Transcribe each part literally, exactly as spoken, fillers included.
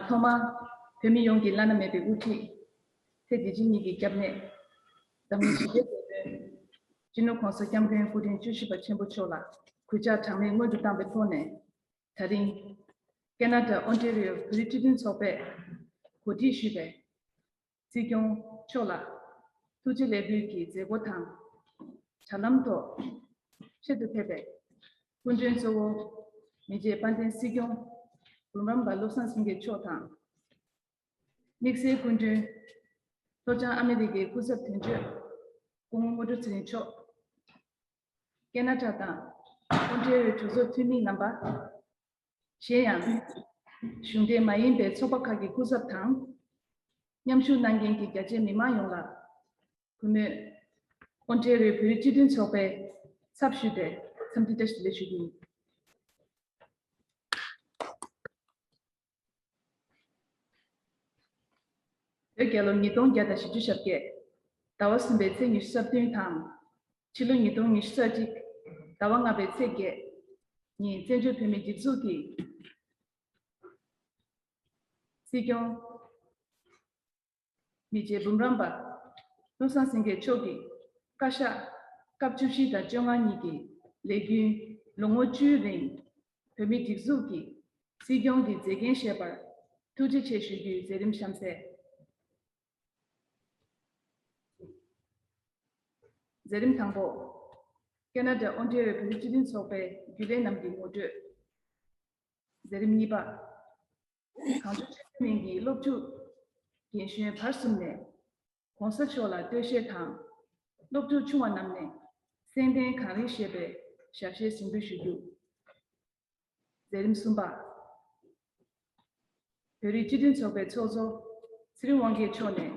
ཐོག་མར་བོད་མི་ཡོངས་ཀྱི་བླ་ན་མེད་པའི་དབུ་ཁྲིད། ཚེ་འདི་ཕྱི་གཉིས་ཀྱི་སྐྱབས་གནས། འཛམ་གླིང་ཞི་བདེའི་དེད་དཔོན། སྤྱི་ནོར་༸གོང་ས་༸སྐྱབས་མགོན་སྐུ་ཕྲེང་བཅུ་བཞི་པ་ཆེན་པོ་མཆོག་ལ་གུས་ཕྱག་གྲངས་མེད་སྔོན་དུ་བཏང་བའི་ཐོག་ནས། ད་རིང་། ཀེ་ན་ཌ་ཨོན་ཊེ་རི་ཡོ་བོད་རིགས་སྤྱི་མཐུན་ཚོགས་པས་གོ་སྒྲིག་ཞུས་པའི་སྲིད་སྐྱོང་མཆོག་ལ་ཐུགས་རྗེ་ལེགས་འབུལ་གྱི་མཛད་སྒོ་དང་། དྲ་ལམ་ཐོག་ཆེད་དུ་ཕེབས་པའི་སྐུ་མགྲོན་གཙོ་བོ། མི་རྗེ་དཔལ་ལྡན་སྲིད་སྐྱོང་འབུམ་རམས་པ་བློ་བཟང་སེང་གེ་མཆོག་དང་། དམིགས་བསལ་སྐུ་མགྲོན། ལྷོ་བྱང་ཨ་མི་རི་ཀའི་སྐུ་ཚབ་དོན་གཅོད། སྐུ་ངོ་དངོས་གྲུབ་ཚེ་རིང་མཆོག་ཀེ་ན་ཌ་དང་ཨོན་ཊེ་རི་ཡོ་གྲོས་ཚོགས་འཐུས་མི་རྣམ་པ། གཞན་ཡང་། གཞུང་འབྲེལ་མ་ཡིན་པའི་ཚོགས་པ་ཁག་གི་སྐུ་ཚབ་དང་། མཉམ་ཞུགས་གནང་མཁན་གྱི་རྒྱ་ཆེའི་མི་མང་ཡོངས་ལ། གུས་མོས། ཨོན་ཊེ་རི་ཡོ་བོད་རིགས་སྤྱི་མཐུན་ཚོགས་པའི་ཚབ་ཞུས་ཏེ་འཚམས་འདྲི་བཀྲ་ཤིས་བདེ་ལེགས་ཞུ་རྒྱུ་ཡིན། བོད་རྒྱལ་ལོ་ཉིས་སྟོང་བརྒྱ་དང་བཞི་བཅུ་ཞེ་བརྒྱད། ཟླ་བ་གསུམ་པའི་ཚེས་ཉི་ཤུ་རྩ་བདུན་དང་། ཕྱི་ལོ་ཉིས་སྟོང་ཉི་ཤུ་རྩ་གཅིག་ཟླ་བ་ལྔ་པའི་ཚེས་བརྒྱད་ཉིན་བཙན་བྱོལ་བོད་མིའི་སྒྲིག་འཛུགས་ཀྱི་སྲིད་སྐྱོང་མི་རྗེ་འབུམ་རམས་པ་བློ་བཟང་སེང་གེ་མཆོག་གིས་བཀའ་ཤག་སྐབས་བཅུ་བཞི་དང་བཅོ་ལྔ་གཉིས་ཀྱི་ལས་རྒྱུན་ལོ་ངོ་བཅུའི་རིང་བོད་མིའི་སྒྲིག་འཛུགས་ཀྱི་སྲིད་སྐྱོང་གི་མཛད་འགན་བཞེས་པར་ཐུགས་རྗེ་ཆེ་ཞུ་རྒྱུའི་མཛད་རིམ་གཤམ་གསལ། མཛད་རིམ་དང་པོ། ཀེ་ན་ཌ་ཨོན་ཊེ་རི་ཡོ་བོད་རིགས་སྤྱི་མཐུན་ཚོགས་པའི་རྒྱུན་ལས་རྣམས་ཀྱི་ངོ་སྤྲོད། མཛད་རིམ་གཉིས་པ། གངས་ལྗོངས་ཆོས་ལྡན་གླིང་གི་སློབ་ཕྲུག་རྒན་གཞོན་བར་གསུམ་ནས་༸གོང་ས་མཆོག་ལ་བསྟོད་བཤད་དང་། སློབ་ཕྲུག་ཆུང་བ་རྣམས་ནས་གསེར་ལྡན་གངས་རི་ཞེས་པའི་ཞབས་གཞས་གཟིགས་འབུལ་ཞུ་རྒྱུ། མཛད་རིམ་གསུམ་པ། བོད་རིགས་སྤྱི་མཐུན་ཚོགས་པའི་ཚོགས་གཙོ་ཚེ་རིང་དབང་རྒྱལ་མཆོག་ནས་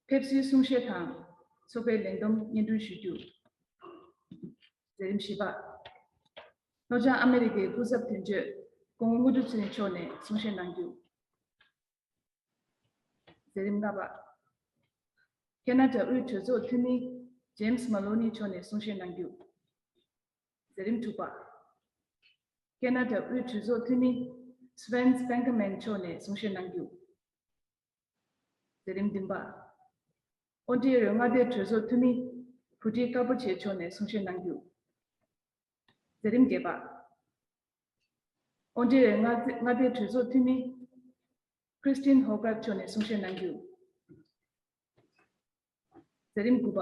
ཕེབས་བསུའི་གསུང་བཤད་དང་ཚོགས་པའི་ལས་བསྡོམས་སྙན་སྒྲོན་ཞུ་རྒྱུ། མཛད་རིམ་བཞི་པ། ལྷོ་བྱང་ཨ་མི་རི་ཀའི་སྐུ་ཚབ་དོན་གཅོད་སྐུ་ངོ་དངོས་གྲུབ་ཚེ་རིང་མཆོག་ནས་གསུང་བཤད་གནང་རྒྱུ། མཛད་རིམ་ལྔ་པ། ཁེ་ན་ཌ་དབུས་གྲོས་ཚོགས་འཐུས་མི་ཇེམ་སི་མ་ལོ་ནི་མཆོག་ནས་གསུང་བཤད་གནང་རྒྱུ། མཛད་རིམ་དྲུག་པ། ཁེ་ན་ཌ་དབུས་གྲོས་ཚོགས་འཐུས་མི་སི་ཝེན་སི་པེང་ཀ་མན་མཆོག་ནས་གསུང་བཤད་གནང་རྒྱུ། མཛད་རིམ་བདུན་པ། ཨོན་ཊེ་རི་ཡོ་མངའ་སྡེའི་གྲོས་ཚོགས་འཐུས་མི་བུ་ཊི་ཀ་པོ་ཆེ་མཆོག་ནས་གསུང་བཤད་གནང་རྒྱུ། མཛད་རིམ་བརྒྱད་པ། ཨོན་ཊེ་རི་ཡོ་མངའ་སྡེའི་གྲོས་ཚོགས་འཐུས་མི་ཁྲི་སི་ཏིན་ཧོ་གྷར་མཆོག་ནས་གསུང་བཤད་གནང་རྒྱུ། མཛད་རིམ་དགུ་པ།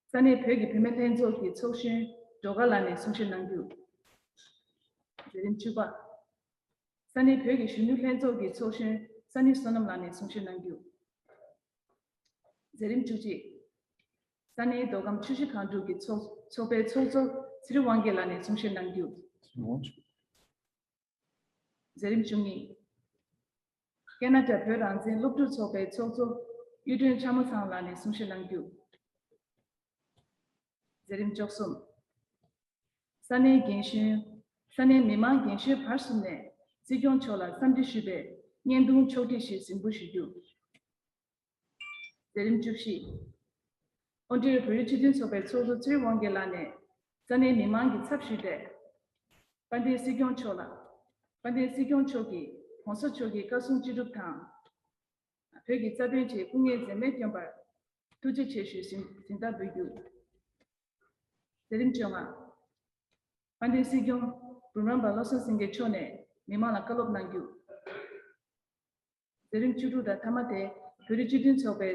ས་གནས་བོད་ཀྱི་བུད་མེད་ལྷན་ཚོགས་ཀྱི་ཚོགས་གཞོན་སྒྲོལ་དཀར་ལགས་ནས་གསུང་བཤད་གནང་རྒྱུ། མཛད་རིམ་བཅུ་པ། ས་གནས་བོད་ཀྱི་གཞོན་ནུ་ལྷན་ཚོགས་ཀྱི་ཚོགས་གཞོན་ས་ནི་བསོད་ནམས་ལགས་ནས་གསུང་བཤད་གནང་རྒྱུ། མཛད་རིམ་བཅུ་གཅིག། ས་གནས་མདོ་ཁམས་ཆུ་བཞི་སྒང་དྲུག་གི་ཚོགས་ཚོགས་པའི་ཚོགས་གཙོ་ཚེ་རིང་དབང་རྒྱལ་ལགས་ནས་གསུང་བཤད་གནང་རྒྱུ། མཛད་རིམ་བཅུ་གཉིས། ཁེ་ན་ཌ་བོད་རང་བཙན་སློབ་ཕྲུག་ཚོགས་པའི་ཚོགས་གཙོ་གཡུ་སྒྲོན་ལྕམ་མོ་ཚང་ལགས་ནས་གསུང་བཤད་གནང་རྒྱུ། མཛད་རིམ་བཅུ་གསུམ། ས་གནས་རྒན་གཞོན། ས་གནས་མི་མང་རྒན་གཞོན་བར་གསུམ་ནས་སྲིད་སྐྱོང་མཆོག་ལ་འཚམས་འདྲི་ཞུས་པའི་བརྙན་ཐུང་ཕྱོགས་སྒྲིག་ཞིག་གཟིགས་འབུལ་ཞུ་རྒྱུ། མཛད་རིམ་བཅུ་བཞི། ཨོན་ཊེ་རི་ཡོ་བོད་རིགས་སྤྱི་མཐུན་ཚོགས་པའི་ཚོགས་གཙོ་ཚེ་རིང་དབང་རྒྱལ་ལགས་ནས་ས་གནས་མི་མང་གི་ཚབ་ཞུས་ཏེ། དཔལ་ལྡན་སྲིད་སྐྱོང་མཆོག་ལ། དཔལ་ལྡན་སྲིད་སྐྱོང་མཆོག་གིས་༸གོང་ས་མཆོག་གི་བཀའ་གསུང་ཅི་སྒྲུབ་དང་། བོད་ཀྱི་རྩ་དོན་ཆེད་སྐུ་ངལ་འཛེམས་མེད་བསྐྱོན་པར་ཐུགས་རྗེ་ཆེ་ཞུའི་གཟེངས་གཟེངས་རྟགས་འབུལ་རྒྱུ། མཛད་རིམ་བཅོ་ལྔ། དཔལ་ལྡན་སྲིད་སྐྱོང་འབུམ་རམས་པ་བློ་བཟང་སེང་གེ་མཆོག་ནས་མི་མང་ལ་བཀའ་སློབ་གནང་རྒྱུ། མཛད་རིམ་བཅུ་དྲུག་དང་མཐའ་མ་དེ་བོད་རིགས་སྤྱི་མཐུན་ཚོགས་པའི་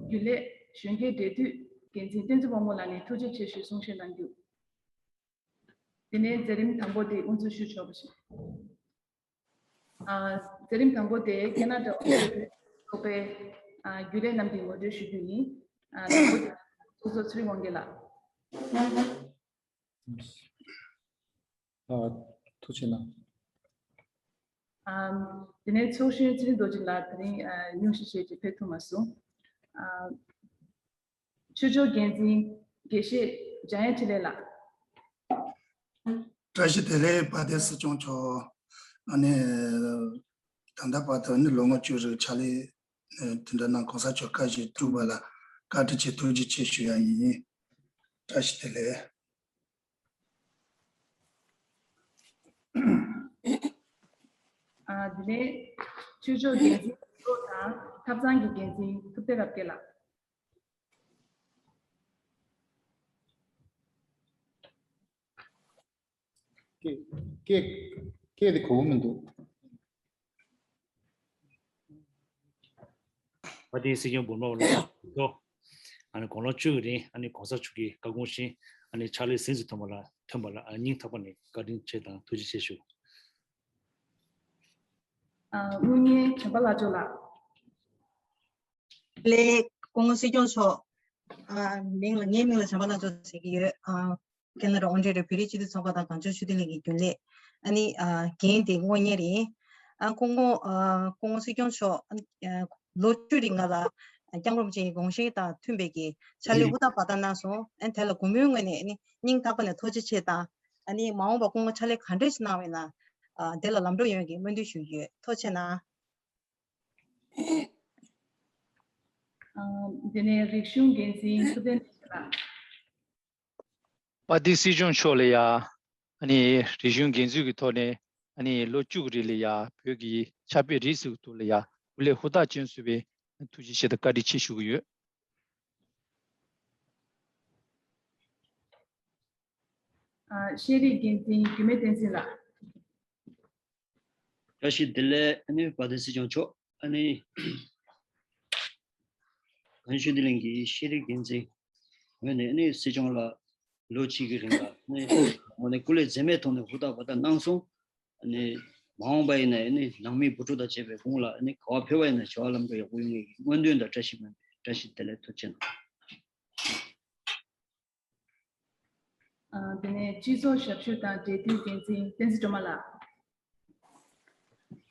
རྒྱུན་ལས་གཞོན་སྐྱེས་འབྲེལ་མཐུད་འགན་འཛིན་བསྟན་འཛིན་དབང་མོ་ལགས་ནས་ཐུགས་རྗེ་ཆེ་ཞུའི་གསུང་བཤད་གནང་རྒྱུ། དེ་ནས་མཛད་རིམ་དང་པོ་དེ་དབུ་འཛུགས་ཞུ་ཆོག་པ་ཞིག་ཨ། མཛད་རིམ་དང་པོ་དེ་ཁེ་ན་ཌ་ཨོ་ཚོགས་པའི་ཨ་རྒྱུན་ལས་རྣམས་ཀྱི་ངོ་སྤྲོད་ཞུ་རྒྱུ་ཡིན། ཨ། དང་པོ་དེ་ཚོགས་གཙོ་ཚེ་རིང་དབང་རྒྱལ་ལགས། ཨ། ཐུགས་རྗེ་གནང་། ཨ། དེ་ནས་ཚོགས་གཞོན་ཚེ་རིང་རྡོ་རྗེ་ལགས་དེ་རིང་ཨ་སྙུང་གཞི་བྱས་ཀྱི་ཕེབས་ཐུབ་མ་སོང་། ཨ། ཆོས་ཕྱོགས་འགན་འཛིན་དགེ་བཤེས་འཇམ་དབྱངས་འཕྲིན་ལས་ལགས། བཀྲ་ཤིས་བདེ་ལེགས། དཔལ་ལྡན་སྲིད་སྐྱོང་མཆོག་ཨ་ནི་ད་ལྟ་བར་དུ་ནི་ལོ་ངོ་བཅུ་རིང་ཕྱག་ལས་དེ་འདྲ་གནང་། གོང་ས་མཆོག་བཀའ་བཞིན་སྒྲུབ་པ་ལ་བཀའ་དྲིན་ཆེ་ཐུགས་རྗེ་ཆེ་ཞུ་ཡ་ཡིན། བཀྲ་ཤིས་བདེ་ལེགས། ཨ། དེ་ནས་ཆོས་ཕྱོགས་འགན་འཛིན་ལོ་དང་ཐབ་ཚང་གི་འགན་འཛིན་ཐུབ་བསྟན་རབ་རྒྱས་ལགས། སྐད་སྐད་སྐད་དེ་གོ་གི་མི་འདུག་བ་དེ་སྲིད་སྐྱོང་འབུམ་རམས་པ་ལགས་ལ་ཨ་ནི་དགུང་ལོ་བཅུ་གི་རིང་ཨ་ནི་གོང་ས་མཆོག་གི་བཀའ་དགོངས་བཞིན་ཨ་ནི་ཕྱག་ལས་གཟེངས་སུ་ཐོན་པ་ལ་ཐོན་པ་ལ་ཨ་སྙིང་ཐག་པ་ནས་བཀའ་དྲིན་ཆེ་དང་ཐུགས་རྗེ་ཆེ་ཞུ། ཨ། དངུལ་གཉེར་བྱམས་པ་ལྷ་མཆོག་ལགས། ལགས། སྐུ་ངོ་སྲིད་སྐྱོང་མཆོག་ཨ། མིང་ལ་ངའི་མིང་ལ་བྱམས་པ་ལྷ་མཆོག་ཟེར་གྱི་ཡོད། ཨ། ཁེ་ན་ཌ་ཨོན་ཊ་རི་ཡོ་བོད་རིགས་སྤྱི་མཐུན་ཚོགས་པ་དང་གངས་ལྗོངས་ཆོས་ལྡན་གླིང་གི་རྒྱུན་ལས། ཨ་ནི་ཨ། འགན་དེ་དངུལ་གཉེར་ཡིན། ཨ། སྐུ་ངོ་ཨ། སྐུ་ངོ་སྲིད་སྐྱོང་མཆོག་ཨ། ལོ་བཅུ་རིང་ང་ལ་སྐྱབས་མགོན་རིན་པོ་ཆེའི་དགོངས་གཞི་དང་མཐུན་པའི་གི་ཕྱག་ལས་ཧུར་ཐག་འབད་ཐབས་གནང་སོང་། ཨ། དེ་ལ་སྒོ་མོའི་ངོས་ནས་ཨ་ནི་སྙིང་ཐག་པ་ནས་ཐུགས་རྗེ་ཆེ་དང་། ཨ་ནི་མ་འོངས་པ་སྐུ་ངོ་ཕྱག་ལས་ག་འདྲས་ཤིག་གནང་བས་ན། ཨ། དེ་ལ་ལམ་འགྲོ་ཡོང་གི་སྨོན་འདུན་ཞུ་གི་ཡོད། ཐུགས་རྗེ་གནང་། ཨ། དེ་ནས་རིག་གཞུང་འགན་འཛིན་ཐུབ་བསྟན་ལགས། དཔལ་ལྡན་སྲིད་སྐྱོང་མཆོག་ལ་ཡ། ཨ་ནི་རིག་གཞུང་འགན་འཛིན་གྱི་ཐོག་ནས་ཨ་ནི་ལོ་བཅུ་གི་རིང་ལ་ཡ་བོད་ཀྱི་ཕྱག་དཔེ་རིས་སུ་གཏུགས་ལ་ཡ་སྐུ་ལས་ཧུར་ཐག་བསྐྱོན་ཟེར་བའི་ཐུགས་རྗེ་ཆེ་དང་བཀའ་དྲིན་ཆེ་ཞུ་གི་ཡོད། ཨ། ཤེས་རིག་འགན་འཛིན་རྒྱུད་སྨད་བསྟན་འཛིན་ལགས། བཀྲ་ཤིས་བདེ་ལེགས། ཨ་ནི་དཔལ་ལྡན་སྲིད་སྐྱོང་མཆོག་ཨ་ནི་གངས་ལྗོངས་ཆོས་ལྡན་གླིང་གི་ཤེས་རིག་འགན་འཛིན་ངོས་ནས་ཨ་ནི་སྲིད་སྐྱོང་ལ་ལོ་གཅིག་གི་རིང་ལ་ཨ་ནི་ངོས་ནས་སྐུ་ལས་འཛེམས་མེད་ཐོག་ནས་ཧུར་ཐག་འབད་ཐབས་གནང་སོང་། ཨ་ནི་མ་འོངས་པ་ཡིན་ན་ཨ་ནི་ནང་མི་བུ་ཕྲུག་དང་བཅས་པའི་དགུང་ལ་ཨ་ནི་ག་པར་ཕེབས་པ་ཡིན་ན་བྱ་བ་ལམ་འགྲོ་ཡག་པོ་ཡོང་ངེས་ཀྱི་སྨོན་འདུན་དང་བཀྲ་ཤིས་སྨོན་པའི་བཀྲ་ཤིས་བདེ་ལེགས། ཐུགས་རྗེ་གནང་། ཨ། དེ་ནས་སྤྱི་ཚོགས་ཞབས་ཞུ་དང་འབྲེལ་མཐུད་འགན་འཛིན་བསྟན་འཛིན་སྒྲོལ་མ་ལགས།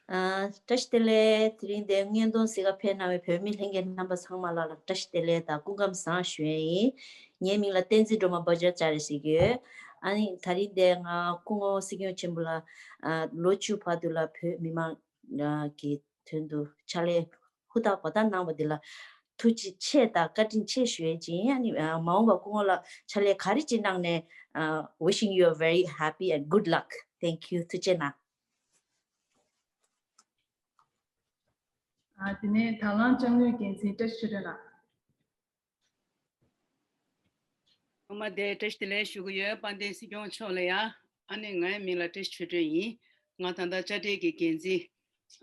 ཨ། བཀྲ་ཤིས་བདེ་ལེགས། དེ་རིང་འདིར་མངོན་རྟོགས་གཟིགས་གར་ཕེབས་གནང་བའི་བོད་མི་ལྷན་རྒྱས་རྣམ་པ་ཚང་མ་ལ་ལ་བཀྲ་ཤིས་བདེ་ལེགས་དང་སྐུ་ཁམས་བཟང་ཞུ་ཡས་ཡིན། ངའི་མིང་ལ་བསྟན་འཛིན་སྒྲོལ་མ་བྷ་ཇ་ཅཱ་རི་ཟེར་གྱི་ཡོད། ཨ་ནི་ད་རིང་འདིར་ང་སྐུ་ངོ་སྲིད་སྐྱོང་ཆེན་པོ་ལ་ཨ། ལོ་བཅུ་བར་དུ་ལ་བོད་མི་མང་གི་དོན་དུ་ཕྱག་ལས་ཧུར་ཐག་འབད་ཐབས་གནང་བ་འདི་ལ་ཐུགས་རྗེ་ཆེ་དང་བཀའ་དྲིན་ཆེ་ཞུ་ཡས་ཅིག་ཡིན། ཨ་ནི་ཨ། མ་འོངས་པ་སྐུ་ངོ་ལ་ཕྱག་ལས་ག་རེ་ཅིག་གནང་ནས་ཨ། Wishing you a very happy and good luck. Thank you. ཐུགས་རྗེ་གནང་། ཨ། དེ་ནས་དང་བླངས་དཔྱ་དངུལ་འགན་འཛིན་བཀྲ་ཤིས་ཆོས་སྒྲོན་ལགས། ཐོག་མ་དེར་བཀྲ་ཤིས་བདེ་ལེགས་ཞུ་གི་ཡོད། དཔལ་ལྡན་སྲིད་སྐྱོང་མཆོག་ལ་ཡ། ཨ་ནི་ངའི་མིང་ལ་བཀྲ་ཤིས་ཆོས་སྒྲོན་ཡིན། ང་ད་ལྟ་དཔྱ་ཁྲལ་གྱི་འགན་འཛིན།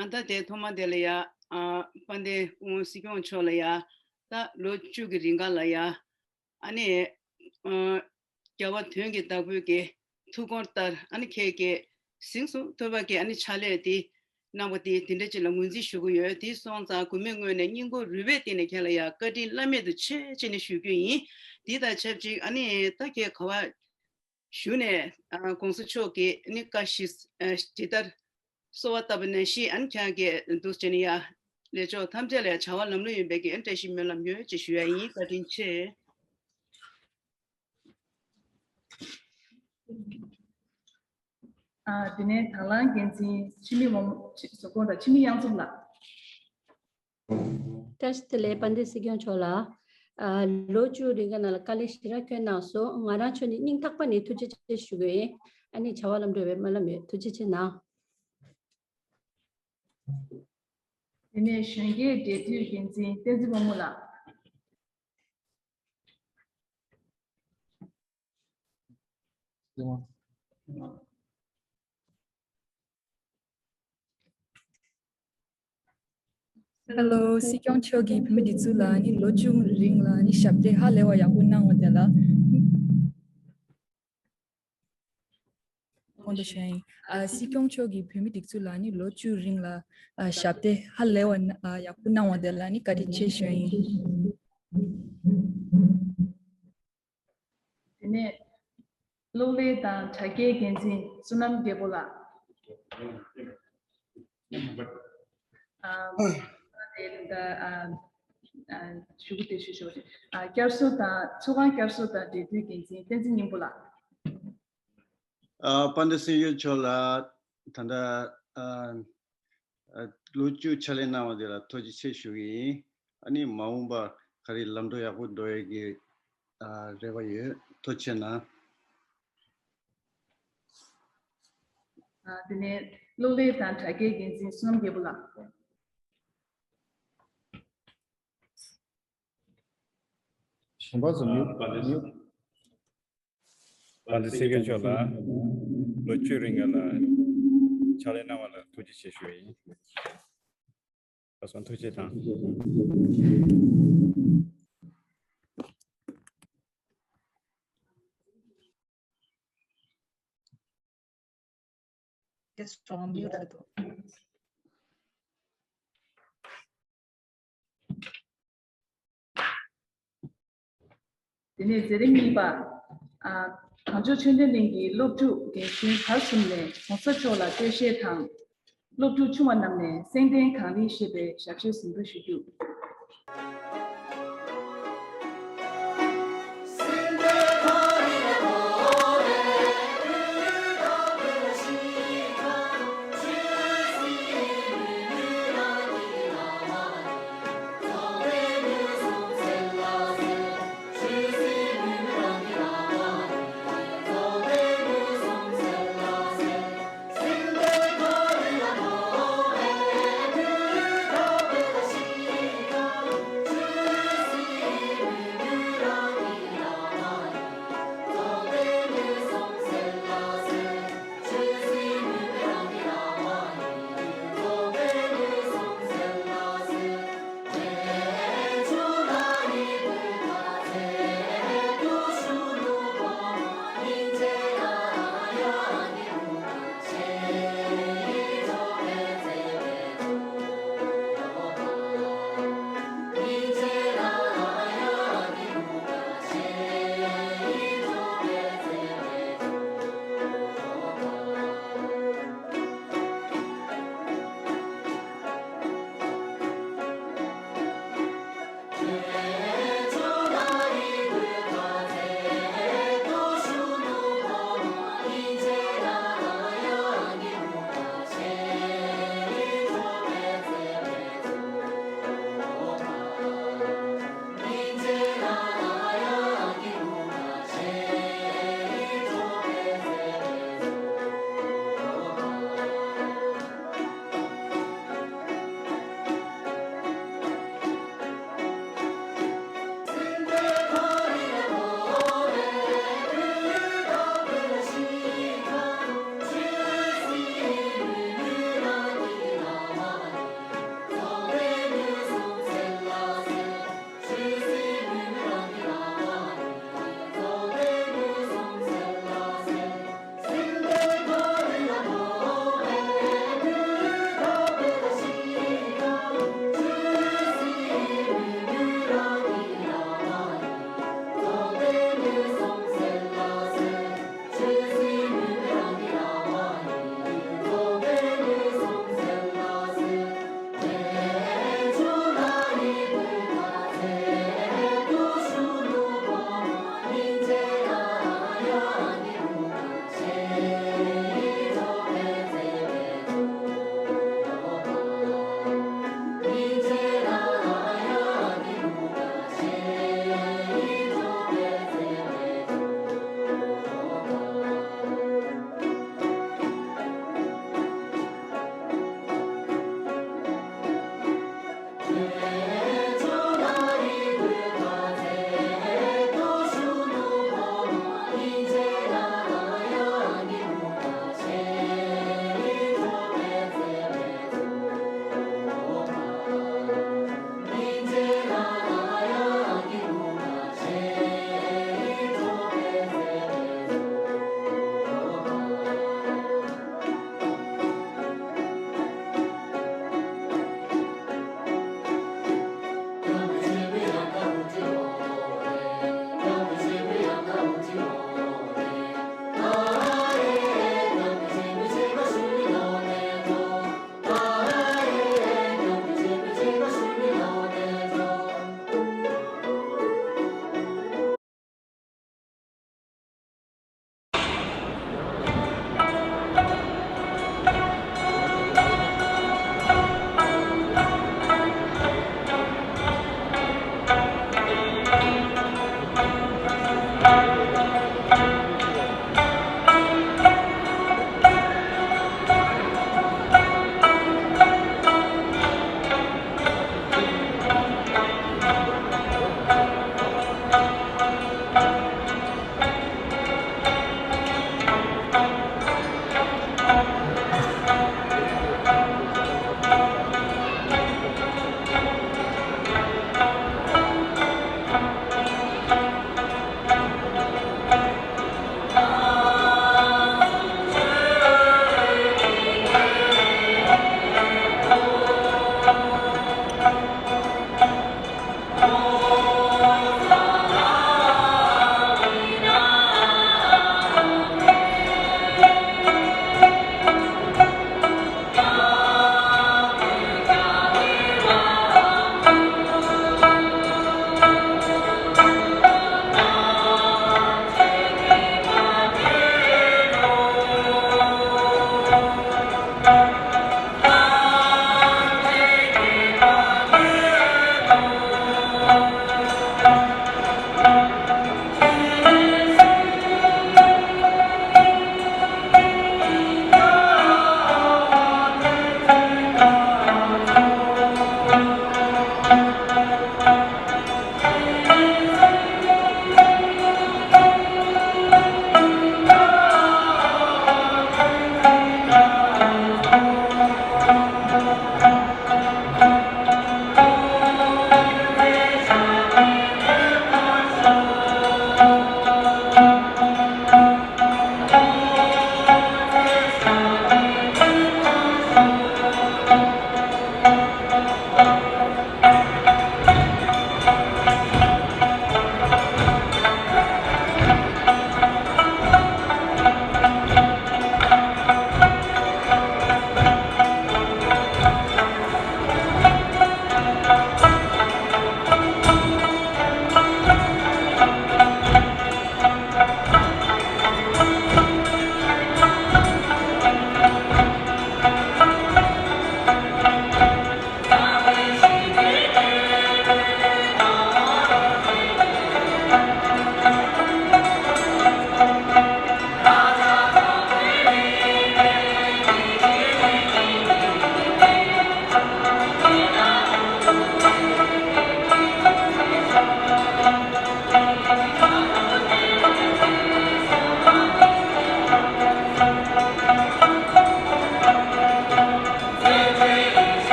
ཨ། ད་དེ་ཐོག་མ་དེ་ལ་ཡ། ཨ། དཔལ་ལྡན་སྐུ་ངོ་སྲིད་སྐྱོང་མཆོག་ལ་ཡ། ད་ལོ་བཅུ་གི་རིང་ག་ལ་ཡ། ཨ་ནི། ཨ། རྒྱལ་བ་དོན་གྱི་བདག་པོའི་གི་ཐུགས་དགོངས་ལྟར་ཨ་ནི་ཁྱེད་ཀྱི་གཟེངས་སུ་ཐོན་པ་གི་ཨ་ནི་ཕྱག་ལས་དེ་གནང་བ་དེ་དེ་འདྲ་ཅིག་ལ་ངོས་འཛིན་ཞུ་གི་ཡོད། དེ་སོང་ཙང་སྒོ་མོའི་ངོས་ནས་སྙིང་ཁོང་རུས་པའི་གཏིང་ནས་ཁྱེད་ལ་ཡ་བཀའ་དྲིན་བླ་མེད་དུ་ཆེ་ཆེ་ནས་ཞུ་རྒྱུ་ཡིན། དེ་དང་ཆབས་ཅིག་ཨ་ནི་ད་ཁྱེད་ག་བ་བཞུགས་ནས་ཨ། གོང་ས་མཆོག་གི་ཨ་ནི་བཀའ་བཞིན་ཨ། ཇི་ལྟར་གསོལ་བ་བཏབ་པ་ནང་བཞིན་ཨ་ནི་ཁྱེད་ཀྱི་འདུག་བྱས་ནས་ཡ། ལས་ཕྱོགས་ཐམས་ཅད་ལ་ཡ་བྱ་བ་ལམ་ལྷོང་ཡོང་བའི་གི་ཨ་ནི་བཀྲ་ཤིས་སྨོན་ལམ་ཡོད་ཅེས་ཞུ་ཡ་ཡིན། བཀའ་དྲིན་ཆེ། ཨ། དེ་ནས་དང་བླངས་འགན་འཛིན་འཆི་མེད་དབང་མོ་ཟུར་ཕོགས་དང་འཆི་མེད་གཡང་འཛོམས་ལགས། བཀྲ་ཤིས་བདེ་ལེགས། དཔལ་ལྡན་སྲིད་སྐྱོང་མཆོག་ལ། ཨ། ལོ་བཅུ་རིང་ག་ནང་ལ་དཀའ་ལས་ཞེ་དྲག་བསྐྱོན་གནང་སོང་། ང་རང་ཕྱོགས་ནས་སྙིང་ཐག་པ་ནས་ཐུགས་རྗེ་ཆེ་ཞུ་གི་ཡིན། ཨ་ནི་བྱ་བ་ལམ་འགྲོ་བའི་སྨོན་ལམ་ཡོད། ཐུགས་རྗེ་ཆེ་གནང་། དེ་ནས་གཞོན་སྐྱེས་འབྲེལ་མཐུད་འགན་འཛིན་བསྟན་འཛིན་དབང་མོ་ལགས། Hello། སྲིད་སྐྱོང་མཆོག་གིས་བོད་མི་སྒྲིག་འཛུགས་ལ་ནི་ལོ་བཅུ་རིང་ལ་ནི་ཞབས་འདེགས་ཧ་ལས་པ་ཡག་པོ་གནང་བ་དེ་ལ། ཁོང་དུ་ཞུ་ཡིན། ཨ། སྲིད་སྐྱོང་མཆོག་གིས་བོད་མི་སྒྲིག་འཛུགས་ལ་ནི་ལོ་བཅུ་རིང་ལ་ཨ། ཞབས་འདེགས་ཧ་ལས་པ་ཨ། ཡག་པོ་གནང་བ་དེ་ལ་ནི་བཀའ་དྲིན་ཆེ་ཞུ་ཡིན། དེ་ནས་གློག་ཀླད་དང་དྲ་རྒྱའི་འགན་འཛིན་བསོད་ནམས་རྒྱལ་པོ་ལགས། ཨ། དེ་ད་ཨ། ཨ། ཞུ་གི་དེ་ཞུ་ཞུ་རེད། ཨ། བསྐྱར་གསོ་དང་ཚོགས་ཁང་བསྐྱར་གསོ་དང་འབྲེལ་མཐུད་འགན་འཛིན་བསྟན་འཛིན་སྙིང་པོ་ལགས། ཨ། དཔལ་ལྡན་སྲིད་སྐྱོང་མཆོག་ལ་ད་ལྟ་ཨ། ཨ། ལོ་བཅུ་ཕྱག་ལས་གནང་བ་དེ་ལ་ཐུགས་རྗེ་ཆེ་ཞུ་གི་ཡིན། ཨ་ནི་མ་འོངས་པ་ག་རེ་ལམ་འགྲོ་ཡག་པོ་འགྲོ་ཡས་ཀྱི་ཨ། རེ་བ་ཡོད། ཐུགས་རྗེ་གནང་། ཨ། དེ་ནས་ གློག་ཀླད་དང་དྲ་རྒྱའི་འགན་འཛིན་བསོད་ནམས་རྒྱལ་པོ་ལགས། གཞན་པ་ཚོ་མིའུ་མིའུ། དཔལ་ལྡན་སྲས་སྐྱོང་མཆོག་ལ་ལོ་བཅུ་རིང་ལ་ཕྱག་ལས་གནང་བ་ལ་ཐུགས་རྗེ་ཆེ་ཞུ་ཡིན། ཁ་སང་ཐུགས་རྗེ་དང་། Just on mute. དེ་ནས་མཛད་རིམ་གཉིས་པ། ཨ། གངས་ལྗོངས་ཆོས་ལྡན་གླིང་གི་སློབ་ཕྲུག་རྒན་གཞོན་བར་གསུམ་ནས་གོང་ས་མཆོག་ལ་བསྟོད་བཤད་དང་། སློབ་ཕྲུག་ཆུང་བ་རྣམས་ནས་སེང་ལྡེང་གངས་རི་ཞེས་པའི་ཞབས་གཞས་ཟུང་དུ་ཞུ་རྒྱུ།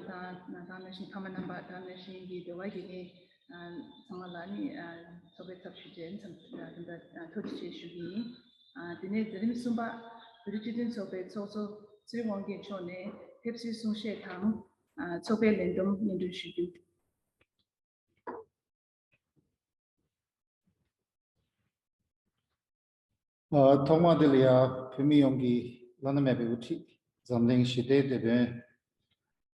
དང་། དེ་ནང་བཞིན་ཕ་མ་རྣམ་པ། དེ་ནང་བཞིན་གྱི་འབྲེལ་བ་ཡོད་མཁན་ཚང་མ་ལ་ནི་ཚོགས་པའི་ཚབ་ཞུས་ཏེ་མཚམས་འདི་འདྲ་ཐུགས་རྗེ་ཆེ་ཞུ་གི་ཡིན། དེ་ནས་མཛད་རིམ་གསུམ་པ། བོད་རིགས་སྤྱི་མཐུན་ཚོགས་པའི་ཚོགས་གཙོ་ཚེ་རིང་དབང་རྒྱལ་མཆོག་ནས་ཕེབས་བསུའི་གསུང་བཤད་དང་། ཚོགས་པའི་ལས་བསྡོམས་སྙན་སྒྲོན་ཞུ་རྒྱུ། ཐོག་མ་དེ་ལ་ཡང་བོད་མི་ཡོངས་ཀྱི་བླ་ན་མེད་པའི་དབུ་ཁྲིད། འཛམ་གླིང་ཞི་བདེའི་དེད་དཔོན།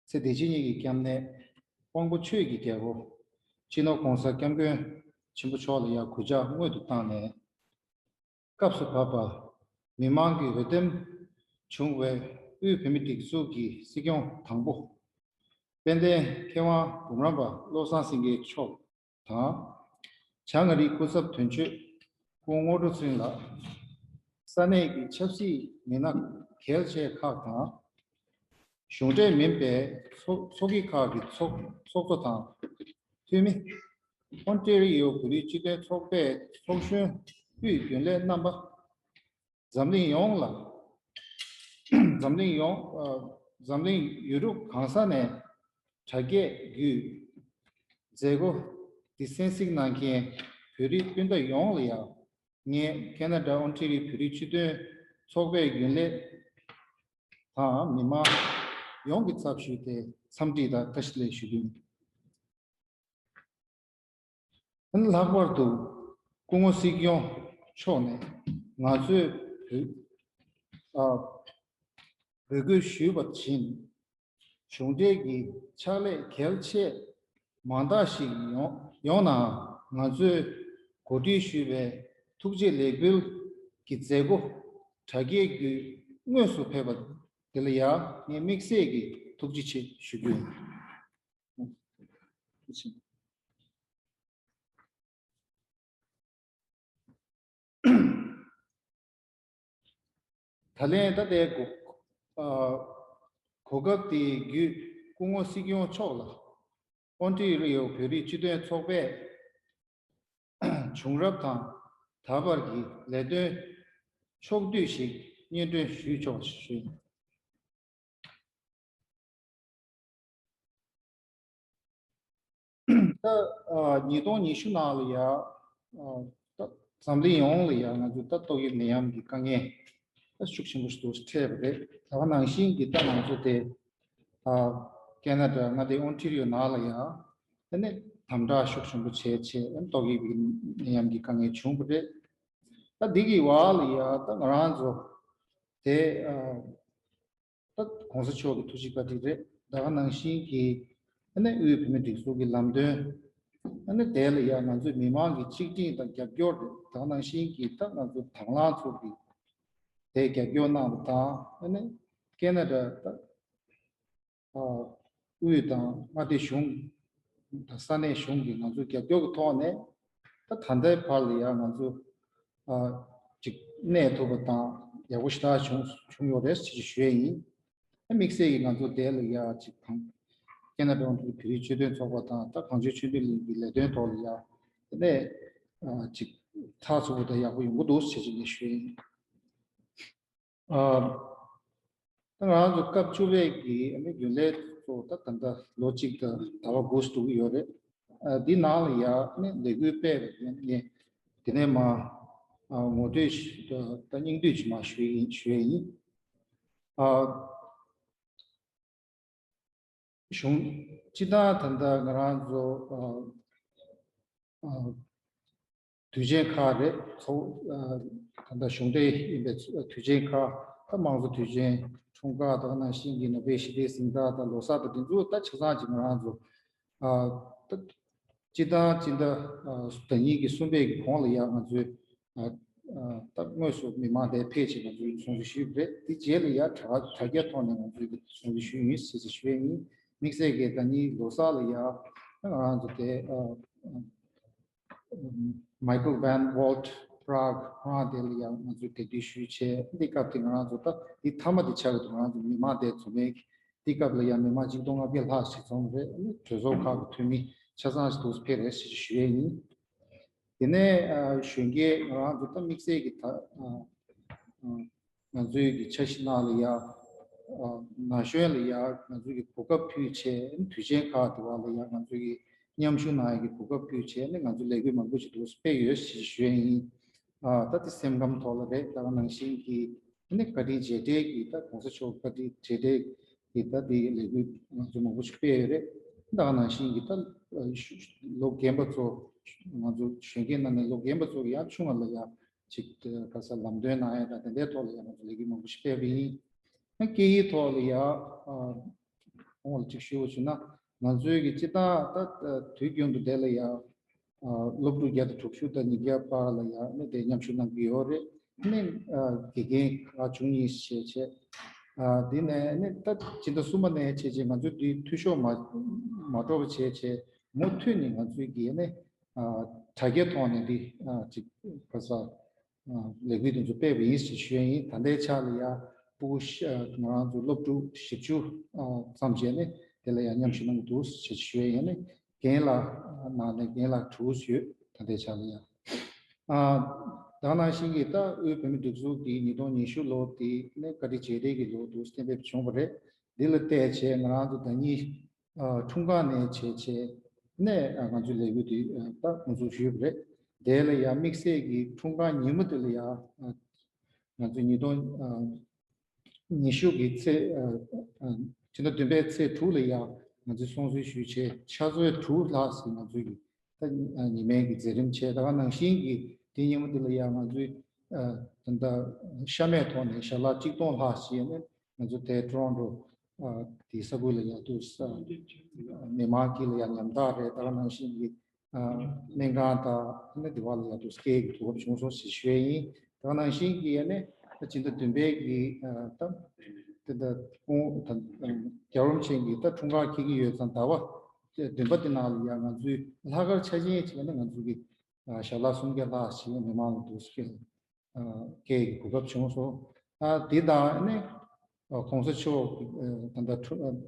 ཚེ་འདི་ཕྱི་གཉིས་ཀྱི་སྐྱབས་གནས། དབང་པོ་ཆོས་ཀྱི་རྒྱལ་པོ། སྤྱི་ནོར་༸གོང་ས་༸སྐྱབས་མགོན་ཆེན་པོ་མཆོག་ལ་ཡང་གུས་ཕྱག་སྔོན་དུ་བཏང་ནས། སྐབས་སུ་བབས་པ་མི་མང་གི་འོས་འདེམས་བྱུང་བའི་དབུས་བོད་མིའི་སྒྲིག་འཛུགས་ཀྱི་སྲིད་སྐྱོང་དང་པོ། དཔལ་ལྡན་མཁས་དབང་འབུམ་རམས་པ་བློ་བཟང་སེང་གེ་མཆོག་དང་། བྱང་ཨ་རིའི་སྐུ་ཚབ་དོན་གཅོད་སྐུ་ངོ་ངོ་སྤྲོད་ཚུན་ལ། ས་གནས་ཀྱི་ཆབ་སྲིད་མི་སྣ་གལ་ཆེ་ཁག་དང་། གཞུང་འབྲེལ་མིན་པའི་ཚོགས་ཚོགས་སྐྱིད་ཁག་གི་ཚོགས་ཚོགས་གཙོ་དང་། འཐུས་མི། ཨོན་ཊེ་རི་ཡོ་བོད་རིགས་སྤྱི་མཐུན་ཚོགས་པའི་ཚོགས་གཞོན། དབུས་རྒྱུན་ལས་རྣམ་པ། འཛམ་གླིང་ཡོངས་ལ། འཛམ་གླིང་ཡོངས། ཨ། འཛམ་གླིང་ཡུལ་གྲུ་གང་ས་ནས་དྲ་རྒྱའི་བརྒྱུད་མཛད་སྒོ་འདི་གསན་གཟིགས་གནང་མཁན་བོད་རིགས་སྤུན་ཟླ་ཡོངས་ལ་ཡང་། ངས་ཁེ་ན་ཌ་ཨོན་ཊེ་རི་བོད་རིགས་སྤྱི་མཐུན་ཚོགས་པའི་རྒྱུན་ལས་དང་མི་མང་ཡོངས་ཀྱི་ཚབ་ཞུས་ཏེ་འཚམས་འདྲི་དང་བཀྲ་ཤིས་བདེ་ལེགས་ཞུ་རྒྱུ་ཡིན། ལྷག་པར་དུ་སྐུ་ངོ་སྲིད་སྐྱོང་མཆོག་ནས་ང་ཚོས་བོད། ཨ། འབོད་སྐུལ་ཞུས་པ་བཞིན། གཞུང་འབྲེལ་གྱི་ཕྱག་ལས་གལ་ཆེ་མང་དག་ཞིག་ཡོང་ཡོང་ནའང་། ང་ཚོས་གོ་སྒྲིག་ཞུས་པའི་ཐུགས་རྗེ་ལེགས་འབུལ་གྱི་མཛད་སྒོ་དྲ་རྒྱའི་བརྒྱུད་དངོས་སུ་ཕེབས་པ་དེ་ལ་ཡང་ངས་དམིགས་བསལ་གྱི་ཐུགས་རྗེ་ཆེ་ཞུ་རྒྱུ་ཡིན། ད་ལན་ད་ལྟའི་གོ། ཨ། གོ་སྐབས་དེའི་བརྒྱུད་སྐུ་ངོ་སྲིད་སྐྱོང་མཆོག་ལ་ཨོན་ཊེ་རི་ཡོ་བོད་རིགས་སྤྱི་མཐུན་ཚོགས་པས་བྱུང་རབས་དང་ད་བར་གྱི་ལས་དོན་ཕྱོགས་བསྡུས་ཤིག་སྙན་སྒྲོན་ཞུས་ཆོག་ཞུ། ད། ཨ། ཉིས་སྟོང་ཉི་ཤུ་ནང་ལ་ཡ། ཨ། ད་འཛམ་གླིང་ཡོངས་ལ་ཡ་ང་ཚོ་ད་ཏོག་དབྱིབས་ནད་ཡམས་ཀྱི་དཀའ་ངལ་ད་ཤུགས་ཆེན་པོ་ཞིག་འཕྲད་པ་རེད། ད་ག་ནང་བཞིན་གྱི་ད་ང་ཚོ་དེ། ཨ། ཁེ་ན་ཌ་མངའ་སྡེ་ཨོན་ཊེ་རི་ཡོ་ནང་ལ་ཡ་དེ་ནས་དམ་དྲག་ཤུགས་ཆེན་པོ་བྱས་བྱས། ཨ། ཏོག་དབྱིབས་ཀྱི་ནད་ཡམས་ཀྱི་དཀའ་ངལ་བྱུང་བ་རེད། ད་འདི་གི་བར་ལ་ཡ་ད་ང་རང་ཚོ་དེ། ཨ། ད་གོང་ས་མཆོག་གི་ཐུགས་རྗེ་བཀའ་དྲིན་རེད། ད་ག་ནང་བཞིན་གྱི་ཨ་ནི་དབུས་བོད་མིའི་སྒྲིག་འཛུགས་ཀྱི་ལམ་སྟོན། ཨ་ནི་དེ་ལ་ཡང་ང་ཚོའི་མི་མང་གི་ཆིག་སྒྲིལ་དང་རྒྱབ་སྐྱོར་རེད། ད་ག་ནང་བཞིན་གྱི་ད་ང་ཚོ་དང་བླངས་ཚོགས་ཀྱི་དེ་རྒྱབ་སྐྱོར་གནང་བ་དང་། ཨ་ནི་ཁེ་ན་ཌ་ད། ཨ། དབུས་དང་མངའ་སྡེ་གཞུང་དང་ས་གནས་གཞུང་གིས་ང་ཚོའི་རྒྱབ་སྐྱོར་གྱི་ཐོག་ནས། ད་ད་ལྟའི་བར་ལ་ཡང་ང་ཚོ། ཨ། ཅིག་གནས་ཐུབ་པ་དང་ཡག་པོ་ཞེ་དྲག་བྱུང་བྱུང་ཡོད་རེད་ཅེས་ཞུ་ཡས་ཡིན། ཨ། དམིགས་བསལ་གྱིས་ང་ཚོ་དེ་ལ་ཡ་ཅིག་དང་། ཁེ་ན་ཌ་ཨོན་ཊེ་རི་བོད་རིགས་སྤྱི་མཐུན་ཚོགས་པ་དང་ད་གངས་ལྗོངས་ཆོས་ལྡན་གླིང་གི་ལས་དོན་ཐོག་ལ་ཡ་དེ་ནས། ཨ། ཅིག་ཚགས་ཚུད་པོ་དང་ཡག་པོ་ཡོང་གི་འདུག་ཅེས་ཅིག་ངས་ཞུ་ཡས་ཡིན། ཨ། ད་ང་རང་ཚོ་སྐབས་བཅུ་པའི་གི་ཨ་ནི་རྒྱུན་ལས་ཚོ་ད་ད་ལྟ་ལོ་གཅིག་དང་ཟླ་བ་དགུ་འགྲོ་གི་ཡོད་རེད། ཨ། འདི་ནང་ལ་ཡ་ཨ་ནི་ལས་འགུལ་སྤེལ་བའི་ངས་དེ་ནས་མ། ཨ། ངོ་སྤྲོད་ཞིག་ད་སྙིང་བསྡུས་ཅིག་མ་ཞུ་ཡིན་ཞུ་ཡས་ཡིན། ཨ། གཞུང་སྤྱི་བཏང་ད་ལྟ་ང་རང་ཚོ། ཨ། ཨ། དུས་ཆེན་ཁག་རེད། ཚོགས། ཨ། ད་ལྟ་གཞུང་འབྲེལ་ཡིན་པའི་དུས་ཆེན་ཁག་ད་དམངས་གཙོ་དུས་ཆེན། འཁྲུངས་སྐར། ད་ག་ནང་བཞིན་གྱི་ནོ་བེལ་ཞི་བདེའི་གཟེངས་རྟགས་དང་ལོ་གསར་དང་དེ་ཚོ་ད་ཆ་ཚང་ཅིག་ང་རང་ཚོ། ཨ། ད་སྤྱི་བཏང་སྤྱི་ཟླ། ཨ། ཟླ་ཉིན་གྱི་གསུམ་པའི་གི་གོང་ལ་ཡ་ང་ཚོས། ཨ། ཨ། ད་དངོས་སུ་མི་མང་དེ་ཕེབས་བྱས་ང་ཚོས་སྲུང་བརྩི་ཞུས་པ་རེད། དེ་རྗེས་ལ་ཡ་དྲ་དྲ་རྒྱ་ཐོག་ནས་ང་ཚོས་སྲུང་བརྩི་ཞུས་ཡིན་ཞེས་ཞུ་ཡས་ཡིན། དམིགས་བསལ་གྱིས་ཟླ་ཉིན་ལོ་གསར་ལ་ཡ་ང་རང་ཚོ་དེ། ཨ། Michael Van Walt Prague ཁོ་རང་དེ་ལ་ཡང་ང་ཚོས་དད་འདུན་ཞུས་བྱས། འདི་སྐབས་དེ་ང་རང་ཚོ་ད་འདི་མཐའ་མ་དེ་ཆགས་ཀྱི་འདུག་ང་རང་ཚོ་མི་མང་དེ་འཛོམས་ཡས་ཀྱི་འདི་སྐབས་ལ་ཡང་མི་མང་ཆིག་སྟོང་ལྔ་བརྒྱ་ལྷག་ཞིག་འཛོམས་རེད། གྲོས་ཚོགས་ཁག་གི་འཐུས་མི་ཆ་ཚང་ཞིག་འདུག་ཕེབས་རེད་ཞེས་ཞུ་ཡས་ཡིན། དེ་ནས། ཨ། གཞོན་སྐྱེས་ང་རང་ཚོ་ད་དམིགས་བསལ་གྱི་ད། ཨ། ཨ། ང་ཚོའི་གི་འཆར་གཞི་ནང་ལ་ཡ། ན་གཞོན་ལ་ཡང་ང་ཚོ་གི་གོ་སྐབས་ཕུལ་བྱས། དུས་ཆེན་ཁག་དེ་བ་ལ་ཡང་ང་ཚོ་གི་མཉམ་ཞུགས་གནང་ཡ་གི་གོ་སྐབས་ཕུལ་བྱས་ནས། ང་ཚོ་ལས་འགུལ་མང་པོ་ཞིག་འདུག་སྤེལ་ཡོད་ཞེས་ཞུ་ཡ་ཡིན། ཨ་ད་དེ་སེམས་ཁམས་ཐོག་ལ་རེད། ད་ག་ནང་བཞིན་གྱི་ནི་བཀའ་དྲིན་རྗེས་དྲན་གྱི། ད་གོང་ས་མཆོག་བཀའ་དྲིན་རྗེས་དྲན་གྱི་ད་དེ་ལས་འགུལ་ང་ཚོ་མང་པོ་ཞིག་སྤེལ་ཡོད་རེད། ད་ག་ནང་བཞིན་གྱི་ད་ལོ་རྒན་པ་ཚོ། ང་ཚོ་གཞོན་སྐྱེས་ནང་ནས་ལོ་རྒན་པ་ཚོ་གི་ཡང་ཆུང་བ་ལ་ཡང་ཅིག་ག་ས་ལམ་སྟོན་གནང་ཡ་དང་། དེ་འདྲའི་ཐོག་ལ་ཡང་ང་ཚོ་ལས་འགུལ་མང་པོ་ཞིག་སྤེལ་བ་ཡིན། སྐད་ཡིག་ཐོག་ལ་ཡང་ཨ་ཁོང་ལ་ཅིག་ཞུ་བ་བྱུང་ན། ང་ཚོའི་གི་སྤྱི་བཏང་ད་དུས་རྒྱུན་དུ་དེ་ལ་ཡང་ཨ་སློབ་ཕྲུག་བརྒྱ་དང་དྲུག་ཅུ་དང་ཉིས་བརྒྱ་བར་ལ་ཡང་ནི་དེ་མཉམ་ཞུགས་གནང་གི་ཡོད་རེད། ནི་ཨ་དགེ་རྒན་ཁག་བཅུ་གཉིས་བྱས་བྱས། ཨ་དེ་ནས་ནི་ད་སྤྱི་ཟླ་གསུམ་པ་ནས་བྱས་བྱས་ང་ཚོའི་དུས་འཐུས་ཤོར་མ་མ་འགྲོ་བ་བྱས་བྱས། མུ་མཐུད་ནས་ང་ཚོའི་གི་ནི་ཨ་དྲ་རྒྱའི་ཐོག་ནས་འདི་ཨ་ཅིག་ག་ས་ལས་འགུལ་དེ་ཚོ་སྤེལ་བ་ཡིན་ཞེས་ཞུ་ཡ་ཡིན། ད་ལྟའི་ཆ་ལ་ཡ་སྤུ་གུ་ཤ་ང་རང་ཚོ་སློབ་ཕྲུག་བཞི་བཅུ་ཙམ་བྱས་ནས་དེ་ལ་ཡ་མཉམ་ཞུགས་གནང་གི་འདུག་ཞེས་ཞུ་ཡ་ཡིན། ནས་རྒན་ལགས་ནང་ནས་རྒན་ལགས་དྲུག་ཡོད། ད་ལྟའི་ཆ་ལ་ཡ་ཨ་ད་ནང་བཞིན་གྱི་ད་དབུས་བོད་མིའི་སྒྲིག་འཛུགས་ཀྱི་ཉིས་སྟོང་ཉི་ཤུ་ལོ་དེ་ནས་བཀའ་དྲིན་རྗེས་དྲན་གྱི་ལོ་འདུག་གཏན་འབེབས་བྱུང་བ་རེད། འདི་ལ་བལྟས་བྱས་ང་རང་ཚོ་ཟླ་ཉིན་ཨ་འཁྲུངས་སྐར་ནས་བྱས་བྱས་ནས་ཨ་ང་ཚོའི་ལས་འགུལ་འདི་ཨ་ད་འགོ་འཛུགས་ཞུས་པ་རེད། དེ་ལ་ཡང་དམིགས་བསལ་གྱི་འཁྲུངས་སྐར་ཉིན་མོ་དེ་ལ་ཡང་ཨ་ང་ཚོའི་ཉིས་སྟོང་ཨ་ཉི་ཤུ་གི་ཚེས་ཨ་ཨ་ཕྱི་ཟླ་བདུན་པའི་ཚེས་དྲུག་ལ་ཡང་ང་ཚོས་སྲུང་བརྩི་ཞུས་བྱས། ཆུ་ཚོད་དྲུག་ལྷག་ཙམ་ང་ཚོའི་གི་ད་ཨ་ཉི་མའི་གི་མཛད་རིམ་བྱས། ད་ག་ནང་བཞིན་གྱི་དེ་ཉིན་མོ་དེ་ལ་ཡང་ང་ཚོའི་ཨ་ད་ལྟ་ཤ་མེད་ཐོག་ནས་ཞལ་ལག་ཆིག་སྟོང་ལྷག་ཅིག་ནས་ང་ཚོ་དེ་ཊོ་རོན་ཊོ་ཨ་དེ་ས་ཁུལ་ལ་ཡང་དུ་ས་མི་མང་གི་ལ་ཡང་ཉམ་ཐག་རེད། ད་ག་ནང་བཞིན་གྱི་ཨ་སྨན་ཁང་དང་ནི་དེ་བ་ལ་ཡང་དུ་སྐྱེལ་གྱི་གོ་སྐབས་བྱུང་སོང་ཞེས་ཞུ་ཡ་ཡིན། ད་ག་ནང་བཞིན་གྱི་ཡ་ནི་ད་ཕྱི་ཟླ་བདུན་པའི་གི་ཨ་ད་དེ་ད་ཁོང་ད་རྒྱལ་བ་རིན་པོ་ཆེ་གི་ད་འཁྲུངས་སྐར་འཁེལ་གྱི་ཡོད་ཙང་། ཟླ་བ་བདུན་པ་དེ་ནང་ལ་ཡང་ང་ཚོའི་ལྷག་དཀར་འཆར་ཅན་བྱས་ནས་ང་ཚོ་གི་ཨ་ཞལ་ལག་སུམ་བརྒྱ་ལྷག་ཞིག་མི་མང་ལ་དུ་སྐྱེལ་ཨ་སྐྱེལ་གྱི་གོ་སྐབས་བྱུང་སོང་། ཨ་དེ་དང་ནི་ཨ་གོང་ས་མཆོག་ཨ་ད་ལྟ་འཁྲུངས་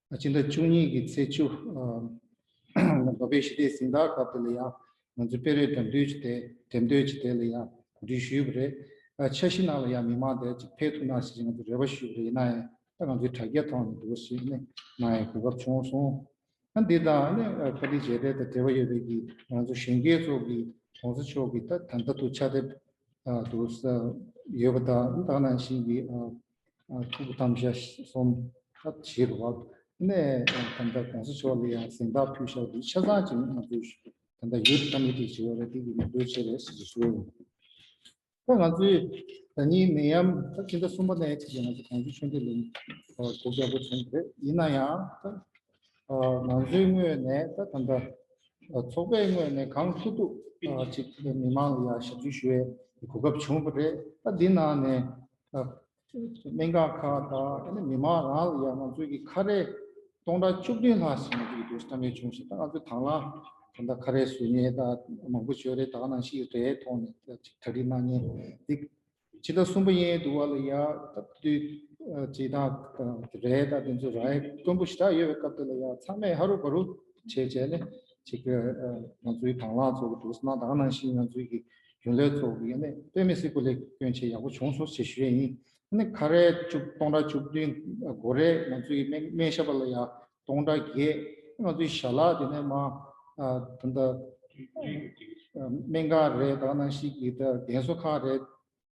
ཨ་ཕྱི་ཟླ་བཅུ་གཉིས་ཀྱི་ཚེས་བཅུ་ཨ་མདོ་སྨད་ཞི་བདེའི་གཟེངས་རྟགས་སྐབས་དེ་ལ་ཡང་ང་ཚོས་དཔེ་རོལ་འགྲེམས་སྟོན་ཅིག་དེ་འགྲེམས་སྟོན་ཅིག་དེ་ལ་ཡང་གོ་སྒྲིག་ཞུས་པ་རེད། ཨ་འཆར་གཞི་ནང་ལ་ཡང་མི་མང་དེ་ཅིག་ཕེབས་ཐུབ་ན་ཞེས་ང་ཚོས་རེ་བ་ཞུས་པ་རེད། ཡིན་ན་ཡང་ད་ང་ཚོའི་དྲ་རྒྱའི་ཐོག་ནས་འདུག་ཞེས་ནས་གནང་ཡའི་གོ་སྐབས་བྱུང་སོང་། ཨ་འདི་དང་ནི་ཨ་བཀའ་དྲིན་རྗེས་དྲན་དང་འབྲེལ་བ་ཡོད་པའི་གི་ང་ཚོ་གཞོན་སྐྱེས་ཚོ་གི་གོང་ས་མཆོག་གི་ད་ད་ལྟ་དུ་ཕྱག་དེབ་ཨ་དུ་ས་ཡོད་པ་དང་། ད་ནང་བཞིན་གྱི་ཨ་ཨ་ཐུགས་དམ་བཅའ་སོང་ད་བྱེད་རུ་བ་ནས་ཨ་ད་ལྟ་གོང་ས་མཆོག་ལ་ཡང་གཟེངས་རྟགས་ཕུལ་བཞག་འདི་ཆ་ཚང་ཅིག་ང་ཚོའི་ད་ལྟ་ཡུ་ཐི་ཀོ་མི་ཊི་བྱེད་ཡོད་རེད། དེ་གི་ངོ་སྤྲོད་བྱེད་རེད་ཟེར་ཞུ་ཡོད། ད་ང་ཚོས་ཟླ་ཉིན་ནད་ཡམས་ད་ཕྱི་ཟླ་གསུམ་པ་ནས་བྱས་ང་ཚོ་གངས་ལྗོངས་ཆོས་ལྡན་གླིང་སྒོ་རྒྱག་དགོས་བྱུང་རེད། ཡིན་ན་ཡང་ད་ང་ཚོའི་ངོས་ནས་ད་ད་ལྟ་ཚོགས་པའི་ངོས་ནས་གང་ཐུབ་ཐུབ་ཅིག་མི་མང་ལ་ཡང་ཞབས་ཞུ་ཞུ་ཡའི་གོ་སྐབས་བྱུང་བ་རེད། ད་འདི་ནང་ནས་སྨན་ཁང་ཁག་དང་མི་མང་རང་ལ་ཡང་ང་ཚོའི་གི་ཁ་རས་སྟོང་ཕྲག་བཅུ་བདུན་ལྷག་ཞིག་ང་ཚོའི་གི་དུ་བཏང་ཡོད་བྱུང་ཞིང་། ད་ང་ཚོའི་དང་བླངས་ད་ལྟ་ཁ་རས་བཟོ་མཁན་ད་མང་པོ་ཡོད་རེད། ད་ག་ནང་བཞིན་རས་ཐོག་ནས་ཅིག་གྲ་སྒྲིག་གནང་མཁན་འདི་ཕྱི་ཟླ་གསུམ་པ་ཡན་དུ་བ་ལ་ཡ་ད་དུས་ཅིག་དང་རས་ད་དེ་ཚོ་རག་ཡ་དཀོན་པོ་ཞེ་དྲག་ཡོད་པའི་སྐབས་དེ་ལ་ཡ་ཚང་མས་ཧ་རུ་བ་རུ་བྱས་བྱས་ནས་ཅིག་ང་ཚོའི་དང་བླངས་ཚོ་གི་དུ་གནང་། ད་ག་ནང་བཞིན་ང་ཚོའི་གི་རྒྱུན་ལས་ཚོ་གི་ཡ་ནས་དཔེ་མི་སྲིད་སྐུ་ལས་སྐྱོན་ཆེ་ཡག་པོ་བྱུང་སོང་ཞེས་ཞུ་ཡས་ཡིན། ནི་ཁ་རས་བཅུ་སྟོང་ཕྲག་བཅུ་བདུན། སྒོ་རས་ང་ཚོའི་སྨན་སྨན་ཞབས་པ་ལ་ཡ་སྟོང་ཕྲག་བརྒྱད། ང་ཚོའི་ཞལ་ལག་དེ་ནས་མ་ཨ་ད་ལྟ་སྨན་ཁང་རེད། ད་ག་ནང་བཞིན་གྱི་ད་རྒན་གསོ་ཁང་རེད།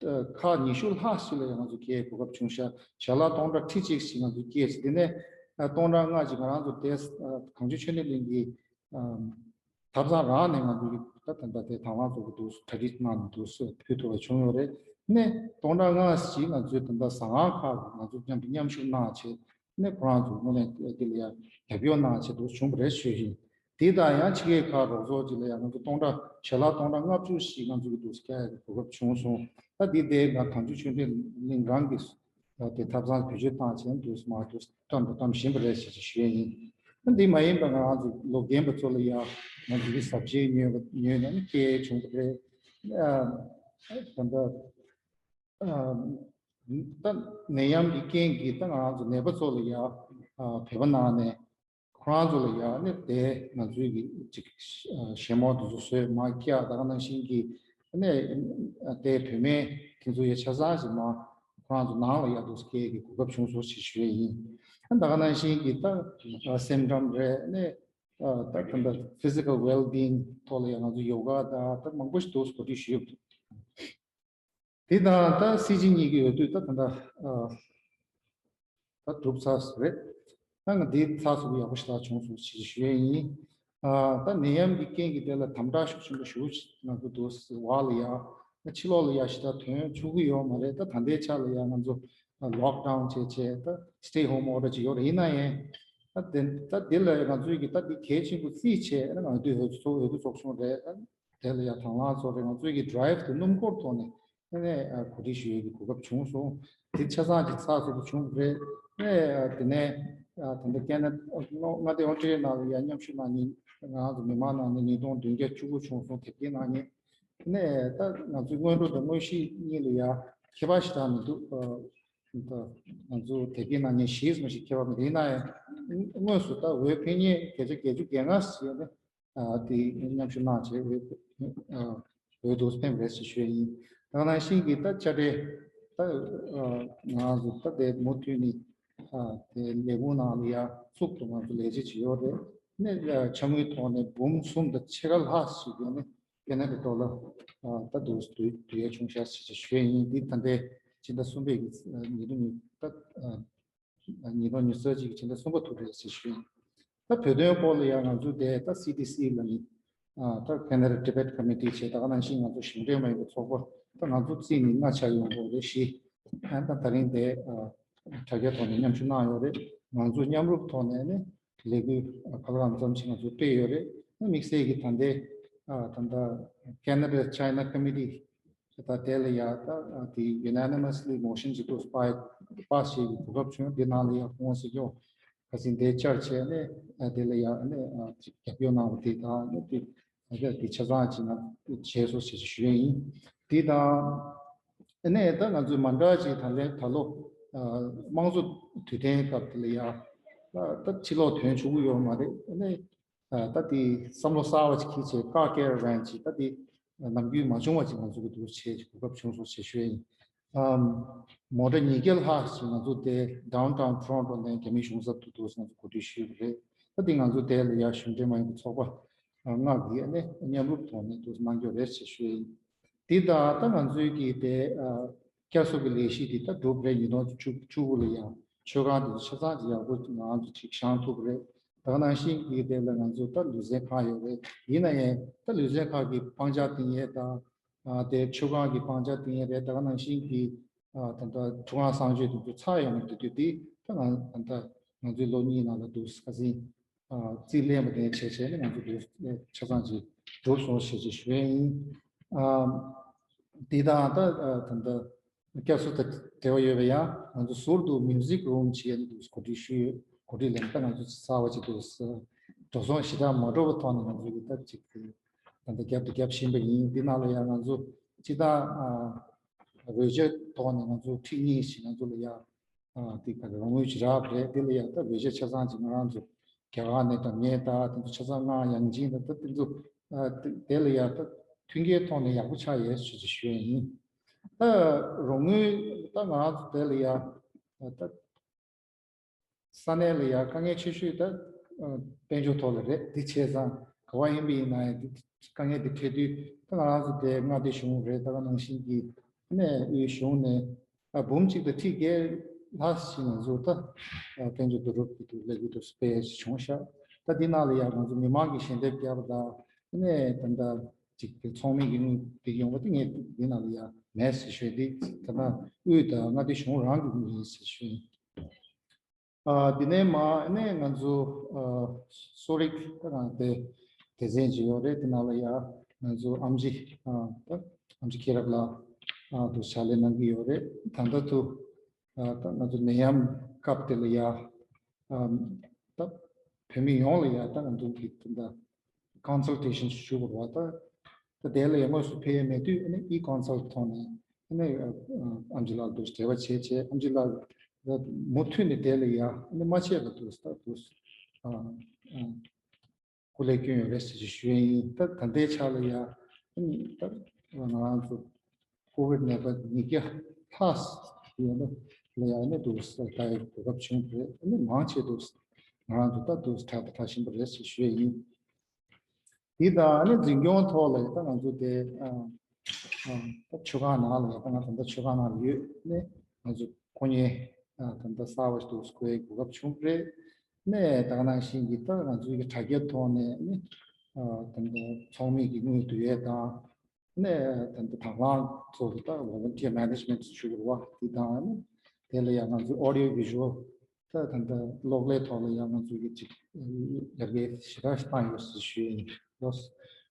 ཁག་ཉི་ཤུ་ལྷག་ཞིག་ལ་ཡང་ང་ཚོ་སྐྱེལ་གོ་སྐབས་བྱུང་ཤག་ཞལ་ལག་སྟོང་ཕྲག་ཁྲི་གཅིག་ཞིག་ང་ཚོ་སྐྱེལ་ཞིག་དེ་ནས་ཨ་སྟོང་ཕྲག་ལྔ་ཞིག་ང་རང་ཚོ་དེ་ཨ་གངས་ལྗོངས་ཆོས་ལྡན་གླིང་གི་ཨ་ཐབ་ཚང་རང་ནས་ང་ཚོ་གི་ད་ད་ལྟ་དེ་དང་བླངས་ཚོ་གི་འདུག་གྲ་སྒྲིག་གནང་ནས་འདུག་སེ་ཕུལ་ཐུབ་པ་བྱུང་ཡོད་རེད། ནས་སྟོང་ཕྲག་ལྔ་ཞིག་ང་ཚོའི་ད་ལྟ་ཟ་ཁང་ཁག་གི་ང་ཚོ་མཉམ་དུ་མཉམ་ཞུགས་གནང་བྱས། ནས་ཁོ་རང་ཚོ་དངོས་གནས་འདི་ལ་ཡང་རྒྱབ་སྐྱོར་གནང་བྱས་འདུག་བྱུང་བ་རེད་ཞུ་ཡིན། དེ་དང་ཡང་ཕྱི་རྒྱལ་ཁག་རོགས་ཚོགས་ཅིག་ལ་ཡང་ང་ཚོ་སྟོང་ཕྲག་ཞལ་ལག་སྟོང་ཕྲག་ལྔ་བཅུ་ཞིག་ང་ཚོ་གི་འདུག་སྐྱེལ་ཡག་གི་གོ་སྐབས་བྱུང་སོང་། ད་འདི་དེ་ང་གངས་ལྗོངས་ཆོས་ལྡན་གླིང་རང་གི་དེ་ཐབ་ཚང་བེད་སྤྱོད་བཏང་བྱས་འདུག་མ་འདུག་བཀྲམ་དང་བཀྲམ་བཞིན་པ་རེད་ཞེས་ཞུ་ཡ་ཡིན། ད་འདི་མ་ཡིན་པ་ང་རང་ཚོ་ལོ་རྒན་པ་ཚོ་ལ་ཡང་ང་ཚོ་གི་ཟབ་ཆོས་ཉོས་ཉོས་ནས་སྐྱེལ་བྱུང་བ་རེད། ད་ལྟ་ཨ་ད་ནད་ཡམས་ཀྱི་རྐྱེན་གྱིས་ད་ང་རང་ཚོ་ནད་པ་ཚོ་ལ་ཡང་ཨ་བོད་པ་ནང་ནས་ཁོ་རང་ཚོ་ལ་ཡང་ནི་དེ་ང་ཚོའི་གི་ཅིག་ཨ་བཞེས་མོལ་དེ་ཚོ་བཟོས་མར་བཀྱག་ད་ག་ནང་བཞིན་གྱི་ནས་དེ་བུད་མེད་དེ་ཚོ་ཡ་ཆ་ཚང་ཞིག་མར་ ཁོ་རང་ཚོ་ནང་ལ་ཡར་འདུག་སྐྱེལ་གྱི་གོ་སྐབས་བྱུང་སོང་ཞེས་ཞུ་ཡས་ཡིན། ད་ག་ནང་བཞིན་གྱི་ད་སེམས་ཁྲམ་རེད་ནས། ད་ད་ལྟ་physical well-being ཐོག་ལ་ཡང་ང་ཚོ་ཡོ་ག་དང་ད་མང་པོ་ཞིག་འདུག་གོ་སྒྲིག་ཞུས་ཡོད་འདུག་དེ་དང་ད་སྲིད་སྤྱི་གཉིས་ཀྱི་འོས་བསྡུ་ད་ད་ལྟ་ད་གྲུབ་ཚར་སོང་རེད། ད་ང་འདི་ཚགས་ཚུད་པོ་ཡག་པོ་ཞེ་དྲག་བྱུང་སོང་ཞེས་ཞུ་ཡས་ཡིན། ད་ནད་ཡམས་ཀྱི་རྐྱེན་གྱིས་དེ་ལ་དམ་དྲག་ཤུགས་ཆེན་པོ་ཞེ་པོ་ང་ཚོ་འདུག་བར་ལ་ཡ། ད་ཕྱི་ལོགས་ལ་ཡ་ཞེ་དྲག་ཐོན་ཆོག་གི་ཡོད་མ་རེད། ད་ད་ལྟའི་ཆ་ལ་ཡ་ང་ཚོ་lockdown བྱས་བྱས་ད་stay home order ཅིག་ཡོད་རེད། ཡིན་ན་ཡང་ད་དེ་ད་དེ་ལ་ང་ཚོའི་གི་ད་འདི་གལ་ཆེན་པོ་རྩིས་བྱས་ང་ཚོའི་འོས་བསྡུ་ཚོགས་འོས་བསྡུ་ཚོགས་ཆུང་རེད། དེ་ལ་ཡང་དང་བླངས་ཚོགས་རེད། ང་ཚོའི་གི་drive དེ་སྣུམ་འཁོར་ཐོག་ནས་ཨ་ནས་གོ་སྒྲིག་ཞུ་ཡས་ཀྱི་གོ་སྐབས་བྱུང་སོང་། དེ་ཆ་ཚང་གཅིག་ཚགས་ཚུད་པོ་བྱུང་རེད། ཨ་ནས་དེ་ནས་ད་ལྟ་ཀེ་ན་མངའ་སྡེ་ཨོ་སྟྲེ་ལི་ཡ་ནང་ལ་ཡང་མཉམ་ཞུགས་གནང་མཁན་ང་ཚོ་མི་མང་ནང་ནས་ཉིས་སྟོང་བདུན་བརྒྱ་བཅུ་དགུ་བྱུང་སོང་། དེབ་སྐྱེལ་གནང་མཁན། ཨ་ནས་ད་ང་ཚོའི་སྔོན་འགྲོ་དང་དངོས་གཞི་གཉིས་ལ་ཡང་ཁྱད་པར་ཞེ་དྲག་མི་འདུག་ད་ང་ཚོ་དེབ་སྐྱེལ་གནང་མཁན་བཞི་ཙམ་ཞིག་ཁྱད་པར་མི་འདུག་ཡིན་ན་ཡང་དངོས་སུ་ད་འོས་འཕེན་མཁན་བརྒྱ་ཆ་བརྒྱད་ཅུ་གྱ་ལྔ་ཞིག་ཡོད་ནས། དེ་མཉམ་ཞུགས་གནང་བྱས་འོས་འོས་བསྡུ་ཕེབས་རེད་ཅེས་ཞུ་ཡས་ཡིན། ད་ནང་བཞིན་གྱི་ད་དཔྱ་ཁྲལ་ད་ང་ཚོ་ད་དེ་མུ་མཐུད་ནས་དེ་ལས་ཁུངས་ནང་ལ་ཡ་གཙུག་ཏུ་ང་ཚོ་ལས་བྱེད་ཅིག་ཡོད་རེད། ནས་ཕྱག་དངུལ་ཐོག་ནས་འབུམ་གསུམ་དང་ཕྱེད་ཀ་ལྷག་ཞིག་ཡོད་ནས་ཀེ་ན་ཌ་ཌོ་ལར་ད་དུ་བསྡུ་བསྡུ་ཡས་བྱུང་ཤག་ཅེས་ཞུ་ཡས་ཡིན། འདི་ད་ལྟའི་ཕྱི་ཟླ་གསུམ་པའི་གི་ཉིས་སྟོང་ཉི་ད། ཉིས་སྟོང་ཉི་ཤུ་རྩ་གཅིག་གི་ཕྱི་ཟླ་གསུམ་པ་ཐུག་རེད་ཟེར་ཞུས། ད་བོད་དོན་སྐོར་ལ་ཡང་ང་ཚོ་དེ་ད་སི་ཏི་སི་ལ་ནི་ད་Canada Tibet Committee བྱས། ད་ག་ནང་བཞིན་ང་ཚོ་ཞིང་འབྲེལ་མ་ཡིན་པའི་ཚོགས་པ་ད་ང་ཚོ་རྩིས་ནི་ལྔ་ཆགས་ཡོང་གི་རེད། བཞི་ད་ད་རིང་དེ་དྲ་རྒྱའི་ཐོག་ནས་མཉམ་ཞུགས་གནང་ཡོད་རེད། ང་ཚོ་མཉམ་རུབ་ཐོག་ནས་ནི་ལས་འགུལ་ཕར་ལམ་ཙམ་ཞིག་ང་ཚོ་སྤེལ་ཡོད་རེད། དམིགས་བསལ་གྱི་ད་ལྟའི་ད་ལྟ་Canada China Committee ད་དེ་ལ་ཡ་ད་དེ་unanimously motion ཅིག་ཏུ་pass pass བྱེད་ཀྱི་གོ་སྐབས་བྱུང་། དེ་ནང་ལ་ཡ་ཁོང་སྲིད་སྐྱོང་ཁ་སང་དེ་བཅར་བྱས་ནས་དེ་ལ་ཡ་ནས་རྒྱབ་སྐྱོར་གནང་བ་དེ་དང་ནས་དེ་དེ་ཆ་ཚང་ཅིག་ང་བྱས་སོང་ཞེས་ཞུ་ཡས་ཡིན། དེ་དང་ནས་ད་ང་ཚོས་མ་འདྲ་ཅིག་ད་ལན་ད་ལོ་དམངས་གཙོ་དུས་དྲན་སྐབས་དེ་ལ་ཡ་ད་ཕྱི་ལོགས་ཐོན་ཆོག་གི་ཡོད་མ་རེད། ནས་ད་དེ་བསམ་བློ་གསར་བ་ཅིག་འཁྱེར་བྱས་ཀ་ཀེར་རན་ཅིག་ད་དེ་ནམ་རྒྱུན་མ་བྱུང་བ་ཅིག་ང་ཚོ་གི་འདུག་བྱས་ཀྱི་གོ་སྐབས་བྱུང་སོང་ཞེས་ཞུ་ཡ་ཡིན། མོ་ཊ་ཉིས་བརྒྱ་ལྷག་ཅིག་ང་ཚོ་དེ་Downtown Toronto ནས་རྒྱ་མི་གཞུང་ཚབ་ཏུ་འདུག་ང་ཚོ་གོ་སྒྲིག་ཞུས་པ་རེད། ད་དེ་ང་ཚོ་དེ་ལ་ཡ་གཞུང་འབྲེལ་མ་ཡིན་པའི་ཚོགས་པ་ལྔ་གིས་ནས་མཉམ་རུབ་ཐོག་ནས་འདུག་གནང་རྒྱུ་རེད་ཞེས་ཞུ་ཡ་ཡིན། དེ་དང་ད་ང་ཚོའི་གི་དེ་བསྐྱར་གསོ་གི་ལས་གཞི་དེ་ད་འགྲུབ་རེད། ཉིས་སྟོང་བཅུ་བཅུ་དགུ་ལ་ཡང་མཆོད་ཁང་དེ་ཚོ་ཆ་ཚང་གི་ཡག་པོ་ང་ཚོ་ཅིག་བཞེངས་ཐུབ་རེད། ད་ག་ནང་བཞིན་གི་དེ་ལ་ང་ཚོ་ད་ལུས་རྩལ་ཁང་ཡོད་རེད། ཡིན་ན་ཡང་ད་ལུས་རྩལ་ཁང་གི་སྤང་བྱ་བཏིང་ཡས་དང་དེ་མཆོད་ཁང་གི་སྤང་བྱ་བཏིང་ཡས་རེད། ད་ག་ནང་བཞིན་གི་ད་ལྟ་ཁྲུས་ཁང་གསང་སྤྱོད་དེ་ཚོ་ཚར་ཡོང་གི་འདུག་དུས་དེ་ད་ང་ད་ལྟ་ང་ཚོའི་ལོ་གཉིས་ནང་ལ་འདུག་ཁ་སང་རྩིས་ལེན་པ་དེ་བྱས་བྱས་ནས་ང་ཚོ་འདུག་ཆ་ཚང་ཅིག་གྲུབ་སོང་ཞེས་ཅིག་ཞུ་ཡས་ཡིན། དེ་དང་ད་ད་ལྟ་བསྐྱར་གསོ་དང་འབྲེལ་བ་ཡོད་པ་ཡང་ང་ཚོ་ཟུར་དུ་music room བྱས་ནས་འདུག་གོ་སྒྲིག་ཞུས་ཡོད། གོ་སྒྲིག་ལེན་ད་ང་ཚོ་གསར་བ་ཅིག་འདུག་འགྲོ་སོང་ཞེ་དྲག་མ་འགྲོ་བའི་ཐོག་ནས་ང་ཚོ་གི་ད་ཅིག་ད་ལྟ་རྒྱབ་ཏུ་རྒྱབ་བཞིན་པ་ཡིན། དེ་ནང་ལ་ཡང་ང་ཚོ་སྤྱི་བཏང་རོལ་ཆ་ཐོག་ནས་ང་ཚོ་ཁྲིད་གཉིས་ཤིག་ང་ཚོ་ལ་ཡང་དེ་ག་རེ་རོགས་དངུལ་ཅིག་རག་པ་རེད། དེ་ལ་ཡང་ད་རོལ་ཆ་ཆ་ཚང་ཅིག་ང་རང་ཚོ་རྒྱ་གར་ནས་ད་ངས་ད་དེ་ཚོ་ཆ་ཚང་ང་ཡང་ཅིན་ད་ད་དེ་ཚོ་དེ་ལ་ཡང་ད་མཐུན་རྐྱེན་ཐོག་ནས་ཡག་པོ་ཆགས་ཡོད་ཞུ་ཅིག་ཞུ་ཡ་ཡིན། ད་རོགས་དངུལ་ད་ང་རང་ཚོ་དེ་ལ་ཡང་ད་ས་གནས་ལ་ཡང་དཀའ་ངལ་ཆེ་ཤོས་ད་དཔལ་འབྱོར་ཐོག་ལ་རེད། དེ་བྱས་ཙང་ག་བ་ཡིན་པ་ཡིན་ན་ཡང་དེ་དཀའ་ངལ་དེ་འཕྲད་དུས་ད་ང་རང་ཚོ་དེ་མངའ་སྡེ་གཞུང་རེད། ད་ག་ནང་བཞིན་གྱི་ནས་དབུས་གཞུང་ནས་ཨ་འབུམ་གཅིག་དང་ཁྲི་བརྒྱད་ལྷག་ཞིག་ང་ཚོ་ད་ཨ་དཔལ་འབྱོར་བསྡུ་རུབ་ཀྱི་འདུག་ལས་འགུལ་དུ་སྤེལ་བྱུང་ཤག་ད་འདི་ནང་ལ་ཡང་ང་ཚོ་མི་མང་གིས་ཞལ་འདེབས་བརྒྱབ་པ་དང་ནས་ད་ལྟ་ཅིག་དེ་ཚོགས་མི་གི་དངུལ་དེ་ཡོང་བ་དེ་ངས་འདི་ནང་ལ་ཡང་མེད་ཟེར་ཞུས་ཏེ། ད་ལྟ་དབུས་དང་མངའ་སྡེ་གཞུང་རང་གི་དངུལ་ཡིན་ཟེར་ཞུས། ཨ་འདི་ནས་མ་ནས་ང་ཚོ་ཨ་གསོ་རིག་ད་ང་དེ་སྡེ་ཚན་ཅིག་ཡོད་རེད། དེ་ནང་ལ་ཡང་ང་ཚོ་ཨམ་ཆི་ཨ་ད་ཨམ་ཆི་མཁྱེན་རབ་ལགས་ཨ་དུ་ཕྱག་ལས་གནང་གི་ཡོད་རེད། ད་ལྟ་དུ་ཨ་ད་ང་ཚོ་ནད་ཡམས་སྐབས་དེ་ལ་ཡང་ཨ་ད་བོད་མི་ཡོངས་ལ་ཡང་ད་ང་ཚོ་གི་ད་ལྟ་consultation ཞུ་དགོས་པ་ད་ད་དེ་ལ་ཡང་དངོས་སུ་ཕེབས་ཡས་མེད་དུས་ཨ་ནི་e-consult ཐོག་ནས་ཨ་ནི་ཨམ་ཆི་ལགས་དུ་འབྲེལ་བ་བྱས་བྱས་ཨམ་ཆི་ལགས་མུ་མཐུད་ནས་དེ་ལ་ཡང་ཨ་ནི་མ་ཆད་པ་དུ་ད་དུ་ཨ་ཨ་སྐུ་ལས་བསྐྱོན་ཡོད་རེད་ཟེར་ཞུ་ཡས་ཡིན། ད་ད་ལྟའི་ཆ་ལ་ཡང་ཨ་ནི་ད་ང་རང་ཚོ་ཀོ་ཝིད་ནད་པ་ཉིས་བརྒྱ་ལྷག་ཡོད་ན་ལ་ཡང་ནི་འདུག་ལྟ་ཡི་གོ་སྐབས་བྱུང་བ་རེད། ཨ་ནི་མང་ཆེ་འདུག་ང་རང་ཚོ་ད་འདུག་ཕྲག་དང་ཕྲག་བཞིན་པ་རེད་ཅེས་ཞུ་ཡི་ཡིན། དེ་དང་ཨ་ནི་འཛིན་སྐྱོང་ཐོག་ལ་ད་ང་ཚོ་དེ་ཨ་ཨ་ད་ཆུ་སྒང་ནང་ལ་ད་ང་ད་ལྟ་ཆུ་སྒང་ནང་ལ་ཡོད་ནི་ང་ཚོ་ཁོ་གཉིས་ཨ་ད་ལྟ་གསར་བ་ཞིག་འདུག་སྐོ་ཡི་གོ་སྐབས་བྱུང་བ་རེད། ནས་ད་ག་ནང་བཞིན་གྱི་ད་ང་ཚོའི་གི་དྲ་རྒྱའི་ཐོག་ནས་ནི་ཨ་ད་ལྟ་ཚོགས་མི་གི་དངུལ་བསྡུ་ཡས་དང་། ནས་ད་ལྟ་དང་བླངས་ཚོགས་ཀྱི་ད་volunteer management ཞུ་དགོས་པ་དེ་དང་ནི་དེ་ལ་ཡང་ང་ཚོའི་audio visual ད་ད་ལྟ་གློག་ཀླད་ཐོག་ལ་ཡང་ང་ཚོའི་གི་ཅིག་ཡར་རྒྱས་ཞེ་དྲག་ཞིག་བཏང་ཡོད་ཟེར་ཞུ་ཡིན། ལོས་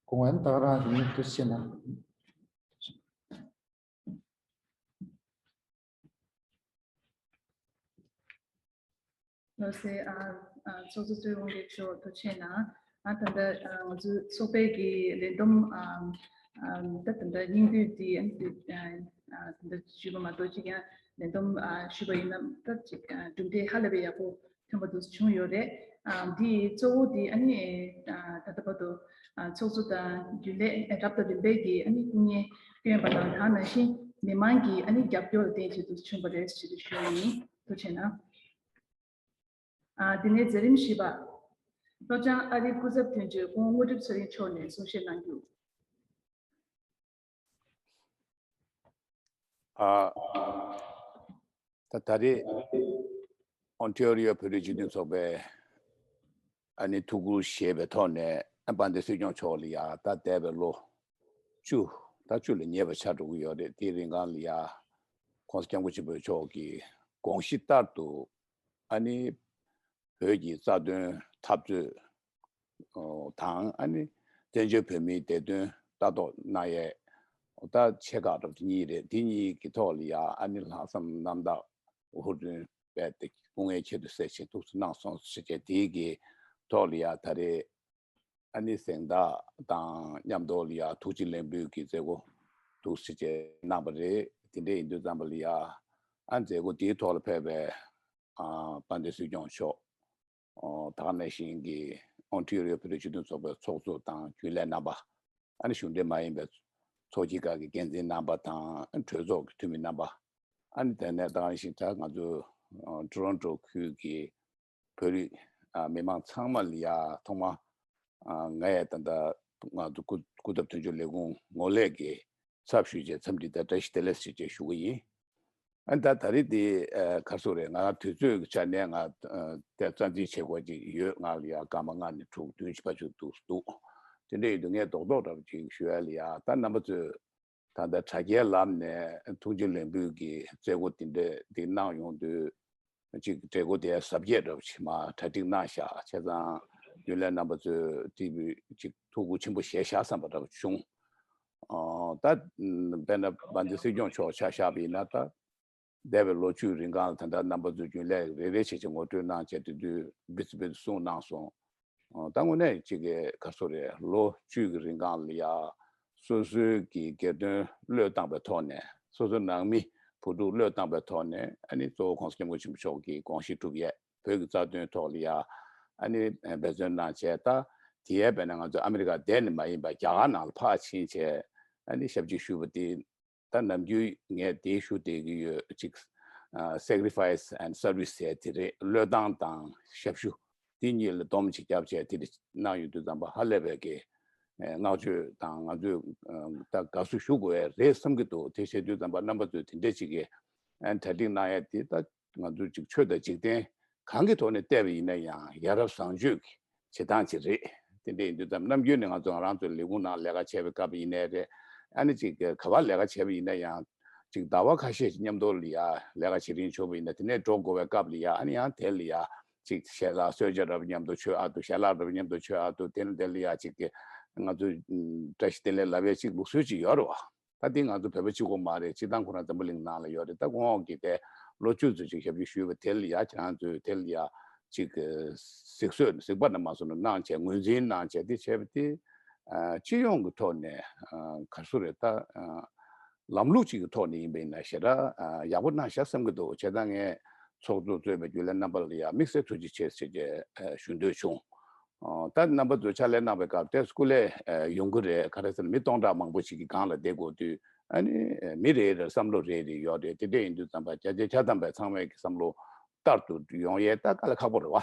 གོང་བན་ད་ག་རང་གི་མིང་དུ་ཕྱེ་ན། ལགས་སེ། ཨ་ཨ་ཚོགས་གཙོ་གཙོས་དབང་གྲལ་མཆོག་ཐུགས་རྗེ་གནང་། ཨ་ད་ལྟ་ཨ་ང་ཚོའི་ཚོགས་པའི་གི་ལས་བསྡོམས་ཨ་ཨ་ད་ད་ལྟ་སྙིང་བསྡུས་དེ་ཨ་ཨ་ད་ལྟ་ཞུས་པ་མ་གཏོགས་ཅིག་ཡང་ལས་བསྡོམས་ཨ་ཞུས་པ་ཡིན་ན་ད་ཅིག་ཨ་གྲུབ་འབྲས་ཧ་ལས་པའི་ཡག་པོ་ཐོན་པ་འདུག་བྱུང་ཡོད་རེད། ཨ་འདི་གཙོ་བོ་དེ་ཨ་ནི་ཨ་ད་ལྟ་བར་དུ་ཨ་ཚོགས་གཙོ་དང་རྒྱུན་ལས་རབ་དང་རིམ་པས་ཀྱི་ཨ་ནི་སྐུ་ངལ་བསྐྱོན་པ་དང་ད་ནང་བཞིན་མི་མང་གི་ཨ་ནི་རྒྱབ་སྐྱོར་ལ་བརྟེན་བྱས་འདུག་བྱུང་བ་རེད་ཞེས་ཞུ་ཡ་ཡིན། ཐུགས་རྗེ་གནང་། ཨ་དེ་ནས་མཛད་རིམ་བཞི་པ། ལྷོ་བྱང་ཨ་རིའི་སྐུ་ཚབ་དོན་གཅོད་སྐུ་ངོ་དངོས་གྲུབ་ཚེ་རིང་མཆོག་ནས་གསུང་བཤད་གནང་རྒྱུ། ཨ་ད་ད་རེས་ཨོན་ཊེ་རི་ཡོ་བོད་རིགས་སྤྱི་མཐུན་ཚོགས་པའི་ཨ་ནི་ཐུགས་ཁུར་བཞེས་པའི་ཐོག་ནས་ཨ་དཔལ་ལྡན་སྲིད་སྐྱོང་མཆོག་ལ་ཡ་ད་འདས་པའི་ལོ་བཅུ་ད་བཅུ་ལ་ཉེ་བ་ཆགས་འགྲོ་གི་ཡོད་རེད། དེའི་རིང་གང་ལ་ཡ་༸གོང་ས་༸སྐྱབས་མགོན་ཆེན་པོ་མཆོག་གི་དགོངས་གཞི་ལྟར་དུ་ཨ་ནི་བོད་ཀྱི་རྩ་དོན་འཐབ་རྩོད་དང་ཨ་ནི་བཙན་བྱོལ་བོད་མིའི་བདེ་དོན་ལྟ་རྟོག་གནང་ཡས་ད་ཆེ་ཁག་རབ་གཉིས་རེད། འདི་གཉིས་ཀྱི་ཐོག་ལ་ཡ་ཨ་ནི་ལྷག་བསམ་རྣམ་དག་ཧུར་བརྩོན་སྤེལ་ཏེ་སྐུ་ངལ་ཁྱད་དུ་བསད་ཆེད་ཐུགས་སུ་གནང་སོང་ཞེས་བྱས། དེའི་གི་ཐོག་ལ་ཡ་ད་རེས་ཨ་ནི་གཟེངས་རྟགས་དང་མཉམ་དུ་ལ་ཡ་ཐུགས་རྗེ་ལེགས་འབུལ་གྱི་མཛད་སྒོ་འདུག་སེ་བྱས་གནང་བ་རེད། དེ་འདྲ་ཡིན་དུས་ཙམ་པ་ལ་ཡ་ཨ་མཛད་སྒོ་དེའི་ཐོག་ལ་ཕེབས་པའི་ཨ་དཔལ་ལྡན་སྲིད་སྐྱོང་མཆོག་ཨོ་ད་ག་ནང་བཞིན་གྱི་ཨོན་ཊེ་རི་ཡོ་བོད་རིགས་སྤྱི་མཐུན་ཚོགས་པའི་ཚོགས་གཙོ་དང་རྒྱུན་ལས་རྣམ་པ། ཨ་ནི་གཞུང་འབྲེལ་མ་ཡིན་པའི་ཚོགས་སྐྱིད་ཁག་གི་འགན་འཛིན་རྣམ་པ་དང་། གྲོས་ཚོགས་ཀྱི་འཐུས་མི་རྣམ་པ། ཨ་ནི་དེ་ནས་ད་ག་ནང་བཞིན་ད་ང་ཚོ་ཨ་ཊོ་རོན་ཊོ་ཁུལ་གྱི་བོད་རིགས་ཨ་མི་མང་ཚང་མ་ལ་ཡ་ཐོག་མ་ཨ་ངས་ད་ལྟ་ང་ཚོ་སྐུ་སྐུ་ཚབ་དོན་གཅོད་ལས་ཁུངས་ངོ་ལས་ཀྱི་ཚབ་ཞུས་བྱས་འཚམས་འདྲི་དང་བཀྲ་ཤིས་བདེ་ལེགས་ཞེས་བྱས་ཞུ་གི་ཡིན། ཨ་ནི་ད་ད་རེས་འདི་ཨ་ག་རེ་ཟེར་དགོས་རེད། ང་དུས་ཚོད་ཀྱི་ཆ་ནས་ང་ཨ་དེ་རྩ་འཛིན་བྱེད་དགོས་ཀྱི་ཡོད། ང་ལ་ཡ་སྐར་མ་ལྔ་ནས་དྲུག་བདུན་ཕྱི་པ་ཅིག་འདུག་འདུག་དེ་འདྲ་ཡིན་དུས་ངས་རྡོག་རྡོག་འདྲ་པོ་ཅིག་ཞུ་ཡ་ལ་ཡ། ད་རྣམ་པ་ཚོས་ད་ལྟ་དྲ་རྒྱའི་ལམ་ནས་ཐུགས་རྗེ་ལེགས་འབུལ་གྱི་མཛད་སྒོ་དེ་འདྲ་འདི་གནང་ཡོང་དུས། ཅིག་མཛད་སྒོ་དེ་གཟབ་རྒྱས་འདྲ་པོ་ཅིག་མར་གྲ་སྒྲིག་གནང་ཤག་བྱས་ཙང་རྒྱུན་ལས་རྣམ་པ་ཚོས་དེ་ཅིག་ཐུགས་ཁུར་ཆེན་པོ་བཞེས་ཤག་བསམ་པ་འདྲ་པོ་བྱུང་། ཨོ་ད་དཔེར་ན་དཔལ་ལྡན་སྲིད་སྐྱོང་མཆོག་ཆ་བཞག་པ་ཡིན་ན། ད་འདས་པའི་ལོ་བཅུའི་རིང་གང་ལ་ད་ལྟ་རྣམ་པ་ཚོས་རྒྱུན་ལས་རེ་རེ་བྱས་བྱས་ངོ་སྤྲོད་གནང་བྱས། དེ་དུས་སྦི་སི་སྦི་སི་གསུངས་གནང་སོང་། ཨོ་ད་དངོས་གནས་ཅིག་གི་ག་རེ་ཟེར་དགོས་རེད། ལོ་བཅུ་གི་རིང་གང་ལ་ཡ་སོ་སོའི་གི་སྒེར་དོན་བློས་བཏང་པའི་ཐོག་ནས། སོ་སོའི་ནང་མི་བུ་ཕྲུག་བློས་བཏང་པའི་ཐོག་ནས། ཨ་ནི་གཙོ་བོ་༸གོང་ས་༸སྐྱབས་མགོན་ཆེན་པོ་མཆོག་གི་དགོངས་གཞི་སྒྲུབ་ཡས། བོད་ཀྱི་རྩ་དོན་ཐོག་ལ་ཡ་ཨ་ནི་འབད་བརྩོན་གནང་བྱས། ད་དེ་ཡས་དཔེར་ན་ང་ཚོ་ཨ་མི་རི་ཀ་བསྡད་ནས་མ་ཡིན་པ་རྒྱ་གར་ནང་ལ་ཕར་ཕྱིན་བྱས་ཨ་ནི་ཞབས་ཕྱི་ཞུས་པ་དེ། ད་ནམ་རྒྱུན་ངས་དེ་ཞུ་བསྡད་ཀྱི་ཡོད་ཅིག་ཨ་sacrifice and service ཟེར་དེ་རེད། བློས་བཏང་དང་ཞབས་ཞུ་དེ་གཉིས་ལ་སྡོམ་ཅིག་བརྒྱབ་བྱས་དེ་འདྲ་གནང་ཡོང་དུས་ཙམ་པ་ཧ་ལས་པའི་གི་ཨ་བསྔགས་བརྗོད་དང་། ང་ཚོས་ཨ་ད་དགའ་བསུ་ཞུ་དགོས་རེད་བསམ་གྱི་འདུག་དེ་བྱེད་དུས་ཙམ་པ་རྣམ་པ་ཚོས་དེ་འདྲ་ཅིག་གི་ཨ་གྲ་སྒྲིག་གནང་ཡས་དེ། ད་ང་ཚོ་ཅིག་ཆོས་དང་འཇིག་རྟེན་གང་གི་ཐོག་ནས་བལྟས་པ་ཡིན་ན་ཡང་ཡ་རབས་བཟང་སྤྱོད་ཀྱི་བྱེད་སྟངས་ཅིག་རེད། དེ་འདྲ་ཡིན་དུས་ཙམ་ནམ་རྒྱུན་ནས་ང་ཚོ་ང་རང་ཚོའི་ལས་ཁུངས་ནང་ལས་ཀ་བྱེད་པའི་སྐབས་ཡིན་ནའི་རེད། ཨ་ནི་ཅིག་ག་པར་ལས་ཀ་བྱེད་པ་ཡིན་ན་ཡང་ཅིག་ཟླ་བ་ཁ་ཤས་ཤིག་མཉམ་དུ་ལ་ཡ་ལས་ཀ་བྱེད་རིན་ཆོག་པ་ཡིན་ན། དེ་ནས་འགྲོ་དགོས་པའི་སྐབས་ལ་ཡ་ཨ་ནི་ཡང་དེ་ལ་ཡ་ཅིག་ཞལ་ལག་གསོལ་ཇ་འདྲ་པོ་མཉམ་དུ་མཆོད་ཨ་འདུག་ཞལ་ལག་འདྲ་པོ་མཉམ་དུ་མཆོད་ཨ་འདུག་དེ་ནས་དེ་ལ་ཡ་ཅིག་གི་ང་ཚོས་བཀྲ་ཤིས་བདེ་ལེགས་ལབ་ཡས་ཅིག་ལུགས་སྲོལ་ཅིག་ཡོད་རེད་བ། ད་འདི་ང་ཚོ་བོད་པ་གཅིག་པོ་མ་རེད། སྤྱིར་བཏང་ཁོ་རང་འཛམ་བུ་གླིང་ནང་ལ་ཡོད་རེད། ད་ཁོང་གིས་དེ་ལོ་བཅུ་ཙམ་ཅིག་ཞབས་ཕྱི་ཞུས་པ་དེ་ལ་ཡ་ཁྱེད་རང་ཚོས་དེ་ལ་ཡ་ཅིག་གཟིགས་གཟིགས་པ་ནི་མ་སོང་ན་གནང་བྱས། ངོས་འཛིན་གནང་བྱས་དེ་བྱས་པ་དེ་ཨ་སྤྱི་ཡོངས་ཀྱི་ཐོག་ནས་ཨ་ག་རེ་ཟེར་དགོས་རེད། ད་ཨ་ལམ་ལུགས་ཅིག་གི་ཐོག་ནས་ཡིན་པ་ཡིན་ན་ཞེ་དྲག་ཨ་ཡག་པོ་གནང་ཤག་བསམ་གྱི་འདུག་བྱས་ཙང་ངས་ཚོགས་གཙོ་གཙོས་པའི་རྒྱུན་ལས་རྣམ་པ་ལ་ཡ་དམིགས་བསལ་ཐུགས་རྗེ་ཆེ་ཟེར་བྱས་ཨ་ཞུ་འདོད་བྱུང་། ཨོ་ད་རྣམ་པ་ཚོས་ཕྱག་ལས་གནང་བའི་སྐབས་དེ་སྐུ་ལས་ཨ་ཡོང་གི་རེད། ག་རེ་ཟེར་ན་མི་སྟོང་ཕྲག་མང་པོ་ཞིག་གི་སྒང་ལ་བསྡད་དགོས་དུས་ ཨ་ནི་མི་རེ་རེར་བསམ་བློ་རེ་རེ་ཡོད་རེད། དེ་འདྲ་ཡིན་དུས་ཙམ་པ་བརྒྱ་ཆ་བརྒྱ་ཐམ་པའི་ཚང་མའི་གི་བསམ་བློ་ལྟར་དུ་ཡོང་ཡས་ད་དཀའ་ལས་ཁག་པོ་རེད་བ།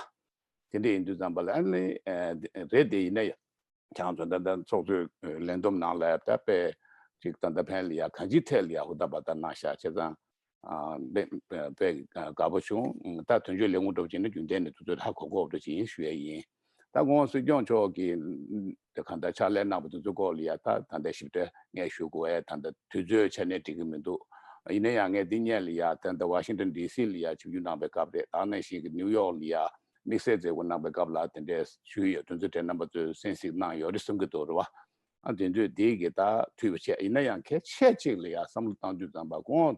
དེ་འདྲ་ཡིན་དུས་ཙམ་པ་ལ་ཨ་ནི་རེད། དེ་ཡིན་ན་ཡང་ཁྱེད་རང་ཚོ་ད་ལྟ་ཚོགས་གཙོའི་ལས་བསྡོམས་ནང་ལ་ད་དཔེ་ཅིག་ད་ལྟ་ཕན་ལ་ཡ་གང་ཅིའི་ཐད་ལ་ཡ་ཧུར་ཐག་འབད་ཐག་གནང་ཤག་བྱས་ཙང་། ཨ་དཔེ་དཔེ་དགའ་པོ་བྱུང་། ད་དོན་གཅོད་ལས་ཁུངས་འདྲ་པོ་བྱས་ན་རྒྱུན་ལྡན་ནས་དུས་ཚོད་ཧ་གོ་གོ་འདྲ་ཅིག་ཡིན་ཞུ་ཡས་ཡིན། ད་གོང་སྲིད་སྐྱོང་མཆོག་གིས་དེ་གང་ལྟར་ཕྱག་ལས་གནང་བ་དེ་ཚོའི་སྐོར་ལ་ཡ་ད་ད་ལྟ་ཞིབ་ཕྲ་ངས་ཞུ་དགོས་ཡས་ད་ལྟ་དུས་ཚོད་ཆ་ནས་འགྲིག་གི་མི་འདུག་ཡིན་ན་ཡང་ངས་འདི་སྔོན་ལ་ཡ་ད་ལྟ་ཝ་ཤིང་ཏོན་ཌི་སི་ལ་ཡ་ཆིབས་བསྒྱུར་གནང་བའི་སྐབས་རེད། ད་ནང་བཞིན་གྱི་ནིའུ་ཡོག་ལ་ཡ་དམིགས་བསལ་མཛད་སྒོ་གནང་བའི་སྐབས་ལ་དེ་འདྲའི་ཞུས་ཡོད། དོན་ཚན་དེ་རྣམ་པ་ཚོས་གསན་གཟིགས་གནང་ཡོད་རེད་བསམ་གྱི་འདུག་རེད་བ། ཨ་དེ་དུས་དེ་གི་ད་འཐུས་པ་བྱས། ཡིན་ན་ཡང་གལ་ཆེ་གཅིག་ལ་ཡ་བསམ་བློ་བཏང་དུས་ཙམ་པ་ཁོང་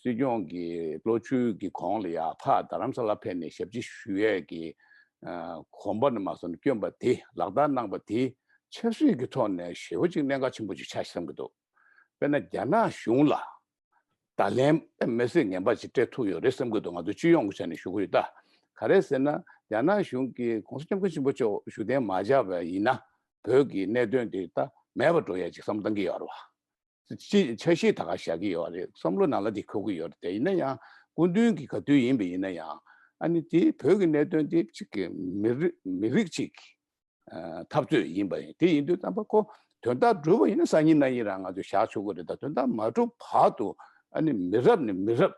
སྲིད་སྐྱོང་གི་ལོ་བཅུ་གི་གོང་ལ་ཡ་ཕར་རྡ་རམ་ས་ལ་ཕེབས་ནས་ཞབས་ཕྱི་ཞུ་ཡས་ཀྱི་ཨ་གོམ་པ་ནས་མར་སོང་ནས་བསྐྱོན་པ་དེ་ལག་བསྟར་གནང་པ་དེ་ཆབ་སྲིད་ཀྱི་ཐོག་ནས་ཞེ་པོ་ཅིག་གནད་འགག་ཆེན་པོ་ཅིག་ཆགས་བསམ་གྱི་འདུག་དཔེར་ན་རྒྱ་ནག་གཞུང་ལ་བརྡ་ལན་དཔེ་མི་སྲིད་ངན་པ་ཅིག་སྤྲད་ཐུབ་ཡོད་རེད་བསམ་གྱི་འདུག་ང་ཚོ་སྤྱི་ཡོངས་ཀྱི་ཆ་ནས་ཞུ་གི་ཡོད། ད་ག་རེ་ཟེར་ན་རྒྱ་ནག་གཞུང་གིས་༸གོང་ས་༸སྐྱབས་མགོན་ཆེན་པོ་མཆོག་བཞུགས་གདན་མ་བཞག་པ་ཡིན་ན་བོད་ཀྱི་གནད་དོན་དེ་ད་མེད་པ་འགྲོ་ཡ་ཅིག་བསམ་བློ་གཏང་གི་ཡོད་རེད་བ། ཅི་འཆར་གཞི་ད་ག་བཞག་གི་ཡོད་རེད། བསམ་བློ་ནང་ལ་དེ་འཁོར་གི་ཡོད་རེད། དེ་ཡིན་ན་ཡང་སྐུ་མདུན་གྱི་ག་དུས་ཡིན་པ་ཡིན་ན་ཡང་ཨ་ནི་དེ་བོད་ཀྱི་གནད་དོན་དེ་གཅིག་གི་མི་རིགས་མི་རིགས་གཅིག་གི་ཨ་འཐབ་རྩོད་ཡིན་པ་ཡིན། དེ་ཡིན་དུས་ཙམ་པ་ཁོ་དོན་དག་སྒྲུབ་པ་ཡིན་ན་སང་ཉིན་གནངས་ཉིན་རང་ང་ཚོས་བཞག་ཆོག་གི་རེད། ད་དོན་དག་མ་གྲུབ་བར་དུ་ཨ་ནི་མི་རབས་ནས་མི་རབས་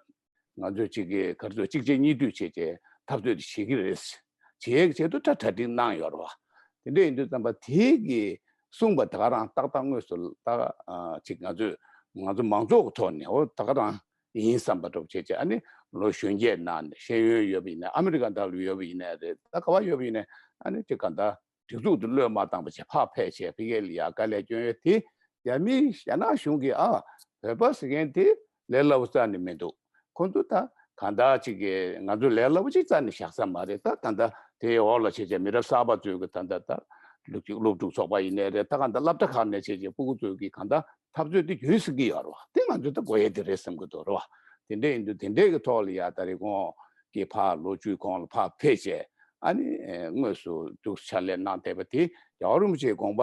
ང་ཚོས་གཅིག་གི་ག་རེ་ཟེར་གཅིག་རྗེས་གཉིས་མཐུད་བྱས་བྱས་འཐབ་རྩོད་དེ་བྱེད་ཀྱི་རེད། བྱེད་ཡས་ཆེད་དུ་ད་གྲ་སྒྲིག་གནང་ཡོད་རེད་བ། དེ་འདྲ་ཡིན་དུས་ཙམ་པ་དེ་གི་གསུངས་པ་ད་ག་རང་ཏག་ཏག་དངོས་སུ་ད་ཨ་གཅིག་ང་ཚོས་ང་ཚོ་མང་ཚོགས་ཀྱི་ཐོག་ནས་འོ་ད་ག་རང་ཡིན་བསམ་པ་འདྲ་པོ་བྱས་བྱས་ཨ་ནི་ལོ་གཞོན་སྐྱེས་ནང་ནས་ཤེས་ཡོན་ཡོད་པ་ཡིན་ན་ཨ་མི་རི་ཀ་འདྲ་ལ་ཡོད་པ་ཡིན་ན་རེད། ད་ག་བ་ཡོད་པ་ཡིན་ན་ཨ་ནི་གཅིག་ག་ད། སྒྲིག་འཛུགས་དེ་བློས་མ་བཏང་བ་བྱས་ཕར་ཕེབས་བྱས་ཕ་གི་ལ་ཡ་དཀའ་ལས་སྐྱོན་ཡོད་དེ། རྒྱ་མི་རྒྱ་ནག་གཞུང་གིས་ཨ་བོད་པ་ཟེར་མཁན་དེ་ལས་སླ་པོ་རྩ་ནས་མི་འདུག་ཁོང་ཚོ་ད་གང་ལྟར་ཅིག་གི་ང་ཚོ་ལས་སླ་པོ་ཅིག་རྩ་ནས་བཞག་ས་མ་རེད། ད་ད་ལྟ་དེའི་འོག་ལ་བྱས་བྱས་མི་རབས་གསར་པ་ཚོས་གི་ད་ལྟ་ད་སློབ་ཕྲུག་སློབ་ཕྲུག་ཚོགས་པ་ཡིན་ནའི་རེད། ད་གང་ལྟར་སློབ་གྲྭ་ཁག་ནས་བྱས་བྱས་སྤུ་གུ་ཚོས་གི་གང་ལྟར་འཐབ་རྩོད་དེ་རྒྱུན་སྲིང་གི་ཡོད་རེད་བ། དེ་ང་ཚོས་ད་དགོས་ཡས་དེ་རེད་བསམ་གི་འདུག་རེད་བ། དེ་འདྲ་ཡིན་དུས་དེ་འདྲའི་གི་ཐོག་ལ་ཡ་ད་རེས་ཁོང་གི་ཕར་ལོ་བཅུའི་གོང་ལ་ཕར་ཕེབས་བྱས་ཨ་ནི་དངོས་སུ་འདུག་ཕྱག་ལས་གནང་བསྡད་པ་དེ་རྒྱལ་བ་རིན་པོ་ཆེའི་དགོངས་པ་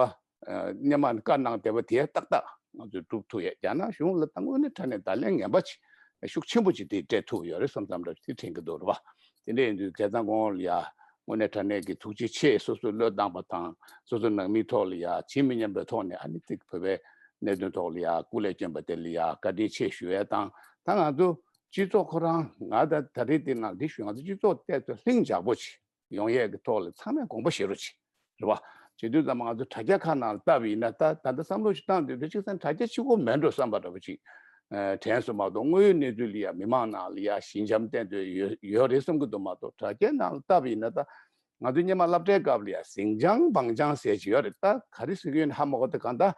སྔོན་མ་བཀའ་གནང་བསྡད་པ་དེ་ཏག་ཏག་ང་ཚོས་སྒྲུབ་ཐུབ་ཡས། རྒྱ་ནག་གཞུང་ལ་ད་དངོས་གནས་དྲང་གནས་བརྡ་ལན་ངན་པ་ཅིག་ཤུགས་ཆེན་པོ་ཅིག་དེ་སྤྲད་ཐུབ་ཡོད་རེད་བསམ་བསམ་འདྲ་ཅིག་དྲན་གི་འདུག་རེད་བ། དེ་འདྲ་ཡིན་དུས་བྱས་ཙང་ཁོང་ལ་ཡ་དངོས་གནས་དྲང་གནས་ཀྱི་ཐུགས་རྗེ་ཆེ། སོ་སོས་བློས་བཏང་པ་དང་སོ་སོ་ནང་མིའི་ཐོག་ལ་ཡ་ཇི་མི་སྙམ་པའི་ཐོག་ནས་ཨ་ནི་ཅིག་བོད་པའི་གནད་དོན་ཐོག་ལ་ཡ་སྐུ་ལས་བསྐྱོན་པ་དེ་ལ་ཡ་བཀའ་དྲིན་ཆེ་ཞུ་ཡས་དང་། ད་ང་ཚོ་སྤྱི་ཚོགས་ཁོ་རང་ང་ད་ད་རེས་དེ་ནང་འདི་ཞུ། ང་ཚོ་སྤྱི་ཚོགས་ཐད་དུ་ལྷིང་འཇགས་པོ་ཅིག་ཡོང་ཡས་ཀྱི་ཐོག་ལ་ཚང་མས་དགོངས་པ་བཞེས་རོགས་གྱིས། རེད་བ། བྱེད་དུས་ཙམ་པ་ང་ཚོ་དྲ་རྒྱ་ཁག་ནང་ལ་བལྟ་བ་ཡིན་ན་ད་ད་ལྟ་བསམ་བློ་ཞིག་བཏང་དུས་དེ་གཅིག་ཙམ་དྲ་རྒྱ་གཅིག་པོ་མེད་འགྲོ་བསམ་པ་འདྲ་པོ་ཅིག་ཨ་དྲན་སོང་མ་གཏོགས། དངོས་ཡོད་གནས་ཚུལ་ལ་ཡ་མི་མང་ནང་ལ་ཡ་ཞི་འཇམ་བསྟན་དུ་ཡོད་ཡོད་རེད་བསམ་གྱི་འདུག་མ་གཏོགས། དྲ་རྒྱའི་ནང་ལ་བལྟ་བ་ཡིན་ན་ད་ང་ཚོ་སྔོན་མ་སློབ་གྲྭའི་སྐབས་ལ་ཡ་ཟིང་ཆ་བང་ཆ་ཟེར་གྱི་ཡོད་རེད། ད་ག་རེ་ཟེར་གྱི་ཡོད་ན་ཧ་མ་གོ། ད་གང་ལྟར་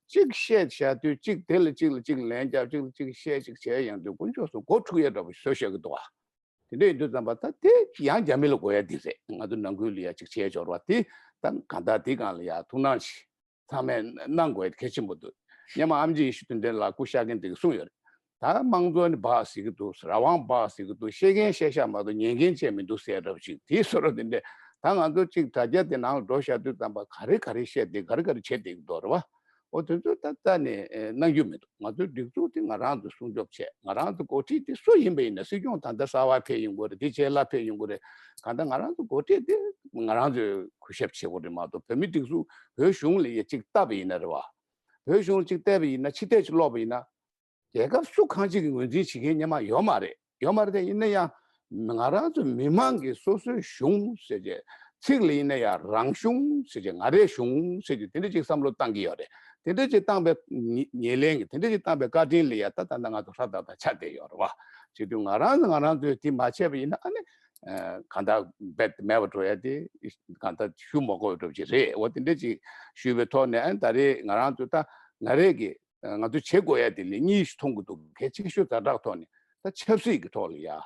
གཅིག་བཤད་བཞག་དུས་གཅིག་དེ་ལ་གཅིག་ལ་གཅིག་ལན་རྒྱབ། གཅིག་ལ་གཅིག་བཤད། གཅིག་བྱས་ཡོང་དུས་དཀོན་མཆོག་གསུམ་མགོ་འཁྲུག་ཡས་འདྲ་པོ་བཟོས་བཞག་གི་འདུག་ཨ། དེ་འདྲ་ཡིན་དུས་ཙམ་པ་ད་དེ་ཡང་རྒྱ་མི་ལ་དགོས་ཡ་དེ་རེད། ང་ཚོ་ནང་ཁུལ་ལ་ཡ་གཅིག་བྱས་འབྱོར་བ་དེ་ད་གང་ལྟར་དེ་སྒང་ལ་ཡ་ཐུགས་སྣང་ཞིག་ཚང་མས་གནང་དགོས་ཡ་གལ་ཆེན་པོ་འདུག་སྔོན་མ་ཨེམ་ཆི་ཡེ་ཤེས་རྡུལ་ཕྲན་ལགས་སྐུ་གཤེགས་མཁན་དེ་གིས་གསུངས་ཡོད་རེད། ད་དམངས་གཙོ་ནི་འབག་ཟེར་གི་འདུག་རང་དབང་འབག་ཟེར་གི་འདུག་བཤད་མཁན་བཤད་ཤག་མ་གཏོགས་ཉན་མཁན་བྱས་མི་འདུག་ཟེར་འདྲ་པོ་ཅིག་དེའི་བཟོ་འདྲ་དེ་འདྲས། ད་ང་ཚོ་གཅིག་དྲ་རྒྱ་དེ་ནང་ལ་འགྲོ་བཞག་དུས་ཙམ་པ་ག་རེ་ག་རེ་བཤད་བསྡད། ག་རེ་ག་རེ་བྱེད་བསྡད་ཀྱི་འདུག་རེད་བ། འོ་དེ་ཚོ་ད་རྩ་ནས་ཨེ་གནང་རྒྱུ་མི་འདུག་ང་ཚོའི་སྒྲིག་འཛུགས་དེ་ང་རང་ཚོ་སྲུང་སྐྱོབ་བྱས། ང་རང་ཚོ་འགོ་ཁྲིད་དེ་སུ་ཡིན་པ་ཡིན་ན། སྲིད་སྐྱོང་ད་ལྟ་གསར་པ་ཕེབས་ཡོང་གི་རེད། དེ་རྗེས་ལ་ཕེབས་ཡོང་གི་རེད། གང་ལྟར་ང་རང་ཚོ་འགོ་ཁྲིད་དེ་ང་རང་ཚོས་གུས་ཞབས་བྱེད་དགོས་རེད་མ་གཏོགས། བོད་མི་སྒྲིག་འཛུགས་བོད་གཞུང་ལ་ཡ་གཅིག་བལྟས་པ་ཡིན་ན་རེད་བ། བོད་གཞུང་ལ་གཅིག་བལྟས་པ་ཡིན་ན། ཕྱི་ཐད་ཅིག་ཀློག་པ་ཡིན་ན། རྒྱལ་ཁབ་སུ་གང་ཅིག་གིས་ངོས་འཛིན་བྱེད་མཁན་སྔོན་མ་ཡོད་མ་རེད། ཡོད་མ་རེད་དེ། ཡིན་ན་ཡང་ང་རང་ཚོ་མི་མང་གིས་སོ་སོའི་གཞུང་ཟེར་བྱས། ཚིག་ལ་ཡིན་ན་ཡང་རང་གཞུང་ཟེར་བྱས། ང་རའི་གཞུང་ཟེར་བྱས། དེ་འདྲ་ཅིག་བསམ་བློ་བཏང་གི་ཡོད་རེད། དེ་འདྲ་ཅིག་བཏང་པའི་ཉེ་ཉེར་ལེན་གྱི་དེ་འདྲ་ཅིག་བཏང་པའི་བཀའ་དྲིན་ལ་ཡ་ད་ད་ལྟ་ང་ཚོ་ཧྲ་ཏག་ཏག་ཆགས་བསྡད་ཡོད་རེད་བ། བྱེད་དུས་ང་རང་ང་རང་ཚོས་དེ་མ་བྱས་པ་ཡིན་ན་ཨ་ནི་ཨ་གང་ལྟར་རྦད་དེ་མེད་པ་འགྲོ་ཡ་དེ་གང་ལྟར་ཞུ་མ་དགོས་པ་འདྲ་པོ་ཅིག་རེད། འོ་དེ་འདྲ་ཅིག་ཞུས་པའི་ཐོག་ནས་ཨ་ནི་ད་རེས་ང་རང་ཚོ་ད་ང་རེ་གི་ང་ཚོ་བྱེད་དགོས་ཡ་དེ་ལས་གཉིས་ཤིག་མཐོང་གི་འདུག་གལ་ཆེ་ཤོས་ཛ་དྲག་ཐོག་ནས་ད་ཆབ་སྲིད་ཀྱི་ཐོག་ལ་ཡ་ཨ་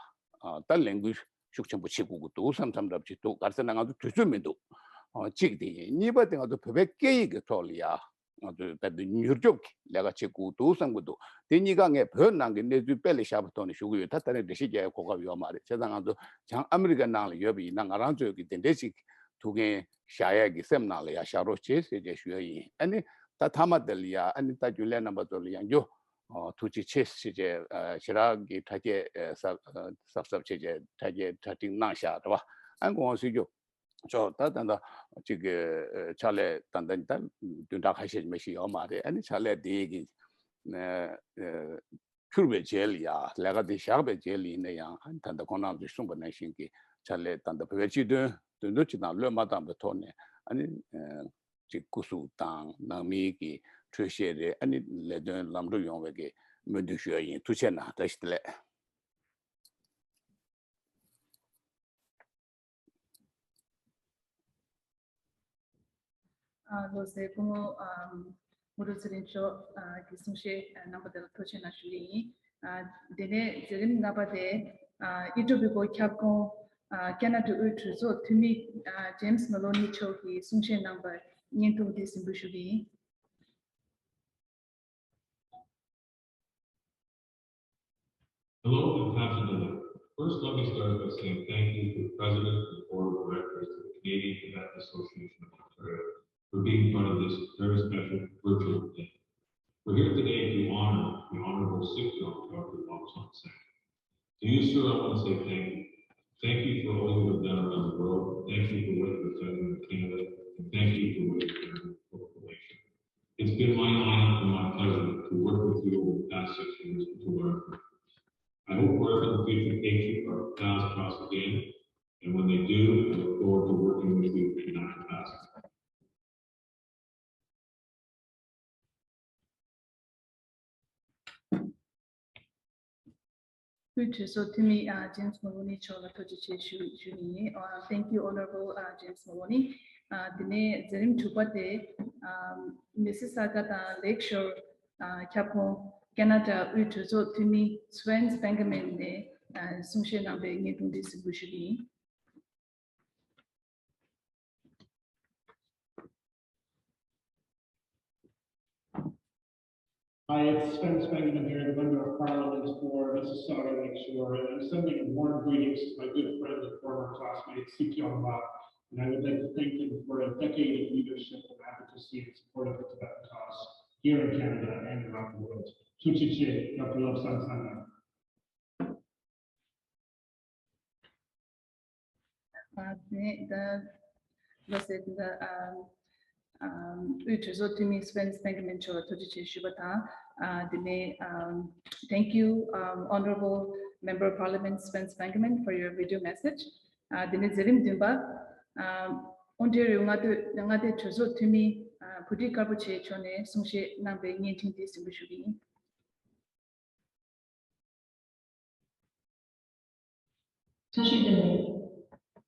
ད་ལས་འགུལ་ཤུགས་ཆེན་པོ་བྱེད་དགོས་ཀྱི་འདུག་བསམ་བསམ་འདྲ་པོ་ཅིག་འདུག་ག་རེ་ཟེར་ན་ང་ཚོ་དུས་ཚོད་མི་འདུག་ཨ་གཅིག་དེ་ཡིན། གཉིས་པ་དེ་ང་ཚོ་བོད་པའི་སྐད་ཡིག་གི་ཐོག་ལ་ཡ་ང་ཚོས་རྦད་དེ་མྱུར་སྐྱོབ་ཀྱི་ལས་ཀ་བྱེད་དགོས་འདུག་བསམ་གྱི་འདུག་དེ་གཉིས་ཀ་ངས་བོད་ནང་གི་གནས་ཚུལ་དཔེ་ལ་བཞག་པའི་ཐོག་ནས་ཞུ་གི་ཡོད། ད་ད་རེས་འགྲེལ་བཤད་རྒྱག་ཡའི་གོ་སྐབས་ཡོད་མ་རེད། བྱས་ཙང་ང་ཚོ་བྱང་ཨ་མི་རི་ཀ་ནང་ལ་ཡོད་པ་ཡིན་ན་ང་རང་ཚོས་ཀྱི་དེ་འདྲའི་ཅིག་ཐུགས་འགན་བཞག་ཡས་ཀྱི་སེམས་ནང་ལ་ཡ་བཞག་རོགས་བྱེད་ཟེར་བྱས་ཞུ་ཡ་ཡིན། ཨ་ནི་ད་མཐའ་མ་དེ་ལ་ཡ་ཨ་ནི་ད་རྒྱུན་ལས་རྣམ་པ་ཚོ་ལ་ཡང་རྒྱུ་ ཨོ་ཐུགས་རྗེ་ཆེ་ཞེས་བྱས་ཨ་ཞེ་དྲག་གི་དྲ་རྒྱའི་ཨ་གཟབ་གཟབ་གཟབ་བྱས་བྱས་དྲ་རྒྱའི་གྲ་སྒྲིག་གནང་བཞག་རེད་བ། ཨ་ཁོང་སྲིད་སྐྱོང་མཆོག་ད་ད་ད་ཅིག་གི་ཕྱག་ལས་ད་ད་ད་བདུན་ཕྲག་ཁ་ཤས་མ་ཞིག་ཡོད་མ་རེད། ཨ་ནི་ཕྱག་ལས་དེ་གི་ཨ་ཨ་འཁྱུར་བའི་རྗེས་ལ་ཡ་ལས་ཀ་དེ་བཞག་པའི་རྗེས་ལ་ཡིན་ན་ཡང་ཨ་ནི་ད་ལྟ་ཁོང་རྣམ་ཚོས་གསུངས་པ་ནང་བཞིན་གྱི་ཕྱག་ལས་ད་ལྟ་བོད་པའི་སྤྱི་དོན་དོན་དུ་ཅི་དང་བློས་མ་བཏང་པའི་ཐོག་ནས་ཨ་ནི་ཅིག་སྐུ་གཟུགས་དང་ནང་མིའི་གི་འཕྲོད་བཞེས་རེད། ཨ་ནི་ལས་དོན་ལམ་འགྲོ་ཡོང་བའི་གི་སྨོན་འདུན་ཞུ་ཡ་ཡིན། ཐུགས་རྗེ་གནང་། བཀྲ་ཤིས་བདེ་ལེགས། ཨ་ལགས་སོ། སྐུ་ངོ་ཨམ་མུ་ཏུ་ཚེ་རིང་མཆོག་ཨ་གི་གསུང་བཤད་ཨ་གནང་པ་དེ་ལ་ཐུགས་རྗེ་གནང་ཞུ་གི་ཡིན། ཨ་དེ་ནས་མཛད་རིམ་ལྔ་པ་དེ་ཨ་ཨི་ཊོ་བི་ཀོ་ཁྱབ་ཁོངས་ཨ་ཁེ་ན་ཌ་དབུས་གྲོས་ཚོགས་འཐུས་མི་ཨ་ཇེམ་སི་མེ་ལོ་ནི་མཆོག་གིས་གསུང་བཤད་གནང་པར་བརྙན་ཐུང་འདི་གཟིགས་འབུལ་ཞུ་གི་ཡིན། Hello and happy New Year. First, let me start by saying thank you to the President and Board of Directors of the Canadian Tibet Association of Ontario for being part of this very special virtual event. We're here today to honor the Honorable Sikh Doctor Lobsang Sangay. To you, sir, I want to say thank you. Thank you for all you have done around the world. Thank you for what you have done in Canada. And thank you for what you have done for the nation. It's been my honor and my pleasure to work with you over the past six years and to learn from you. I hope forever in the future takes you our paths cross again, and when they do, I look forward to working with you in that capacity. དབུས་གྲོས་ཚོགས་འཐུས་མི་ཨ་ཇེམ་སི་མོ་ལོ་ནི་མཆོག་ལ་ཐུགས་རྗེ་ཆེ་ཞུ་ཞུ་ནི་ཡིན། ཨ་Thank you, Honorable ཨ་James Maloney. ཨ་དེ་ནས་མཛད་རིམ་དྲུག་པ་དེ་ཨ་མི་སི་ས་ག་དང་ལེག་ཤོར་ཨ་ཁྱབ་ཁོངས་ཁེ་ན་ཌ་དབུས་གྲོས་ཚོགས་འཐུས་མི་སི་ཝེན་སི་བྷེང་གྷ་མན་ནས་ཨ་གསུང་བཤད་གནང་པའི་བརྙན་ཐུང་འདི་གཟིགས་འབུལ་ཞུ་གི་ཡིན། Hi, it's Sven Spangenman here, the Member of Parliament for Mississauga Lakeshore, and I'm sending warm greetings to my good friend and former classmate, Sikyong Ma, and I would like to thank him for a decade of leadership and advocacy in support of the Tibetan cause here in Canada and around the world. Tuchiche, Doctor Lobsang Sangay. ཨ་ནི་ད་ལོ་སེ་ད་ཨམ་ཨམ་དབུས་གྲོས་ཚོགས་འཐུས་མི་སི་ཝེན་སི་བྷེང་གྷ་མན་མཆོག་ལ་ཐུགས་རྗེ་ཆེ་ཞུས་པ་དང་། ཨ་དེ་ནས་ཨམ་Thank you, um, Honorable Member of Parliament Sven Spangeman, for your video message. ཨ་དེ་ནས་མཛད་རིམ་བདུན་པ་ཨམ་ཨོན་ཊེ་རི་ཡོ་མངའ་སྡེ་མངའ་སྡེ་གྲོས་ཚོགས་འཐུས་མི་ཨ་བྷུ་ཏི་ཀར་པོ་ཆེ་མཆོག་ནས་གསུང་བཤད་གནང་པའི་བརྙན་འཕྲིན་འདི་གཟིགས་འབུལ་ཞུ་གི་ཡིན། Tashi Delek.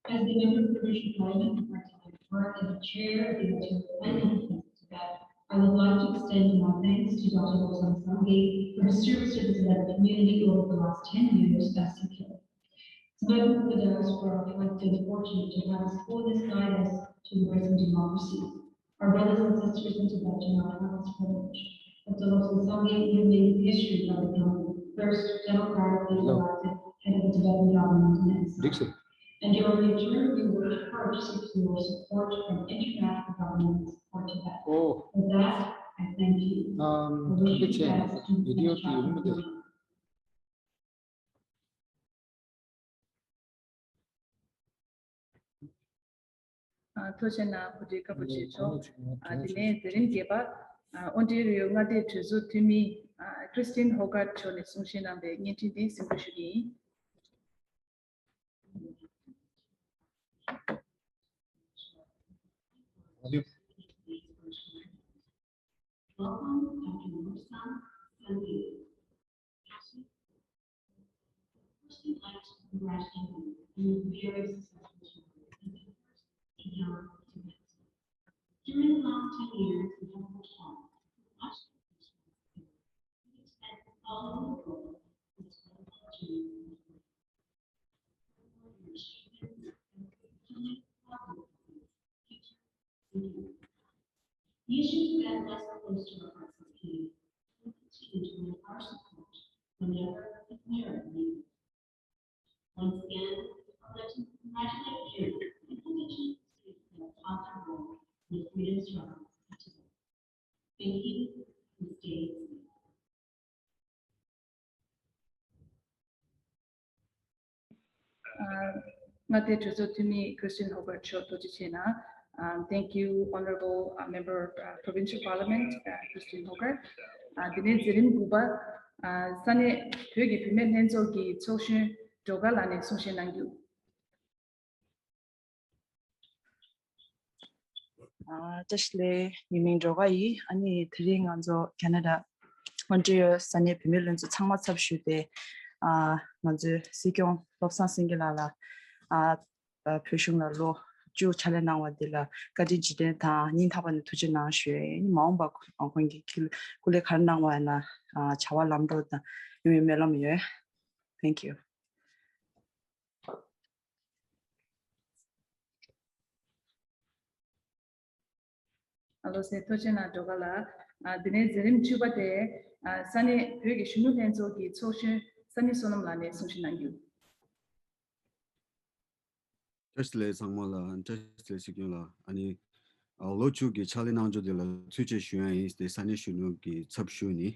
As the member of provincial parliament for Tibet Park and the chair of the Ontario Planning Committee for Tibet, I would like to extend my thanks to Doctor Lobsang Sangay for his service to the Tibetan community over the last ten years as C K. It's my hope that the diaspora collective fortunate to have his holiness guide us to embracing democracy. Our brothers and sisters in Tibet do not have this privilege. But the Lobsang Sangay, you made history by becoming the first democratically elected head of the Tibetan government in exile. And during your term, you worked hard to secure support from international governments for Tibet. Oh. For that, I thank you. Um, I wish you the best in the future. ཐུགས་རྗེ་གནང་བུ་ཏི་ཀར་པོ་ཆེ་མཆོག་དེ་ནས་མཛད་རིམ་བརྒྱད་པ་ཨོན་ཊེ་རི་ཡོ་མངའ་སྡེའི་གྲོས་ཚོགས་འཐུས་མི་Christine Hogarth མཆོག་ནས་གསུང་བཤད་གནང་པའི་བརྙན་འཕྲིན་འདི་གཟིགས་འབུལ་ཞུ་གི་ཡིན། Welcome, Doctor Lobsang Sangay. Firstly, I'd like to congratulate you on your very successful tour as the first C E O of Tibet. During the last ten years, you have worked hard to put much of the Tibet all over the world as well as the issues that less close to our hearts as Canadians will continue to lend our support whenever and wherever needed. Once again, I'd like to congratulate you on the positive role in the freedom struggle of Tibet. Thank you, and stay safe. མངའ་སྡེའི་གྲོས་ཚོགས་འཐུས་མི་Christine Hogarth མཆོག་ཐུགས་རྗེ་ཆེ་གནང་། Um, thank you, Honorable uh, Member of uh, Provincial Parliament, uh, Christine Hogarth. Uh, དེ་ནས་མཛད་རིམ་དགུ་པ། Uh, ས་གནས་བོད་ཀྱི་བུད་མེད་ལྷན་ཚོགས་ཀྱི་ཚོགས་གཞོན་སྒྲོལ་དཀར་ལགས་ནས་གསུང་བཤད་གནང་རྒྱུ། ཨ། བཀྲ་ཤིས་བདེ་ལེགས། ངའི་མིང་སྒྲོལ་དཀར་ཡིན། ཨ་ནི་དེ་རིང་ང་ཚོ་ཁེ་ན་ཌ་ཨོན་ཊ་རི་ཡོ་ས་གནས་བུད་མེད་ལྷན་ཚོགས་ཚང་མ་ཚབ་ཞུས་ཏེ། ཨ། ང་ཚོའི་སྲིད་སྐྱོང་བློ་བཟང་སེང་གེ་ལགས་ལ། ཨ། ཨ། བོད་གཞུང་ལ་ལོ་བཅུ་ཕྱག་ལས་གནང་བ་འདི་ལ་བཀའ་དྲིན་རྗེས་དྲན་དང་སྙིང་ཐག་པ་ནས་ཐུགས་རྗེ་གནང་ཞུ་ཡས་ཡིན། མ་འོངས་པ་ཁོང་གིས་སྐུ་ལས་ག་རེ་གནང་བ་ཡིན་ན། ཨ། བྱ་བ་ལམ་འགྲོ་དང་ཡོང་བའི་སྨོན་ལམ་ཡོད། Thank you. ཨ། ལགས་སོ། ཐུགས་རྗེ་གནང་སྒྲོལ་དཀར་ལགས། ཨ། དེ་ནས་མཛད་རིམ་བཅུ་པ་དེ། ཨ། ས་གནས་བོད་ཀྱི་གཞོན་ནུ་ལྷན་ཚོགས་ཀྱི་ཚོགས་གཞོན་ས་གནས་བསོད་ནམས་ལགས་ནས་གསུང་བཤད་གནང་རྒྱུ། བཀྲ་ཤིས་བདེ་ལེགས་ཚང་མ་ལ། བཀྲ་ཤིས་བདེ་ལེགས་སྲིད་སྐྱོང་ལགས། ཨ་ནི། ཨ། ལོ་བཅུ་གི་ཕྱག་ལས་གནང་ཕྱོགས་དེ་ལ་ཐུགས་རྗེ་ཆེ་ཞུ་ཡ་ཡིན་ཏེ་ས་གནས་གཞོན་ནུ་གི་ཚབ་ཞུས་ནས།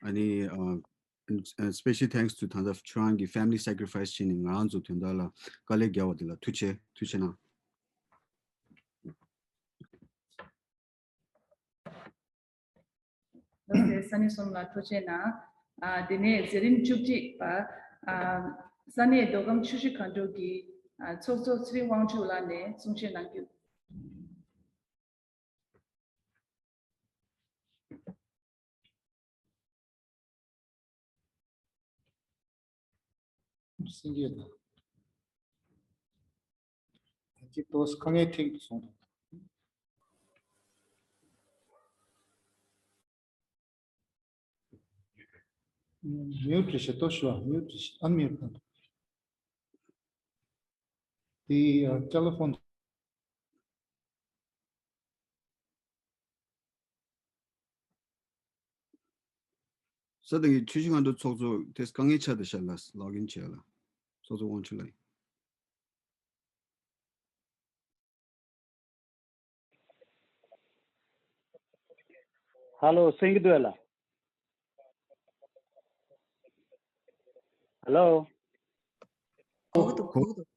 ཨ་ནི། ཨ། And, and special thanks to ད་ལྟ་ཁྱོད་རང་གི་family sacrifice བྱས་ནས་ང་རང་ཚོ་དོན་དག་ལ་དཀའ་ལས་བརྒྱབ་པ་དེ་ལ་ཐུགས་རྗེ་ཆེ། ཐུགས་རྗེ་གནང་། ལགས་སོ། ས་གནས་བསོད་ནམས་ལགས་ཐུགས་རྗེ་གནང་། ཨ། དེ་ནས་མཛད་རིམ་བཅུ་གཅིག་པ། ཨ། ས་གནས་མདོ་ཁམས་ཆུ་བཞི་སྒང་དྲུག་གི། ཨ། ཚོགས་གཙོ་ཚེ་རིང་དབང་ཕྱུག་ལགས་ནས་གསུང་བཤད་གནང་རྒྱུ། སེང་གེ་དང་། ད་ཅིག་ཏོག་ཙམ་དཀའ་ངལ་འཕྲད་ཀྱི་སོང་། མིའུ་ཊི་བྱེད་དོ་ཞུ་བ། མིའུ་ཊི་བྱེད། ཨན་མིའུ་ཊི་དང་། དེ་ཡི་ཊེ་ལེ་ཕོན། ས་དང་གི་ཆུ་བཞི་སྒང་དྲུག་ཚོགས་གཙོ་དེ་དཀའ་ངལ་ཆགས་བསྡད་ཤག་ལགས། ལོག་ཨིན་བྱས་ལ། ཚོགས་གཙོ་དབང་ཕྱུག་ལགས་ཡིན། ཧ་ལོ། གསན་གྱི་འདུག་ལགས། ཧ་ལོ། གོ་གི་འདུག་གོ་གི་འདུག་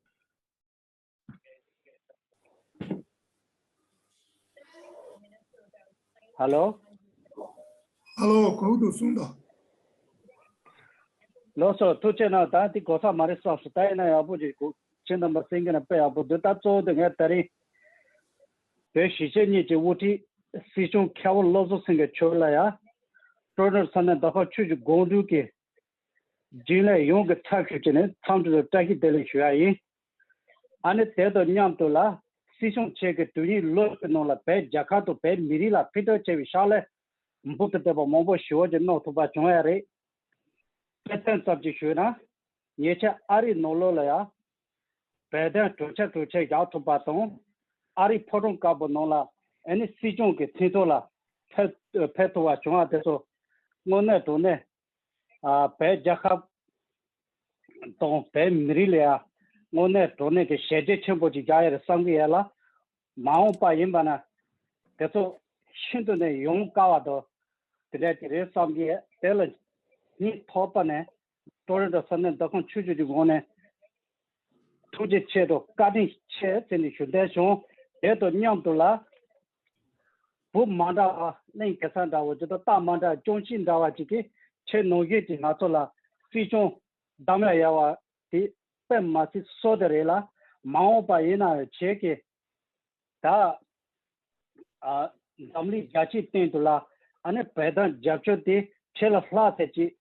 ཧ་ལོ། ཧ་ལོ། གོ་གི་འདུག་གསུངས་དང་། ལགས་སོ། ཐུགས་རྗེ་གནང་། ད་འདི་གོ་ས་མ་རེད་བསམ་སོང་། ད་ཡིན་ན་ཡག་པོ་ཅིག་གོ། ཁྱེད་རྣམ་པ་གསན་མཁན་ལ་དཔེ་ཡག་པོ་འདུག་ད་གཙོ་བོ་དེ་ངས་ད་རིང་བོད་གཞིས་བྱེས་གཉིས་ཀྱི་དབུ་ཁྲིད་སྲིད་སྐྱོང་མཁས་དབང་བློ་བཟང་སེང་གེ་མཆོག་ལ་ཡ། ཊོ་རོན་ཊོ་ས་གནས་མདོ་ཁམས་ཆུ་བཞི་སྒང་དྲུག་གི་རྒྱུན་ལས་ཡོངས་ཀྱི་ཚབ་ཞུས་བྱས་ནས་འཚམས་འདྲི་དང་བཀྲ་ཤིས་བདེ་ལེགས་ཞུ་ཡ་ཡིན། ཨ་ནི་དེ་དང་མཉམ་དུ་ལ་སྲིད་སྐྱོང་མཆོག་གིས་དུས་ཡུན་ལོ་གཅིག་གི་ནང་ལ་བོད་རྒྱལ་ཁབ་དང་བོད་མི་རིགས་ལ་ཕན་ཐོགས་ཆེ་བའི་ཕྱག་ལས་འབུལ་དུ་བསྡད་པ་མང་པོ་ཞེ་པོ་ཅིག་གནང་ཐུབ་པ་བྱུང་ཡ་རེད། དཔེ་མཚོན་ཙམ་ཅིག་ཞུས་ན། ཉེ་ཆར་ཨ་རིའི་ནང་ལོགས་ལ་ཡ་བོད་དོན་གྲོས་འཆར་གྲོས་འཆར་བཞག་ཐུབ་པ་དང་། ཨ་རིའི་ཕོ་བྲང་དཀར་པོ་ནང་ལ་ཨ་ནི་སྲིད་སྐྱོང་གི་མཚན་ཐོག་ལ་ཕེབས་ཕེབས་ཐུབ་པ་བྱུང་བ་དེ་ཚོ་དངོས་གནས་དྲང་གནས། ཨ། བོད་རྒྱལ་ཁབ་དང་བོད་མི་རིགས་ལ་ཡང་དངོས་གནས་དྲང་གནས་ཀྱི་བྱས་རྗེས་ཆེན་པོ་ཅིག་རྒྱག་ཡ་རེད་བསམ་གྱི་ཡོད་ལ། མ་འོངས་པ་ཡིན་པ་ན་དེ་ཚོ་ཤིན་ཏུ་ནས་ཡོང་དཀའ་བ་དང་དེ་འདྲ་ཅིག་རེད་བསམ་གྱི་ཡོད། དེ་ལ་སྙིང་ཐག་པ་ནས་ཊོ་རོན་ཊོ་ས་གནས་མདོ་ཁམས་ཆུ་བཞི་གི་ངོས་ནས་ཐུགས་རྗེ་ཆེ་དང་བཀའ་དྲིན་ཆེ་ཟེར་ནས་ཞུ་འདོད་བྱུང་། དེ་དང་མཉམ་དུ་ལ་བུ་མ་འདྲ་བ་གླིང་གེ་སར་འདྲ་བོ་ཅིག་དང་རྟ་མ་འདྲ་བ་ཅོང་ཞི་འདྲ་བ་ཅིག་གིས་ཁྱེད་ནང་བཞིན་གྱི་ང་ཚོ་ལ་སྲིད་སྐྱོང་གདམ་ཡ་ཡ་བ་དེ་དཔེ་མ་སྲིད་སྲོལ་དེ་རེད་ལ། མ་འོངས་པ་ཡིན་ན་ཡང་ཁྱེད་ཀྱིས་ད་ཨ་འཛམ་གླིང་རྒྱལ་སྤྱིའི་སྟེང་དུ་ལ་ཨ་ནི་བོད་དོན་རྒྱབ་སྐྱོར་དེ་ཁྱེད་ལ་ལྷག་ཚད་ཅིག་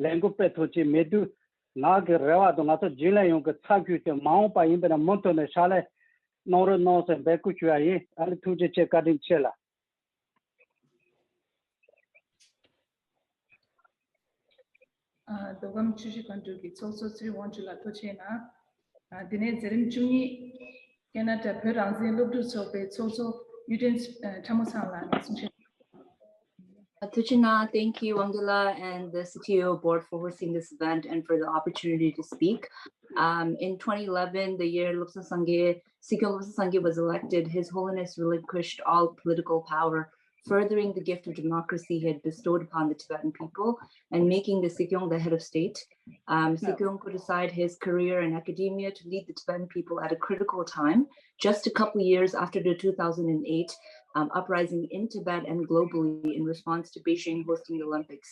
ལས་འགུལ་སྤེལ་ཐུབ་ཀྱི་མེད་དུས། ང་གི་རེ་བ་དང་ང་ཚོ་རྒྱུན་ལས་ཡོངས་ཀྱི་ཚབ་ཞུས་ཏེ་མ་འོངས་པ་ཡིན་པ་ན་མུ་མཐུད་ནས་ཕྱག་ལས་གནང་རོགས་གནང་ཟེར་འབོད་སྐུལ་ཞུ་ཡ་ཡིན། ཨ་ནི་ཐུགས་རྗེ་ཆེ། བཀའ་དྲིན་ཆེ་ལགས། ཨ། མདོ་ཁམས་ཆུ་བཞི་སྒང་དྲུག་གི་ཚོགས་གཙོ་ཚེ་རིང་དབང་ཕྱུག་ལགས་ཐུགས་རྗེ་གནང་། ཨ། དེ་ནས་མཛད་རིམ་བཅུ་གཉིས། ཁེ་ན་ཌ་བོད་རང་བཙན་སློབ་ཕྲུག་ཚོགས་པའི་ཚོགས་གཙོ་གཡུ་སྒྲོན་ཨ་ཁྲ་མོ་ཚང་ལགས་ནས་གསུང་བཤད། Uh, Tuchina, thank you, Wangila and the C T O board for hosting this event and for the opportunity to speak. Um, in twenty eleven, the year Lobsang Sangay, Sikyo Lobsang Sangay was elected, His Holiness relinquished all political power furthering the gift of democracy he had bestowed upon the Tibetan people and making the Sikyong the head of state. Um, Sikyong put aside his career in academia to lead the Tibetan people at a critical time, just a couple years after the two thousand eight um, uprising in Tibet and globally in response to Beijing hosting the Olympics.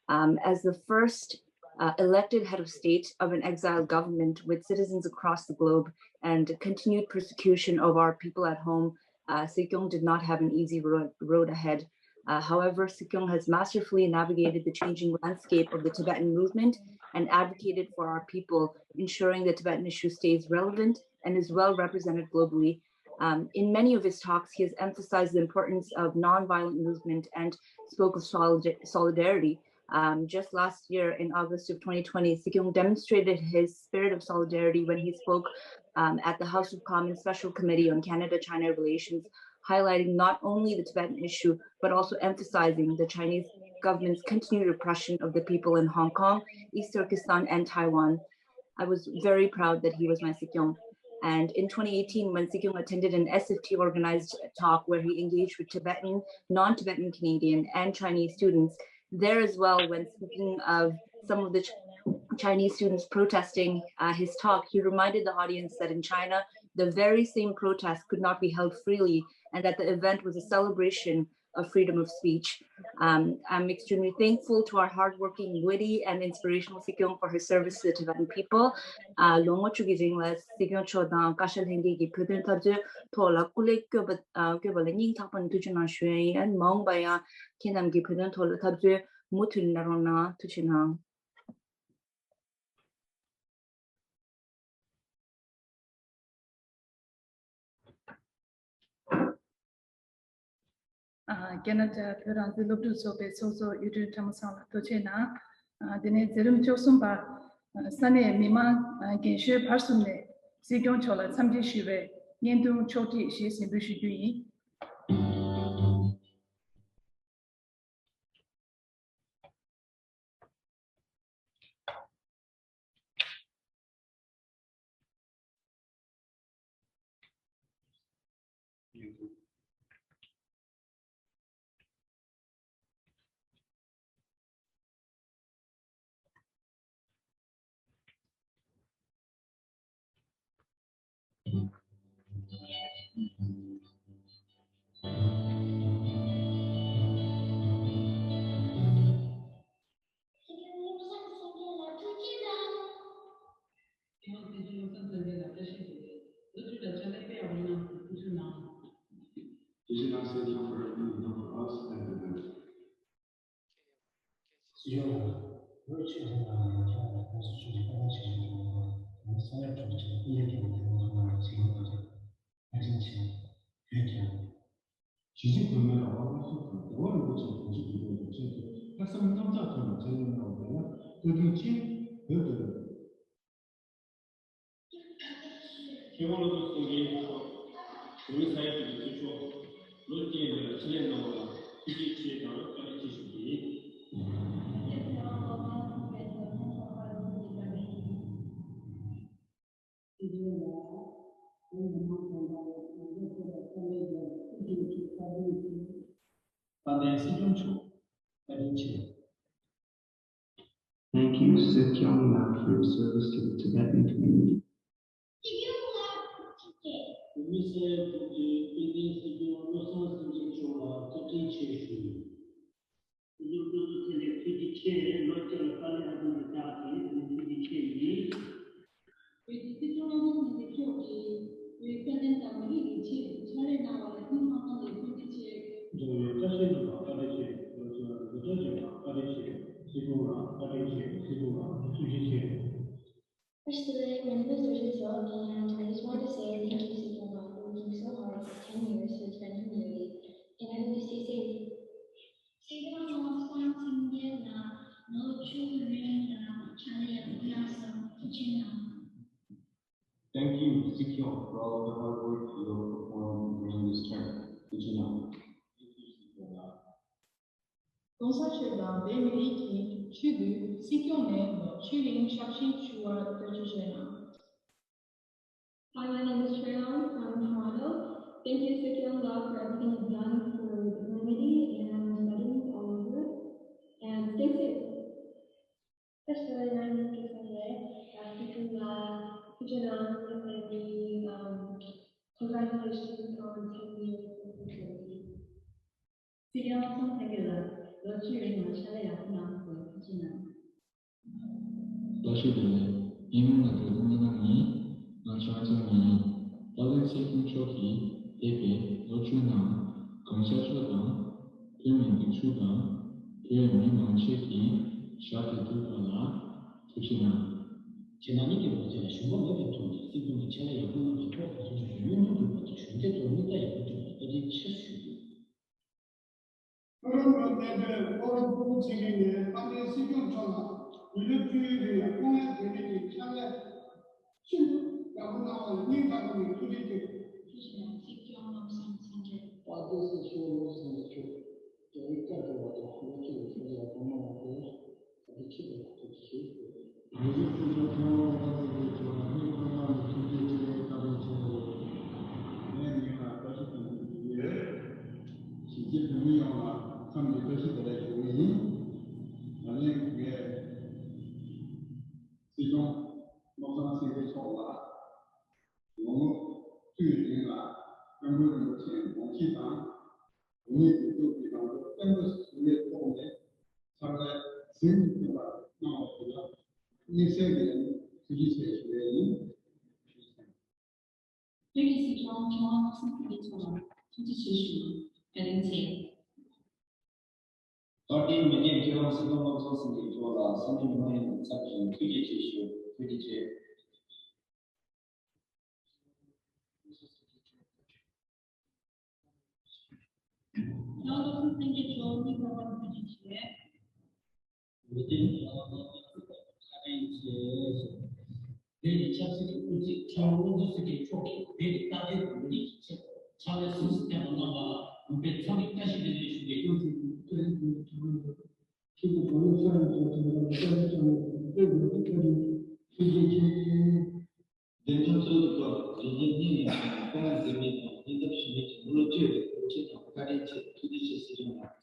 Um, as the first uh, elected head of state of an exiled government with citizens across the globe and continued persecution of our people at home, uh, Sikyong did not have an easy road, road ahead. Uh, however, Sikyong has masterfully navigated the changing landscape of the Tibetan movement and advocated for our people, ensuring the Tibetan issue stays relevant and is well represented globally. Um, in many of his talks, he has emphasized the importance of nonviolent movement and spoke of solid- solidarity. Um, just last year, in August of twenty twenty, Sikyong demonstrated his spirit of solidarity when he spoke um, at the House of Commons Special Committee on Canada China Relations, highlighting not only the Tibetan issue, but also emphasizing the Chinese government's continued repression of the people in Hong Kong, East Turkestan, and Taiwan. I was very proud that he was my Sikyong. And in twenty eighteen, when Sikyong attended an S F T organized talk where he engaged with Tibetan, non Tibetan Canadian, and Chinese students, there as well, when speaking of some of the Ch- Chinese students protesting uh, his talk, he reminded the audience that in China, the very same protest could not be held freely and that the event was a celebration of freedom of speech. Um, I'm extremely thankful to our hardworking, witty, and inspirational Sikyong for his service to the Tibetan people. Uh, ལོ་ངོ་བཅུ་གི་རིང་ལ་སྲིད་སྐྱོང་མཆོག་དང་བཀའ་ཤག་ལྷན་རྒྱས་ཀྱི་བོད་དོན་འཐབ་རྩོད་ཐོག་ལ་སྐུ་ལས་བསྐྱོན་པ་ཨ་བསྐྱོན་པ་ལ་སྙིང་ཐག་པ་ནས་ཐུགས་རྗེ་གནང་ཞུ་ཡ་ཡིན། མ་འོངས་པ་ཡང་ཁྱེད་རྣམས་ཀྱི་བོད་དོན་ཐོག་ལ་འཐབ་རྩོད་མུ་མཐུད་གནང་རོགས་གནང་། ཐུགས་རྗེ་གནང་། ཨ། ཁེ་ན་ཌ་བོད་རང་བཙན་སློབ་ཕྲུག་ཚོགས་པའི་ཚོགས་གཙོ་གཡུ་སྒྲོན་ཁྲ་མོ་ཚང་ལ་ཐུགས་རྗེ་གནང་། ཨ། དེ་ནས་མཛད་རིམ་བཅུ་གསུམ་པ། ཨ། ས་གནས་མི་མང་། ཨ། རྒན་གཞོན་བར་གསུམ་ནས་སྲིད་སྐྱོང་མཆོག་ལ་འཚམས་འདྲི་ཞུ་བའི་བརྙན་ཐུང་ཕྱོགས་སྒྲིག་ཞེས་གཟིགས་འབུལ་ཞུ་རྒྱུ་ཡིན། གཞིས་བྱེས་བོད་མི་རང་དབང་སླར་གསོ་དང་རྒྱལ་བ་རིན་པོ་ཆེའི་དགོངས་གཞི་འགྲུབ་པའི་ཆེད་དུ་ལྷག་བསམ་རྣམ་དག་ཐོག་ནས་བརྩོན་ལེན་གནང་བ་ལ་བཀའ་དྲིན་ཆེ། བོད་དུ། མཁས་དབང་བློ་བཟང་སེང་གེ་མཆོག་བོད་མི་ས་ཡ་གཅིག་གི་སྐུ་ཞབས་ལོ་བརྒྱད་འདིར་ཕྱག་ལས་གནང་བ་ལ་ཐུགས་རྗེ་ཆེ་དང་བཀའ་དྲིན་ཆེ་ཞུ་རྒྱུ་ཡིན། དཔལ་ལྡན་སྲིད་སྐྱོང་མཆོག་བཀའ་དྲིན་ཆེ། Thank you, Sir Kyung Lap, for your service to the Tibetan community. བོད་མི་ས་ཡ་དྲུག་གི་དཔལ་ལྡན་སྲིད་སྐྱོང་བློ་བཟང་སེང་གེ་མཆོག་ལ་བཀའ་དྲིན་ཆེ་ཞུ། སློབ་གྲོགས་ཚོ་ཚང་མ་ལ་ཐུགས་རྗེ་ཆེ། ལོ་བཅུ་ལ་དཀའ་ལས་ཧ་ཅང་གི་བརྒྱབ་ཀྱི་ཐུགས་རྗེ་ཆེ་ཡིན། བོད་ཀྱི་སྲིད་སྐྱོང་བློ་བཟང་སེང་གེ་མཆོག་གིས་བོད་བསྟན་དོན་དང་མི་རིགས་ཀྱི་ཆེད་དུ་ཕྱག་ལས་གནང་བ་ལ་སྙིང་ཐག་པ་ནས་ཐུགས་རྗེ་ཆེ། འབྱོར་བའི་བཀྲ་ཤིས་རྣམས་ལ་བཀའ་དྲིན་ཆེ། ལོ་བཅུ་ལ་འབྲེལ་བ་ཆེ་བ་བཀའ་དྲིན་ཆེ། སྲིད་སྐྱོང་ལ་བཀའ་དྲིན་ཆེ། སྲིད་སྐྱོང་ལ་ཐུགས་རྗེ་ཆེ། Firstly, my name is Dorjin Seok, and I just want to say thank you, Sikyong, for working so hard for ten years for the Tibetan community, and I hope you stay safe. Sikyong, Thank you, Sikyong, for all of the hard work you have performed during this term. Thank you, Sikyong. གོང་ས་མཆོག་དང་བོད་མི་རིགས་ཀྱི་ཆེད་དུ་སྲིད་སྐྱོང་ནས་ལོ་བཅུའི་རིང་ཞབས་ཕྱི་ཞུ་བར་ཐུགས་རྗེ་ཆེ་གནང་། Hi, my name is Treon from Toronto. Thank you, Sir Kyung Lal, for everything you've done for the community and studying all over. And stay safe. Thank you, Sir Yang, for the congratulations on ten years of community. Sir Kyung Lal, thank you, Lord. Lord, you are my child, I am not going to know. བཀྲ་ཤིས་བདེ་ལེགས། ངའི་མིང་ལ་སྒྲོལ་སྟོན་བློ་བཟང་ཡིན། ང་ཆུང་ཆུང་ཡིན། ཏཱ་ལའི་ཚེ་སྐྱོང་མཆོག་གིས་འདས་པའི་ལོ་བཅུ་ནང་གོང་ས་མཆོག་དང་། བོད་མི་སྒེར་གཅོད་དང་། བོད་མི་མང་ཆེ་གིས་ཞབས་ཏུ་བཏུད་པ་ལ་ཐུགས་རྗེ་གནང་། རྗེས་མ་ཉིད་ཀྱི་ལོ་ཚད་ལ་ཞུམ་པ་མེད་པའི་ཐོག་ནས་སྲིད་སྐྱོང་གི་ཕྱག་ལས་ཡག་པོ་གནང་བའི་ཐོག་ང་ཚོ་ཚོས་སྙིང་སྟོབས་སྒྲུབ་པ་དང་གཞོན་སྐྱེས་ཚོར་མིག་ལྟ་ཡག་པོ་སྤྲད་པར་བཀའ་དྲིན་ཆེ་ཞུ་རྒྱུ། ཁོ་རང་གི་གནད་དོན་ལྷོ་རོང་ཕུ་བོ་ཚེ་རིང་ནས་དཔལ་ལྡན་སྲིད་སྐྱོང་མཆོག་ལ་མི་ལོ་བཅུའི་རིང་ལ་སྐུ་ངལ་འཛེམས་མེད་ཀྱི་ཕྱག་ལས་ཤིན་ཏུ་ཡག་པོ་གནང་བ་ལ་སྙིང་ཐག་པ་ནས་ཐུགས་རྗེ་ཆེ། ཐུགས་རྗེ་གནང་། སྲིད་སྐྱོང་བློ་བཟང་སེང་གེ། དཔལ་ལྡན་སྲིད་སྐྱོང་བློ་བཟང་སེང་གེ་མཆོག་རྒྱལ་བའི་བཀའ་སྒྲུབ་པ་དང་ལོ་གཅིག་ལ་ཕྱག་ལས་ཡག་པོ་གནང་བ་དེ། ཨ་ནི་ཆེད་དུ་ཐུགས་རྗེ་ཆེ། ང་ཚོའི་སྤུན་ཀྱག་ཁྱེད་རང་བློ་བཟང་སེང་གེ་མཆོག་ལ་སྙིང་ཐག་པ་ནས་ཐུགས་རྗེ་ཆེ། བཀའ་དྲིན་ཆེ། ངས་མིང་ལ་བཀྲ་ཤིས་དོན་གྲུབ་ཞུ་གི་ཡོད། གཞིས་བྱེས་བོད་མི་ཡོངས་ལ་འཚམས་འདྲི་བཀྲ་ཤིས་བདེ་ལེགས་ཞུ་གི་ཡིན། ད་ནི་ངས་སྲིད་སྐྱོང་བློ་བཟང་སེང་གེ་མཆོག་ལ་ལོ་ངོ་བཅུའི་རིང་ལ་སྐྱབས་མགོན་རིན་པོ་ཆེའི་དགོངས་གཞི་དང་། བོད་མིའི་སྒྲིག་འཛུགས་ཀྱི་རང་དབང་བརྟན་པོ་བཟུང་བའི་ཐོག་ནས་ཕྱག་ལས་ཟིན་ཐུབ་པ་གནང་བ་དེ་ལ་དམིགས་བསལ་གྱི་ཐུགས་རྗེ་ཆེ་ཞུ་ཡས་ཡིན། བོད་ཀྱི་སྲིད་སྐྱོང་མཆོག་ཁོང་ཚོ་ཚང་མ་ལ་ཐུགས་རྗེ་ཆེ་ཞུ། བཀའ་དྲིན་ཆེ། བཀའ་དྲིན་མི་དགེ་མཁས་དབང་སྲིད་སྐྱོང་བློ་བཟང་སེང་གེ་མཆོག་ལ་ས་གནས་མི་མང་ཡོངས་ནས་འཚམས་ཤིང་ཐུགས་རྗེ་ཆེ་ཞུ། ཐུགས་རྗེ་ཆེ། ཡང་སློབ་གསོ་སེང་གེ་མཆོག་སྙིང་ཐག་པ་ནས་ཐུགས་རྗེ་ཆེ། མི་དེ་ཡང་སློབ་གསོ་སེང་གེ་མཆོག་བཀའ་དྲིན་ཆེ། དེ་ནི་ཆབ་སྲིད་ཀྱི་དབུ་ཁྲིད་ཁྲི་བློན་བློ་བཟང་སེང་གེ་མཆོག་གིས་བོད་ཀྱི་རྟ་དྲེལ་བོད་རིགས་ཀྱི་ཆེད་དུ་ཕྱག་ལས་གཟབ་གཟབ་བསྟན་པ་གནང་བ་ལ་མུ་མཐུད་ཚང་མས་བཀྲ་ཤིས་བདེ་ལེགས་ཞུ་རྒྱུ། ཁྱེད་ཀྱི་བུ་ལོན་ཚང་མ་ཚོ་དེ་ལ་བཀའ་དྲིན་ཆེ། བཀའ་དྲིན་ཆེ། ཐུགས་རྗེ་ཆེ། བདེན་མཐའ་གཙོ་བོ་དེ་དག་རིན་ཆེན་གཉིས་ཡིན་ཞིང་། དཀའ་ངལ་འཛེམས་མེད་དང་སྙིང་སྟོབས་ཞུམ་མེད་ཀྱིས་མི་ལོ་བཅུའི་རིང་དགོངས་གཞི་དང་བཀའ་དྲིན་ཆེ། ཐུགས་རྗེ་ཆེ། སྲིད་སྐྱོང་ལགས།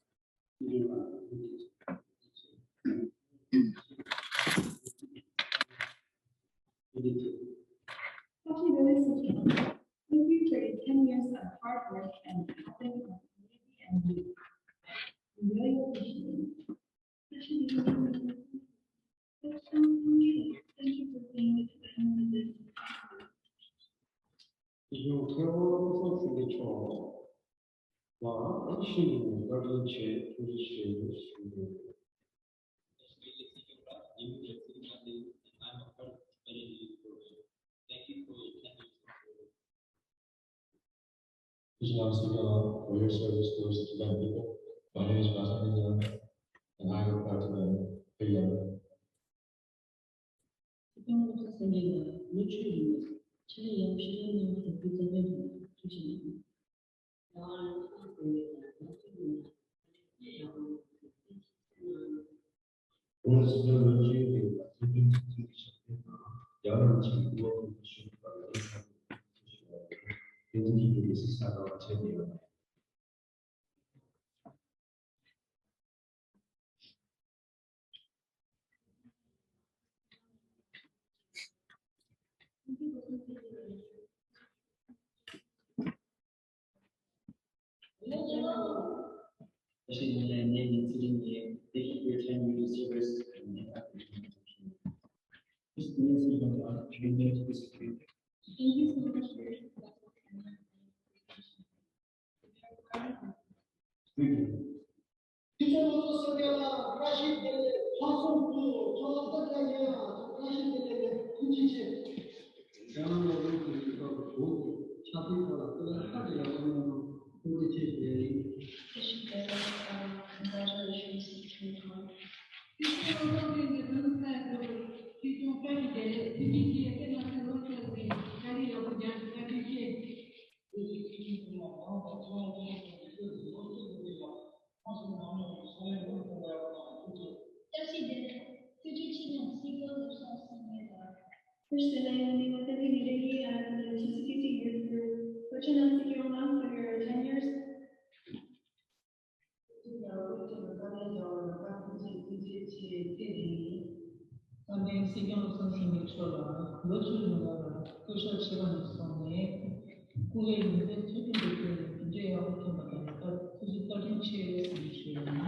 Thank you for your ten years of hard work and helping our community and youth. We really appreciate it. Thank you for being the friend of this. སྲིད་སྐྱོང་མཁས་དབང་བློ་བཟང་སེང་གེ་མཆོག་ལ་ཤིན་ཏུ་ནས་བཀའ་དྲིན་ཆེ། ཐུགས་རྗེ་ཆེ་ཞུ་རྒྱུ། Thank you for your ten years of service. Thank you, Mister President, for your service towards the Tibetan people. My name is Basan Rinzan, and I am a Tibetan. Thank you. སྲིད་སྐྱོང་བློ་བཟང་སེང་གེ་ལགས། ལོ་བཅུ་རིང་ལ་ཕྱག་ལས་ཡག་པོ་ཞིག་གནང་གནང་བར་བོད་རྩ་དོན་དང་ཐུགས་རྗེ་གནང་། Thank you so much for your support and your dedication. Thank you. སྲིད་སྐྱོང་བློ་བཟང་སེང་གེ་ལགས་བཀྲ་ཤིས་བདེ་ལེགས། ལྷག་བསམ་དང་ཚོར་བ་བཀྲ་ཤིས་བདེ་ལེགས། ཐུགས་རྗེ་ཆེ། རྒྱ་ནག་དབུས་གཙང་གི་སྐབས་སུ་ཆབ་སྲིད་ཐོག་ལ་སྐུ་ལས་ཧ་ཅང་ཡག་པོ་གནང་། ཐུགས་རྗེ་ཆེ་ཞུ་ཡ་ཡིན། Congratulations to you. སྲིད་སྐྱོང་བློ་བཟང་སེང་གེ་ལགས་བཀྲ་ཤིས་བདེ་ལེགས། ཐུགས་རྗེ་ཆེ། སྐུ་ལས་ལོ་ཆེ་བའི་བཀའ་དྲིན་ཡག་པོ་རྒྱབ། བཀའ་དྲིན་ཆེ། བཀྲ་ཤིས་བདེ་ལེགས། ཐུགས་རྗེ་ཆེ། སྲིད་སྐྱོང་བློ་བཟང་སེང་གེ་ལགས། First, I am Niwatari Niragi. I am the executive director. Question and secure one for your ten years. བཀའ་བསྟན་སྲིད་སྐྱོང་བློ་བཟང་སེང་གེ་མཆོག་ལ་ལོ་བཅུ་རིང་ལ་སྐུ་ཞབས་ཆེ་བ་ནས་བཟུང་ནས་སྐུ་ལས་ཡུན་ཚད་ཚུལ་མཐུན་དུ་བསྐྱོན་ནས་གྲུབ་འབྲས་ཡག་པོ་ཐོན་པ་དང་སྐུ་ཚེ་བཀའ་དྲིན་ཆེ་ཟེར་ནས་ཞུ་ཡ་ཡིན།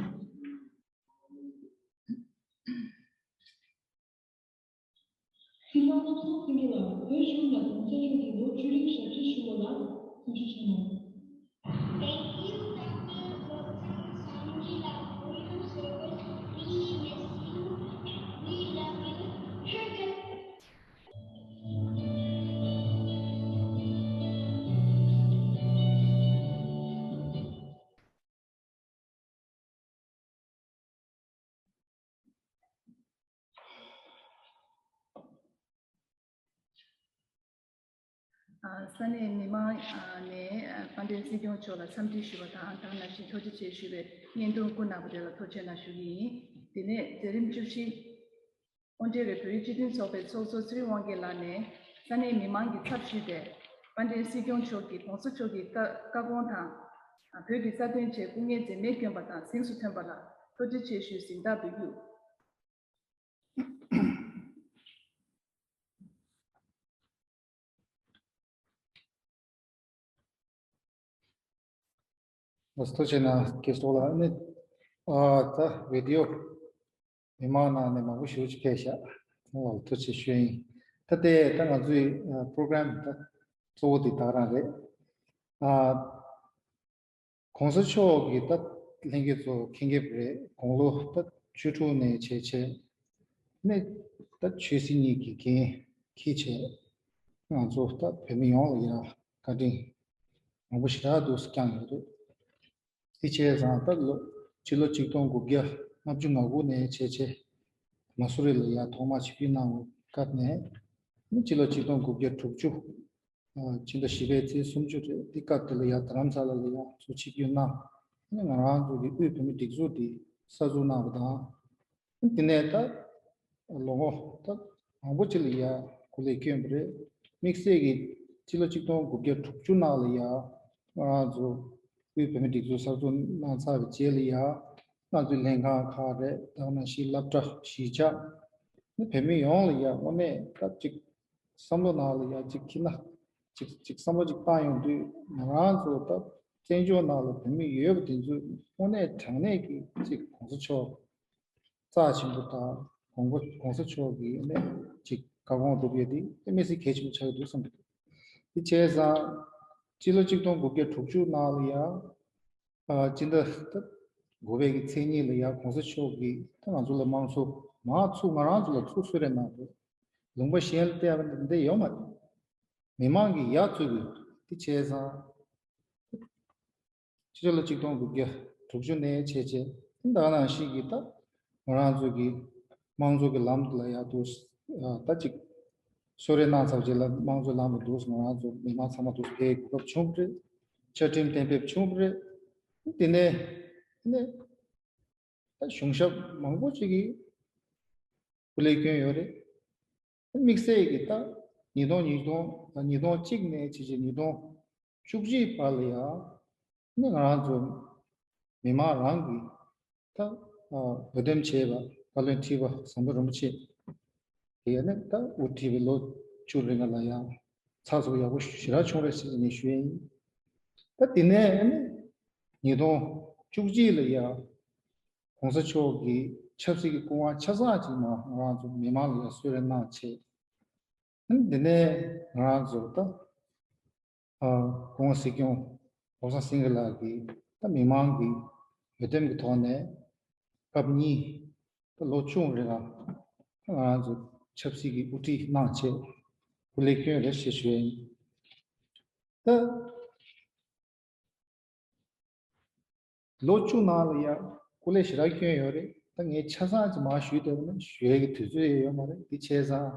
སྲིད་སྐྱོང་བློ་བཟང་སེང་གེ་ལ་བོད་གཞུང་དང་གོང་ས་མཆོག་གིས་ལོ་བཅུ་རིང་ཞབས་ཕྱི་ཞུ་བ་ལ་ཐུགས་རྗེ་ཆེ་གནང་། Thank you, Doctor Lobsang Sangila, for your service. We miss you. We love you. Cricket. ས་གནས་མི་མང་ནས་དཔལ་ལྡན་སྲིད་སྐྱོང་མཆོག་ལ་འཚམས་འདྲི་ཞུ་བ་དང་། དེ་ནང་བཞིན་ཐུགས་རྗེ་ཆེ་ཞུ་བའི་བརྙན་ཐུང་བསྐུར་གནང་བ་དེ་ལ་ཐུགས་རྗེ་ཆེ་གནང་ཞུ་གི་ཡིན། དེ་ནས་མཛད་རིམ་བཅུ་བཞི། ཨོ་ཊེ་རི་བོད་རིགས་སྤྱི་མཐུན་ཚོགས་པའི་ཚོགས་གཙོ་ཚེ་རིང་དབང་རྒྱལ་ལགས་ནས་ས་གནས་མི་མང་གི་ཚབ་ཞུས་ཏེ། དཔལ་ལྡན་སྲིད་སྐྱོང་མཆོག་གིས་གོང་ས་མཆོག་གི་བཀའ་བཀའ་དགོངས་དང་། བོད་ཀྱི་རྩ་དོན་ཆེད་སྐུ་ངལ་འཛེམས་མེད་བསྐྱོན་པ་དང་གཟེངས་སུ་ཐོན་པ་ལ་ཐུགས་རྗེ་ཆེ་ཞུས་གཟེངས་རྟགས་འབུལ་རྒྱུ། ལགས་སོ། ཐུགས་རྗེ་གནང་། རྒན་ལགས་ལ་ནི། ཨ། ད་བི་ཌི་ཡོ་མི་མང་ནང་ནས་མང་པོ་ཞེ་པོ་ཅིག་ཕེབས་ཤག་ལ་ཐུགས་རྗེ་ཆེ་ཞུ་ཡིན། ད་ལྟའི་ད་ང་ཚོའི་ཨ་པྲོ་གྷ་རམ་ད་གཙོ་བོ་དེ་ད་ག་རང་རེད། ཨ། གོང་ས་མཆོག་གིས་ད་ལྷན་རྒྱས་ཚོ་མཁྱེན་གྱི་རེད། དགུང་ལོ་ད་བཅུ་དྲུག་ནས་བྱས་བྱས་ནས་ད་ཆོས་སྲིད་གཉིས་ཀྱི་འགན་འཁྱེར་བྱས། ང་ཚོ་ད་བོད་མི་ཡོངས་ལ་ཡང་བཀའ་དྲིན་མང་པོ་ཞེ་དྲག་འདུག་བསྐྱངས་ཡོད་རེད། དེ་བྱས་ཙང་ད་ལོ་སྤྱི་ལོ་ཆིག་སྟོང་དགུ་བརྒྱ་ལྔ་བཅུ་ང་དགུ་ནས་བྱས་བྱས་མ་སུ་རི་ལ་ཡང་ཐོག་མར་ཆིབས་བསྒྱུར་གནང་བའི་སྐབས་ནས། སྤྱི་ལོ་ཆིག་སྟོང་དགུ་བརྒྱ་དྲུག་ཅུ། ཕྱི་ཟླ་བཞི་པའི་ཚེས་སུམ་ཅུ་རེད། དེ་སྐབས་དེ་ལ་ཡང་རྡ་རམ་ས་ལ་ལ་ཡང་ཚུར་ཆིབས་བསྒྱུར་གནང་། ང་རང་ཚོ་གི་དབུས་བོད་མིའི་སྒྲིག་འཛུགས་འདི་གསར་འཛུགས་གནང་བ་དང་། དེ་ནས་ད་ལོ་ངོ་ད་མང་པོ་ཅིག་ལ་ཡང་སྐུ་ལས་བསྐྱོན་པ་རེད། དམིགས་བསལ་གྱི་སྤྱི་ལོ་ཆིག་སྟོང་དགུ་བརྒྱ་དྲུག་ཅུ་ནང་ལ་ཡང་ང་རང་ཚོ་དབུས་བོད་མིའི་སྒྲིག་འཛུགས་གསར་འཛུགས་གནང་ཚར་བའི་རྗེས་ལ་ཡང་ང་ཚོའི་ལྷན་ཁང་ཁག་རེད། ད་ག་ནང་བཞིན་སློབ་གྲྭ་གཞིས་ཆགས་ནི་བོད་མི་ཡོངས་ལ་ཡང་དངོས་གནས་ད་ཅིག་བསམ་བློ་ནང་ལ་ཡང་ཅིག་འཁྱེར་ན། ཅིག་ཅིག་བསམ་བློ་ཅིག་བཏང་ཡོང་དུས། ང་རང་ཚོ་ད་བཙན་བྱོལ་ནང་ལ་བོད་མི་ཡོད་པ་དེ་ཚོས་དངོས་གནས་དྲང་གནས་ཀྱི་ཅིག་གོང་ས་མཆོག་རྩ་ཆེན་པོ་དང་། གོང་པོ་གོང་ས་མཆོག་གི་ནས་ཅིག་བཀའ་དགོངས་སྒྲུབ་ཡས་དེ་དམིགས་བསལ་གལ་ཆེན་པོ་ཆགས་ཀྱི་འདུག་བསམ་གྱི་འདུག་དེ་བྱས་ཙང་སྤྱི་ལོ་ཆིག་སྟོང་དགུ་བརྒྱ་དྲུག་ཅུ་ནང་ལ་ཡང་། ཨ། སྤྱི་ཟླ་དགུ་པའི་གི་ཚེས་གཉིས་ལ་ཡང་གོང་ས་མཆོག་གིས་ད་ང་ཚོ་ལ་དམངས་གཙོ་མར་ཚུར་ང་རང་ཚོ་ལ་ཚུར་གསོལ་རས་གནང་འདུག་ལུང་པ་གཞན་ལ་བལྟས་པ་འདི་ཡོད་མ་རེད། མི་མང་གིས་ཡར་བཙུགས་ཡོད། དེ་བྱས་ཙང་སྤྱི་ལོ་ཆིག་སྟོང་དགུ་བརྒྱ་དྲུག་ཅུ་ནས་བྱས་བྱས་ད་ག་ནང་བཞིན་གྱི་ད་ང་རང་ཚོ་གི་དམངས་གཙོ་གི་ལམ་ལ་ཡར་འདུག་ད་ཅིག་གསོལ་རས་གནང་ཚར་རྗེས་ལ་དམངས་གཙོའི་ལམ་ལ་འདུག་ང་རང་ཚོ་མི་མང་ཚང་མ་འདུག་ཕེབས་གོ་སྐབས་བྱུང་བ་རེད། བཅའ་ཁྲིམས་གཏན་འབེབས་བྱུང་བ་རེད། དེ་ནས་དེ་ནས་ད་གཞུང་ཞབས་མང་པོ་ཅིག་གིས་སྐུ་ལས་བསྐྱོན་ཡོད་རེད། དམིགས་བསལ་གྱི་ད་ཉིས་སྟོང་ཉིས་སྟོང་ཉིས་སྟོང་གཅིག་ནས་བྱས་བྱས་ཉིས་སྟོང་བཅུ་གཅིག་བར་ལ་ཡང་ནི་ང་རང་ཚོ་མི་མང་རང་གིས་ད་འོས་འདེམས་བྱས་པ་བཀའ་བློན་ཁྲི་པ་ཟམ་གདོང་རིན་པོ་ཆེ་དེ་ཡང་ནི་ད་དབུ་ཁྲིད་པའི་ལོ་བཅུ་རིང་ལ་ཡང་ཚགས་ཚུད་ཡག་པོ་ཞེ་དྲག་བྱུང་རེད་ཟེར་ནས་ཞུ་ཡ་ཡིན། ད་དེ་ནས་ནི་ཉིས་སྟོང་བཅུ་གཅིག་ལ་ཡང་གོང་ས་མཆོག་གིས་ཆབ་སྲིད་ཀྱི་སྐུ་དབང་ཆ་ཚང་ཅིག་ནང་ང་རང་ཚོ་མི་མང་ལ་ཡང་གསོལ་རས་གནང་བྱས། འདི་ནས་ང་རང་ཚོ་ད་ཨ་སྐུ་ངོ་སྲིད་སྐྱོང་བློ་བཟང་སེང་གེ་ལགས་ཀྱིས་ད་མི་མང་གི་འོས་འདེམས་ཀྱི་ཐོག་ནས་སྐབས་གཉིས་ད་ལོ་བཅུ་རིང་ལ་ང་རང་ཚོ་ཆབ་སྲིད་ཀྱི་དབུ་ཁྲིད་གནང་བྱས་སྐུ་ལས་བསྐྱོན་རེད་ཞེས་ཞུ་ཡ་ཡིན། ད། ལོ་བཅུ་ནང་ལ་ཡང་སྐུ་ལས་ཞེ་དྲག་བསྐྱོན་ཡོད་རེད། ད་ངས་ཆ་ཚང་ཅིག་མར་ཞུས་བསྡད་པ་ན་ཞུ་ཡས་ཀྱི་དུས་ཚོད་ཡང་ཡོད་མ་རེད། དེ་བྱས་ཙང་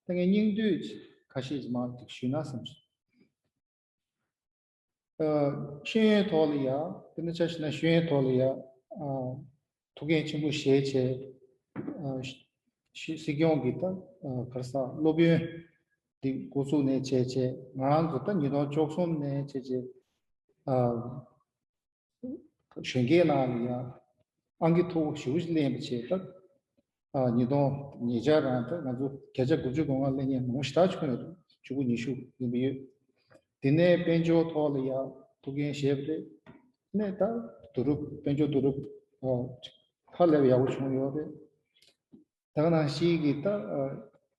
ད་ངས་སྙིང་བསྡུས་ཅིག་ཁ་ཤས་ཅིག་མར་ཅིག་ཞུས་ན་བསམ་སོང་། ཨ། ཤེས་ཡོན་ཐོག་ལ་ཡང་དེ་འདྲ་ཆ་བཞག་ན་ཤེས་ཡོན་ཐོག་ལ་ཡང་། ཨ། ཐུགས་འགན་ཆེན་པོ་བཞེས་བྱས། ཨ། ཤེས་སྲིད་སྐྱོང་གིས་ད། ཨ། ག་རེ་ཟེར་སློབ་ཡོན། འདི་འགོ་བཙུགས་ནས་བྱས་བྱས་ང་རང་ཚོ་ད་ཉིས་སྟོང་བཅུ་གསུམ་ནས་བྱས་བྱས་ཨ། གཞོན་སྐྱེས་ནང་ལ་ཡང་ཨང་ཀི་མཐོ་པོ་ཞེ་པོ་ཅིག་ལེན་པ་བྱས་ད། ཨ། ཉིས་སྟོང་ཉིས་བརྒྱ་རང་ད་ང་ཚོ་བརྒྱ་ཆ་དགུ་བཅུ་གོ་ལྔ་ལེན་མཁན་མང་པོ་ཞེ་དྲག་བྱུང་ཡོད་འདུག་བཅུ་དགུ་ཉི་ཤུ་ཡིན་པ་ཡོད། དེ་ནས་དཔལ་འབྱོར་ཐོག་ལ་ཡང་ཐུགས་འགན་བཞེས་པ་རེད། ནས་ད་བསྡུ་རུབ་དཔལ་འབྱོར་བསྡུ་རུབ་ཨ། ཧ་ལས་པ་ཡག་པོ་བྱུང་ཡོད་རེད། ད་ག་ནང་བཞིན་གྱི་ད་ཨ།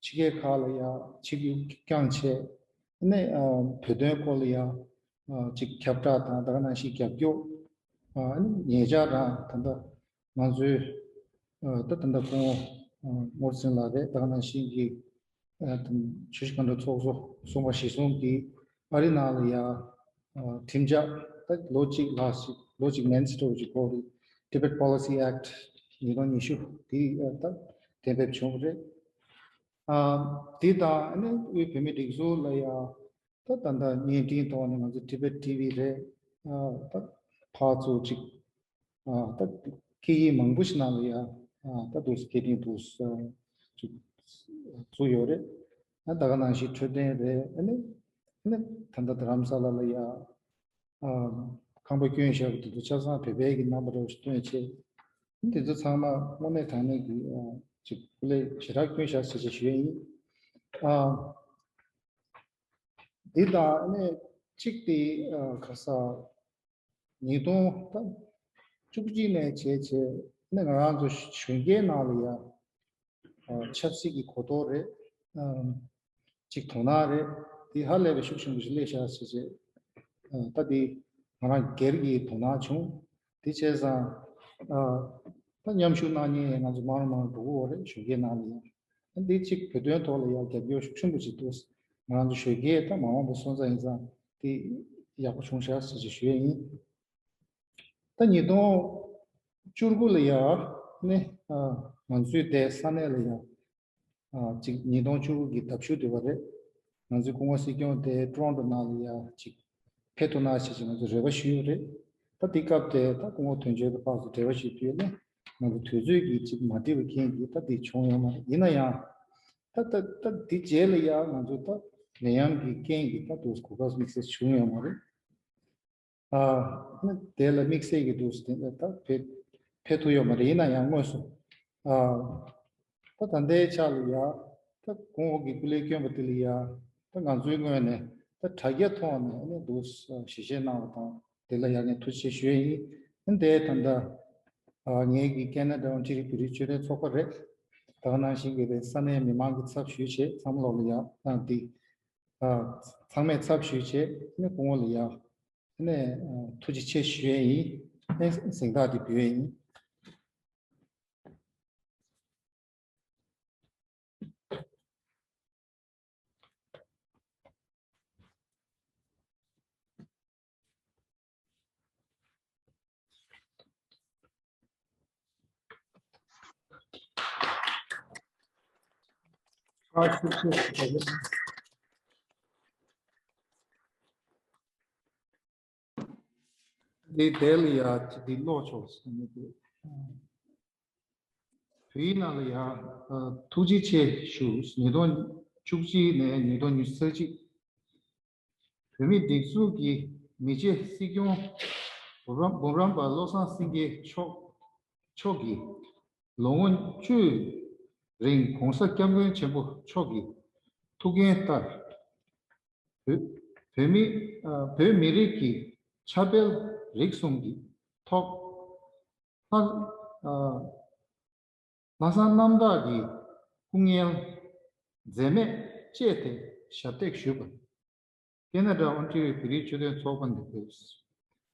ཕྱི་རྒྱལ་ཁག་ལ་ཡང་ཕྱི་རྒྱུགས་བསྐྱངས་བྱས་ནས་ཨ། བོད་དོན་སྐོར་ལ་ཡང་ཨ། ཅིག་ཁྱབ་བསྒྲགས་དང་ད་ག་ནང་བཞིན་རྒྱབ་སྐྱོར་ཨ། ཉེ་ཆར་རང་ད་ལྟ་ང་ཚོའི་ཨ། ད་ད་ལྟ་སྐུ་ངོ་ཨ། ནོར་སྲིན་ལགས་རེད། ད་ག་ནང་བཞིན་གྱི་ཨ། ཆུ་བཞི་སྒང་དྲུག་ཚོགས་གཙོ་གསུམ་པ་གཞི་བཟུང་གིས་ཨ་རི་ནང་ལ་ཡང་ཨ། ཁྲིམས་འཆར་ད་ལོ་གཅིག་ལྷག་ཞིག་ལོ་གཅིག་མན་ཙམ་འགྲོ་ཅིག་འགོར་རེད། Tibet Policy Act ཉིས་སྟོང་ཉི་ཤུ་དེ་ཨ། ད་གཏན་འབེབས་བྱུང་བ་རེད། ཨ། དེ་དང་ཨ་ནི་དབུས་བོད་མིའི་སྒྲིག་འཛུགས་ལ་ཡང་ད་ད་ལྟ་བརྙན་འཕྲིན་ཐོག་ནས་ང་ཚོ་Tibet T V རེད། ཨ། ད་ཕར་ཚུར་ཅིག་ཨ། ད་སྐད་ཡིག་མང་པོ་ཞིག་ནང་ལ་ཡང་ཨ། ད་འདུག་སེ་སྐད་འཕྲིན་འདུག་སེ་ཅིག་བཙུགས་ཡོད་རེད། ཨ། ད་ག་ནང་བཞིན་འཕྲོད་བསྟེན་རེད། ཨ་ནི་ཨ་ནི་ད་ལྟ་རྡ་རམ་ས་ལ་ལ་ཡང་ཨ། ཁང་པ་བསྐྱོན་བཞག་པ་དེ་ཚོ་ཆ་ཚང་བོད་པའི་གི་རྣམ་པ་འདྲ་བོ་ཞིག་སྟོན་བྱས། དེ་ཚོ་ཚང་མ་དངོས་གནས་དྲང་གནས་ཀྱི་ཨ། ཅིག་སྐུ་ལས་ཞེ་དྲག་བསྐྱོན་བཞག་ཟེར་ཅིག་ཞུ་ཡ་ཡིན། ཨ། འདི་དང་ཨ་ནི་གཅིག་དེ་ཨ། ག་ས་ཉིས་སྟོང་ད་བཅུ་གཅིག་ནས་བྱས་བྱས་ཨ་ནི་ང་རང་ཚོ་གཞོན་སྐྱེས་ནང་ལ་ཡང་ཨ། ཆབ་སྲིད་ཀྱི་གོ་རྟོགས་རེད། ཨ། ཅིག་དོ་སྣང་རེད། དེ་ཧ་ལས་པའི་ཤུགས་ཆེན་པོ་ཞིག་སླེབས་ཤག་ཟེར་བྱས། ཨ། ད་དེ་ང་རང་སྒེར་གྱི་དོ་སྣང་བྱུང་། དེ་བྱས་ཙང་ཨ། ད་མཉམ་ཞུགས་གནང་མཁན་ང་ཚོ་མང་རུ་མང་རུ་འགྲོ་གི་ཡོད་རེད། གཞོན་སྐྱེས་ནང་ལ་ཡང་། ཨ། འདི་གཅིག་བོད་དོན་ཐོག་ལ་ཡང་རྒྱབ་སྐྱོར་ཤུགས་ཆེན་པོ་ཞིག་འདུག་ང་རང་ཚོ་གཞོན་སྐྱེས་ད་མ་འོངས་པ་སོང་ཙང་ཡིན་ཙང་དེ་ཡག་པོ་བྱུང་ཤག་ཟེར་ཅིག་ཞུ་ཡས་ཡིན། ད་ཉིས་སྟོང་བཅུ་དགུ་ལ་ཡང་ནི་ཨ། ང་ཚོའི་དེ་ས་གནས་ལ་ཡང་ཨ། གཅིག་ཉིས་སྟོང་བཅུ་དགུ་གི་ཟླ་མཇུག་དེ་བ་རེད། ང་ཚོའི་སྐུ་ངོ་སྲིད་སྐྱོང་དེ་ཊོ་རོན་ཊོ་ནང་ལ་ཡང་གཅིག་ཕེབས་ཐུབ་ན་ཞེས་ཀྱི་ང་ཚོ་རེ་བ་ཞུས་ཡོད་རེད། ད་དེ་སྐབས་དེ་ད་སྐུ་ངོ་དོན་གཅོད་དང་ཕར་ཚུར་འབྲེལ་བ་ཞུས་དུས་ལ་ང་ཚོ་དུས་ཚོད་ཀྱི་གཅིག་མ་འགྲིག་པའི་རྐྱེན་གྱིས་ད་དེ་བྱུང་ཡོད་མ་རེད། ཡིན་ན་ཡང་ད་ད་ད་དེ་རྗེས་ལ་ཡང་ང་ཚོ་ད་ནད་ཡམས་ཀྱི་རྐྱེན་གྱིས་ད་དུས་གོ་སྐབས་དམིགས་བསལ་བྱུང་ཡོད་མ་རེད། ཨ། དེ་ལ་དམིགས་བསལ་གྱི་འདུག་ཟེར་ད་ཕེབས་ཕེབས་ཐུབ་ཡོད་མ་རེད། ཡིན་ན་ཡང་དངོས་སུ་ཨ། ད་ད་ལྟའི་ཆ་ལ་ཡ་ད་གོང་འོག་གི་སྐུ་ལས་བསྐྱོན་པ་དེ་ལ་ཡ་ད་ང་ཚོའི་ངོས་ནས་ད་དྲ་རྒྱ་ཐོག་ནས་ནི་འདུག་ཞིབ་བཤེར་གནང་བ་དང་དེ་ལ་ཡ་ངས་ཐུགས་རྗེ་ཆེ་ཞུ་ཡས་ཡིན། ཨ། དེ་ད་ལྟ་ཨ། ངེད་ཀྱི་ཀེ་ན་ཌ་ཨོན་ཊེ་རི་བོད་རིགས་ཆོས་ལྡན་ཚོགས་པ་རེད། ད་ག་ནང་བཞིན་གྱི་རེད། ས་གནས་མི་མང་གི་ཚབ་ཞུས་བྱས་ཚང་མ་ལོག་ལ་ཡ་ཨ། འདི་ཨ། ཚང་མས་ཚབ་ཞུས་བྱས་ནི་སྐུ་ངོ་ལ་ཡ། ནས་ཐུགས་རྗེ་ཆེ་ཞུ་ཡས་ཡིན། གཟེངས་རྟགས་འདི་འབུལ་ཡས་ཡིན། འདི་དེ་ལ་ཡ་འདི་ཀློག་ཆོག་ཟེར་ནས་འདུག་བོད་ཡིག་ནང་ལ་ཡ། ཐུགས་རྗེ་ཆེ་ཞུ། ཉིས་སྟོང་བཅུ་གཅིག་ནས་ཉིས་སྟོང་ཉི་ཤུ་རྩ་གཅིག་བོད་མིའི་སྒྲིག་འཛུགས་ཀྱི་མི་རྗེ་སྲིད་སྐྱོང་འབུམ་རམས་འབུམ་རམས་པ་བློ་བཟང་སེང་གེ་མཆོག་མཆོག་གིས་ལོ་ངོ་བཅུའི་རིང་༸གོང་ས་༸སྐྱབས་མགོན་ཆེན་པོ་མཆོག་གི་ཐུགས་འགན་ལྟར། བོད་བོད་མི་ཨ། བོད་མི་རིགས་ཀྱི་ཁྱབ་སྤེལ་རིག་གསུམ་གྱི་ཐོག་ལྷག་ཨ། ལྷག་བསམ་རྣམ་དག་གིས་སྐུ་ངལ་འཛེམས་མེད་སྤྱད་དེ་ཞབས་འདེགས་ཞུས་པ། ཀེ་ན་ཌ་ཨོན་ཊེ་རི་ཡོ་བོད་རིགས་ཆོས་ལྡན་ཚོགས་པ་ནས་ཕེབས།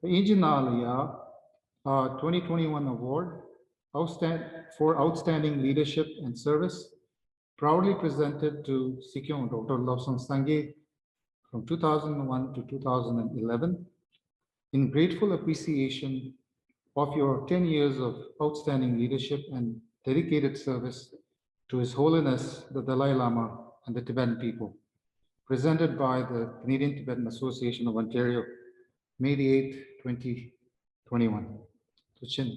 དབྱིན་ཇི་ནང་ལ་ཡ། ཨ། twenty twenty-one award, outstand- for outstanding leadership and service, proudly presented to Sikyong Doctor Lobsang Sangay from two thousand one to two thousand eleven, in grateful appreciation of your ten years of outstanding leadership and dedicated service to His Holiness the Dalai Lama and the Tibetan people. Presented by the Canadian Tibetan Association of Ontario, May the eighth, twenty twenty-one. ཐུགས་རྗེ་ཆེ།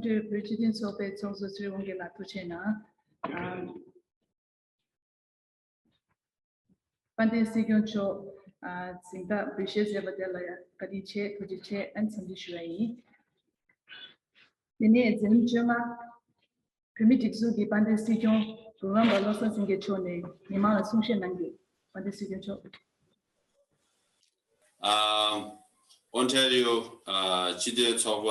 ཆོས་བོད་སྤྱི་མཐུན་ཚོགས་པའི་ཚོགས་གཙོ་ཚེ་རིང་དབང་རྒྱལ་ལགས་ཐུགས་རྗེ་གནང་། ཨ། དཔལ་ལྡན་སྲིད་སྐྱོང་མཆོག་ཨ། གཟེངས་རྟགས་འབུལ་བཞེས་མཛད་པ་དེ་ལ་ཡང་བཀའ་དྲིན་ཆེ། ཐུགས་རྗེ་ཆེ། ཨ་ནི་འཚམས་འདྲི་ཞུ་བ་ཡིན། དེ་ནས་འཛིན་རིམ་བཅོ་ལྔ། བོད་མིའི་སྒྲིག་འཛུགས་ཀྱི་དཔལ་ལྡན་སྲིད་སྐྱོང་འབུམ་རམས་པ་བློ་བཟང་སེང་གེ་མཆོག་ནས་མི་མང་ལ་གསུང་བཤད་གནང་རྒྱུ། དཔལ་ལྡན་སྲིད་སྐྱོང་མཆོག་ཨ། ཨོན་ཊ་རི་ཡོ་ཨ། སྤྱི་མཐུན་ཚོགས་པ་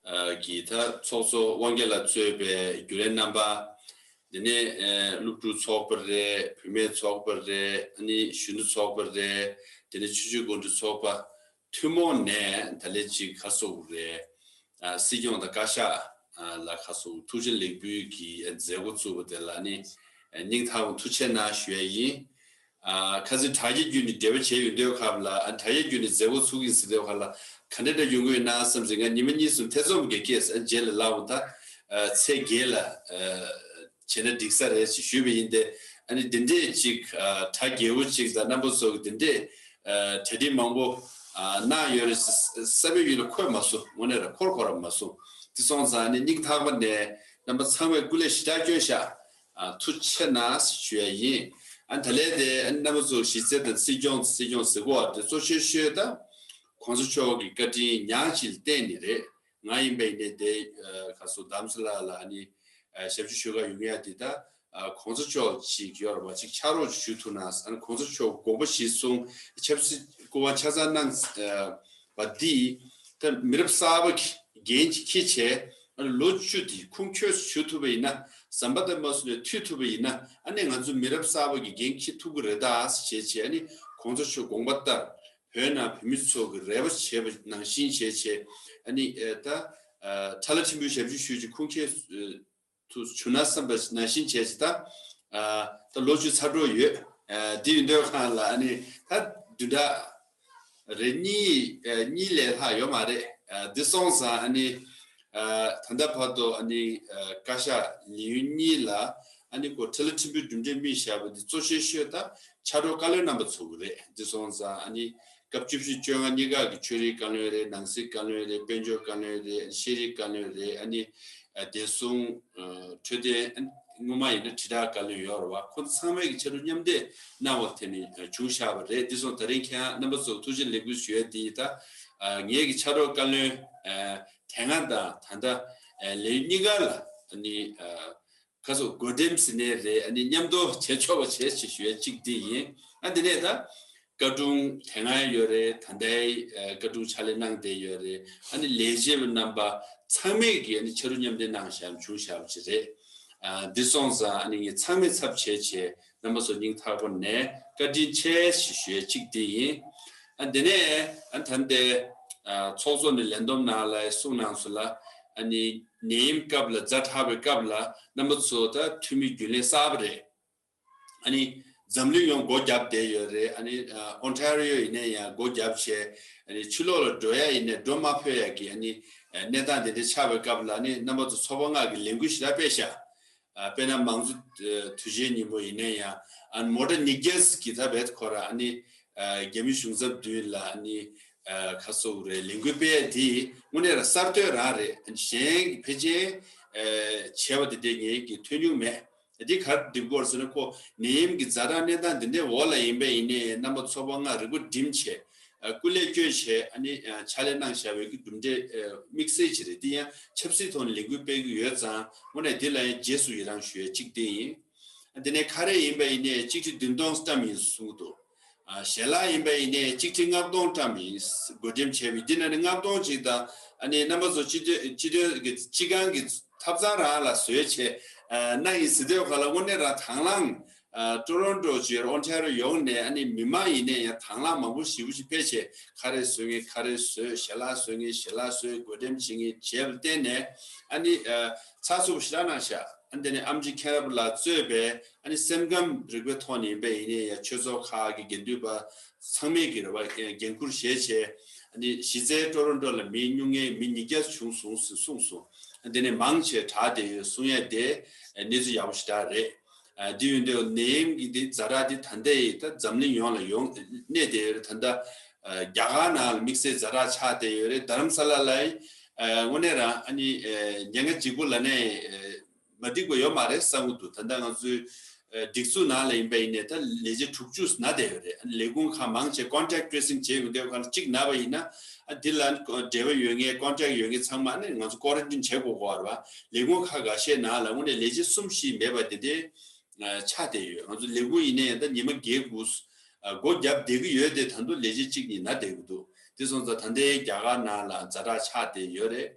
ཨ། གི་ད་ཚོགས་གཙོ་དབང་རྒྱལ་ལགས་གཙོས་པའི་རྒྱུན་ལས་རྣམ་པ། དེ་ནས་ཨ། སློབ་ཕྲུག་ཚོགས་པ་རེད། བུད་མེད་ཚོགས་པ་རེད། ཨ་ནི་གཞོན་ནུ་ཚོགས་པ་རེད། དེ་ནས་ཆུ་བཞི་སྒང་དྲུག་ཚོགས་པ་ཐུན་མོང་ནས་ད་ལན་གཅིག་ཁ་གསོ་རེད། ཨ། སྲིད་སྐྱོང་དང་བཀའ་ཤག་ཨ། ལ་ཁ་གསོ་ཐུགས་རྗེ་ལེགས་འབུལ་གྱི་མཛད་སྒོ་བཙུགས་པ་དེ་ལ་ནི་ཨ། སྙིང་ཐག་པ་ཐུགས་རྗེ་ཆེ་གནང་ཞུ་ཡ་ཡིན། ཨ། ཁ་སང་དྲ་རྒྱའི་བརྒྱུད་ནས་འབྲེལ་བ་བྱས་ཡོང་དུས་སྐབས་ལ། ཨ། དྲ་རྒྱའི་བརྒྱུད་ནས་མཛད་སྒོ་ཚུགས་ཀྱི་ཟེར་དུས་སྐབས་ལ་ག་འདྲ་འདྲ་ཡོང་གི་ཡོད་ན་བསམ་ཟིན། ང་ཉི་མ་གཉིས་གསུམ་ཐེ་ཚོམ་གྱི་སྐྱེས། ཨ། རྗེས་ལ་ལབ་པ་ད་ཨ། ཚེས་བརྒྱད་ལ་ཨ། བྱས་ན་འགྲིག་ས་རེད་ཅེས་ཞུས་པ་ཡིན་ཏེ། ཨ་ནི་འདི་འདྲས་ཅིག་ཨ། གྲ་རྒྱས་པོ་ཅིག་དང་རྣམ་པ་ཚོ་གི་འདི་འདྲས་ཨ། གྲ་སྒྲིག་མང་པོ་ཨ། གནང་ཡོད་རེད་ཟེར་བསམ་པའི་ཡུལ་ལ་འཁོར་མ་སོང་། དངོས་གནས་ར་འཁོར་འཁོར་ར་མ་སོང་། དེ་སོང་ཙང་ནི་སྙིང་ཐག་པ་ནས་རྣམ་པ་ཚང་མས་སྐུ་ལས་ཞེ་དྲག་བསྐྱོན་ཤག་ཨ། ཐུགས་རྗེ་ཆེ་གནང་ཞུ་ཡ་ཡིན། ཨ། ད་ལན་དེ་ཨ། རྣམ་པ་ཚོ་གཞི་རྩའི་དང་སྲིད་སྐྱོང་། སྲིད་སྐྱོང་ཟེར་དགོས་པ་དེ་གཙོ་ཆེ་ཤོས་ད་གོང་ས་མཆོག་གི་བཀའ་དྲིན་ཉག་གཅིག་ལ་བརྟེན་ནས་རེད། ང་ཡིན་པ་ཡིན་ནའི་དེ་ཨ། ག་སོ་རྡ་རམ་ས་ལ་ལ་ཨ་ནི་ཨ། ཞབས་ཕྱི་ཞུ་ག་ཡོང་ཡ་དེ་ད་ཨ། གོང་ས་མཆོག་ཅིག་ཡོད་རེད་པ། ཅིག་ཕྱག་རོགས་ཅིག་ཞུ་ཐུབ་ན། ཨ་ནི་གོང་ས་མཆོག་དགོངས་པ་གཞིར་བཟུང་ཆབ་སྲིད་སྐུ་དབང་ཆ་ཚང་གནང་ཨ། བ་འདི་ད་མི་རབས་གསར་པ་གི་འགན་ཅིག་འཁྱེར་བྱས། ཨ་ནི་ལོ་བཅུ་དེ་ཁུངས་འཁྱོལ་ཞུ་ཐུབ་པ་ཡིན་ན། ཟམ་པ་ལྟ་མ་སོང་ནས་མཐུད་ཐུབ་པ་ཡིན་ན། ཨ་ནི་ང་ཚོ་མི་རབས་གསར་པ་གི་འགན་འཁྱེར་ཐུབ་ཀྱི་རེད་ད་ཟེར་བྱས་བྱས། ཨ་ནི་གོང་ས་མཆོག་དགོངས་པ་ལྟར་བོད་ནང་བོད་མི་ཚོ་གི་རེ་བ་བྱས་པ་ནང་བཞིན་བྱས་བྱས། ཨ་ནི་ཨ། ད་ཨ། ཁྲ་ལ་ཁྲིམས་དཔོན་ཞབས་ཕྱི་ཞུ་ཅིག་ཁུངས་འཁྱེར་ཨ། ཐུབ་བྱུང་ན་བསམ་པ་ནང་བཞིན་བྱས་ཅི་ད། ཨ། ད་ལོ་བཅུ་ཚར་འགྲོ་ཡོད། ཨ། འདི་ཡིན་དུས་སྒང་ལ་ཨ་ནི་ད་བདུན་ཕྲག་རེ་གཉིས་ཨ། གཉིས་ལས་ལྷག་ཡོད་མ་རེད། ཨ། འདི་སོང་ཙང་ཨ་ནི་ཨ། ད་ལྟ་བར་དུ་ཨ་ནི་ཨ། བཀའ་ཤག་ལས་ཡུན་གཉིས་ལ་ཨ་ནི་ཁོ་ཁྲ་ལ་ཁྲིམས་དཔོན་གྲུབ་འབྲས་སྨིན་བཞག་པ་འདི་གཙོ་ཆེ་ཤོས་ད་ཕྱག་རོགས་བཀའ་བློན་རྣམ་པ་ཚོ་གི་རེད། འདི་སོང་ཙང་ཨ་ནི་སྐབས་བཅུ་བཞི་བཅོ་ལྔ་གཉིས་ཀ་གི་ཆོས་རིག་བཀའ་བློན་རེད། ནང་སྲིད་བཀའ་བློན་རེད། དཔལ་འབྱོར་བཀའ་བློན་རེད། ཤེས་རིག་བཀའ་བློན་རེད། ཨ་ནི་ཨ། བདེ་སྲུང་ཨ། འཕྲོད་བསྟེན། སྔོན་མ་ཡིན་ན་དྲིལ་བསྒྲགས་བཀའ་བློན་ཡོད་རེད་པ། ཁོང་ཚོ་ཚང་མས་ཀྱི་ཕྱག་རོགས་མཉམ་འདེགས་གནང་བ་དེ་ནི་བྱུང་བཞག་པ་རེད། འདི་སོང་ད་རིང་ཁྱེད་རྣམ་པ་ཚོ་ཐུགས་རྗེ་ལེགས་འབུལ་ཞུ་ཡ་དེ་ཡིན། ད་ཨ། ངེད་ཀྱི་ཕྱག་རོགས་བཀའ་བློན་ཨ། དེ་སྔ་དང་ད་ལྟ་ཨ། ལས་གཉིས་ཀ་ལ་ནི་ཨ། ཁ་སོ་གོ་འགྲེམས་ཟིན་ནས་རེད། ཨ་ནི་མཉམ་དུ་བྱེད་ཆོག་པ་བྱེད་ཅེས་ཞུ་ཡ་གཅིག་འདི་ཡིན། ཨ། འདི་ནས་ད་བཀའ་དྲུང་དེ་སྔ་ཡོད་རེད། ད་ལྟའི་ཨ། བཀའ་དྲུང་ཕྱག་ལས་གནང་བསྡད་ཡོད་རེད། ཨ་ནི་ལས་བྱེད་པ་རྣམ་པ་ཚང་མས་ཀྱི་ཨ་ནི་ཕྱག་རོགས་མཉམ་འདེགས་གནང་བཞག་བྱུང་བཞག་པ་ཅིག་རེད། ཨ། འདི་སོང་ཙང་ཨ་ནི་ངས་ཚང་མའི་ཚབ་བྱས་བྱས་རྣམ་པ་ཚོ་སྙིང་ཐག་པ་ནས་བཀའ་དྲིན་ཆེ་ཞེས་ཞུ་ཡ་གཅིག་འདི་ཡིན། ཨ། འདི་ནས་ཨ། ད་ལྟའི་ཨ། ཚོགས་གཙོ་ནས་ལས་བསྡོམས་ནང་ལ་གསུངས་གནང་སོང་ལ། ཨ་ནི་ནད་ཡམས་སྐབས་ལ་ཛ་དྲག་པའི་སྐབས་ལ་རྣམ་པ་ཚོ་ད་འཐུས་མི་རྒྱུན་ལས་གསར་པ་རེད། ཨ་ནི་འཛམ་གླིང་ཡོངས་སྒོ་བརྒྱབ་བསྡད་ཡོད་རེད། ཨ་ནི་ཨ། ཨོན་ཊ་རི་ཡོ་ཡིན་ནའི་ཡང་སྒོ་བརྒྱབ་བྱས། ཨ་ནི་ཕྱི་ལོགས་ལ་འགྲོ་ཡ་ཡིན་ནའི་འགྲོ་མ་ཕོད་ཡ་གི་ཨ་ནི་ཨ། གནས་སྟངས་དེ་འདྲ་ཆགས་པའི་སྐབས་ལ་ཨ་ནི་རྣམ་པ་ཚོ་ཚོགས་པ་ལྔ་གི་ལས་འགུལ་ཞེ་དྲག་སྤེལ་ཤག་ཨ། དཔེར་ན་མང་གཙོ་ཨ། དུས་ཆེན་ཉིན་མོ་ཡིན་ནའི་ཡང་ཨ། མོ་ཊ་ཉིས་བརྒྱ་གི་ད་བེད་ཁོ་ར་ཨ་ནི་ཨ། རྒྱ་མི་གཞུང་ཚབ་མདུན་ལ་ཨ་ནི་ཨ། ཁ་གསོ་རེད། ལས་འགུལ་སྤེལ་ཡ་དེ་དངོས་གནས་ར་གསར་གཏོད་རང་རེད། གཞན་གྱི་ཕལ་ཆེར་ཨ། བྱས་པ་དེ་འདྲ་ངས་ཀྱི་ཐོས་མྱོང་མེད། འདི་ག་རེ་འགྲིག་གོ་ཟེར་ན། ཁོ་ནད་ཡམས་ཀྱི་ཛ་དྲག་གནས་སྟངས་འདི་འདྲའི་འོག་ལ་ཡིན་པ་ཡིན་ནའི་རྣམ་པ་ཚོགས་པ་ལྔ་རིམ་པ་བསྒྲིམས་བྱས། ཨ། སྐུ་ལས་བསྐྱོན་བྱས་ཨ་ནི་ཨ། ཕྱག་ལས་གནང་བཞག་པའི་གི་གྲུབ་འབྲས་ཨ། དམིགས་བསལ་ཅིག་རེད། འདི་ཡང་ཆབ་སྲིད་ཐོག་ནས་ལས་འགུལ་སྤེལ་གི་ཡོད་ཙང་། དངོས་གནས་འདི་ལ་ཡང་རྗེས་སུ་ཡི་རང་ཞུ་ཡ་གཅིག་འདི་ཡིན། ཨ། འདི་ནས་ཁ་རས་ཡིན་པ་ཡིན་ནའི་གཅིག་ཁྲི་བདུན་སྟོང་བཀྲམ་ཡིན་གསུངས་འདུག་ཨ། ཞལ་ལག་ཡིན་པ་ཡིན་ནའི་གཅིག་ཁྲི་ལྔ་སྟོང་བཀྲམ་ཡིན། བགོ་འགྲེམས་བྱས་པའི་འདི་ནང་ནས་ལྔ་སྟོང་ཅིག་དང་། ཨ་ནི་རྣམ་པ་ཚོ་སྤྱི་འཐུས་སྤྱི་འཐུས་ཀྱི་སྤྱི་ཁང་གི་ཐབ་ཚང་རང་ལ་བཟོས་བྱས་ཨ། གནང་ཡིན་ཟེར་དུས་སྒང་ལ་དངོས་གནས་རང་དང་བླངས། ཨ། ཊོ་རོན་ཊོ་བྱས་ཨོན་ཊ་རི་ཡོ་ཡོངས་ནས་ཨ་ནི་མི་མང་ཡིན་ནའི་ཡང་དང་བླངས་མང་པོ་ཞེ་པོ་ཅིག་སྤེལ་བྱས། ཁ་རས་བཟོ་མཁན་ཁ་རས་བཟོས། ཞལ་ལག་བཟོ་མཁན་ཞལ་ལག་བཟོས། བགོ་འགྲེམས་བྱེད་མཁན་བྱས་པ་བརྟེན་ནས་ཨ་ནི་ཨ། ཚགས་ཚུད་པོ་ཞེ་དྲག་གནང་ཤག་ཨ། འདི་ནས་ཨེམ་ཆི་མཁྱེན་རབ་ལགས་གཙོས་པའི་ཨ་ནི་སེམས་ཁམས་རིག་པའི་ཐོག་ནས་ཡིན་པ་ཡིན་ནའི་ཡང་ཆོས་ཚོགས་ཁག་གི་འགན་འཁུར་བ་ཚང་མས་ཀྱི་རེ་བ་འགན་འཁུར་བཞེས་བྱས། ཨ་ནི་གཞི་རྩའི་ཊོ་རོན་ཊོ་ལ་མི་སྨྱུང་གནས་མི་ཉིས་བརྒྱ་བྱུང་སོང་ཟེར་གསུངས་སོང་། ཨ། འདི་ནས་མང་ཆེ་དྲག་བསྡད་ཡོད་གསུང་ཡ་དེ་ཨ། གནས་ཚུལ་ཡག་པོ་ཞེ་དྲག་རེད། ཨ། འདི་ཡོད་དུས་ནད་ཡམས་ཀྱི་འདི་ཛ་དྲག་འདི་ད་ལྟའི་ད་འཛམ་གླིང་ཡོངས་ལ་ཡོང་གནས་བསྡད་ཡོད་རེད། ད་ལྟ་ཨ། རྒྱ་གར་ནང་ལ་དམིགས་བསལ་ཛ་དྲག་ཆགས་བསྡད་ཡོད་རེད། རྡ་རམ་ས་ལ་ལའི་ ཨ་དངོས་གནས་རང་ཨ་ནི་ཨ་ཉེན་ཁ་གཅིག་པོ་ལ་ནས་ཨ་མ་འགྲིག་པ་ཡོད་མ་རེད་བསམ་གྱི་འདུག་ད་ལྟ་ང་ཚོའི་ཨ་སྒྲིག་འཛུགས་ནང་ལ་ཡིན་པ་ཡིན་ནའི་ད་ལས་བྱེད་དྲུག་ཅུ་ན་བསྡད་ཡོད་རེད། ཨ་ནི་ལས་ཁུངས་ཁག་མང་ཆེ་contact tracing་བྱས་ཡོང་དུས་གང་ལ་གཅིག་ན་བ་ཡིན་ན་ཨ་འདི་ལ་འབྲེལ་བ་ཡོད་མཁན་contact་ཡོད་མཁན་ཚང་མ་ཨ་ནི་ང་ཚོ་quarantine་བྱེད་དགོས་ཀྱི་ཡོད་རེད་བ། ལས་ཁུངས་ཁག་འགའ་ཤས་ནང་ལ་དངོས་གནས་ལས་བྱེད་གསུམ་བཞི་མེད་པ་དེ་འདྲའི་ཆགས་བསྡད་ཡོད། ང་ཚོ་ལས་ཁུངས་ཡིན་ནའི་ད་ཉི་མ་བརྒྱད་དགུ་སྒོ་བརྒྱབ་བསྡད་ཀྱི་ཡོད་དེ་ད་དུང་ལས་བྱེད་གཅིག་གཉིས་ན་བསྡད་ཀྱི་འདུག་དེ་སོང་ཙང་ད་ལྟའི་རྒྱ་གར་ནང་ལ་ཛ་དྲག་ཆགས་བསྡད་ཡོད་རེད།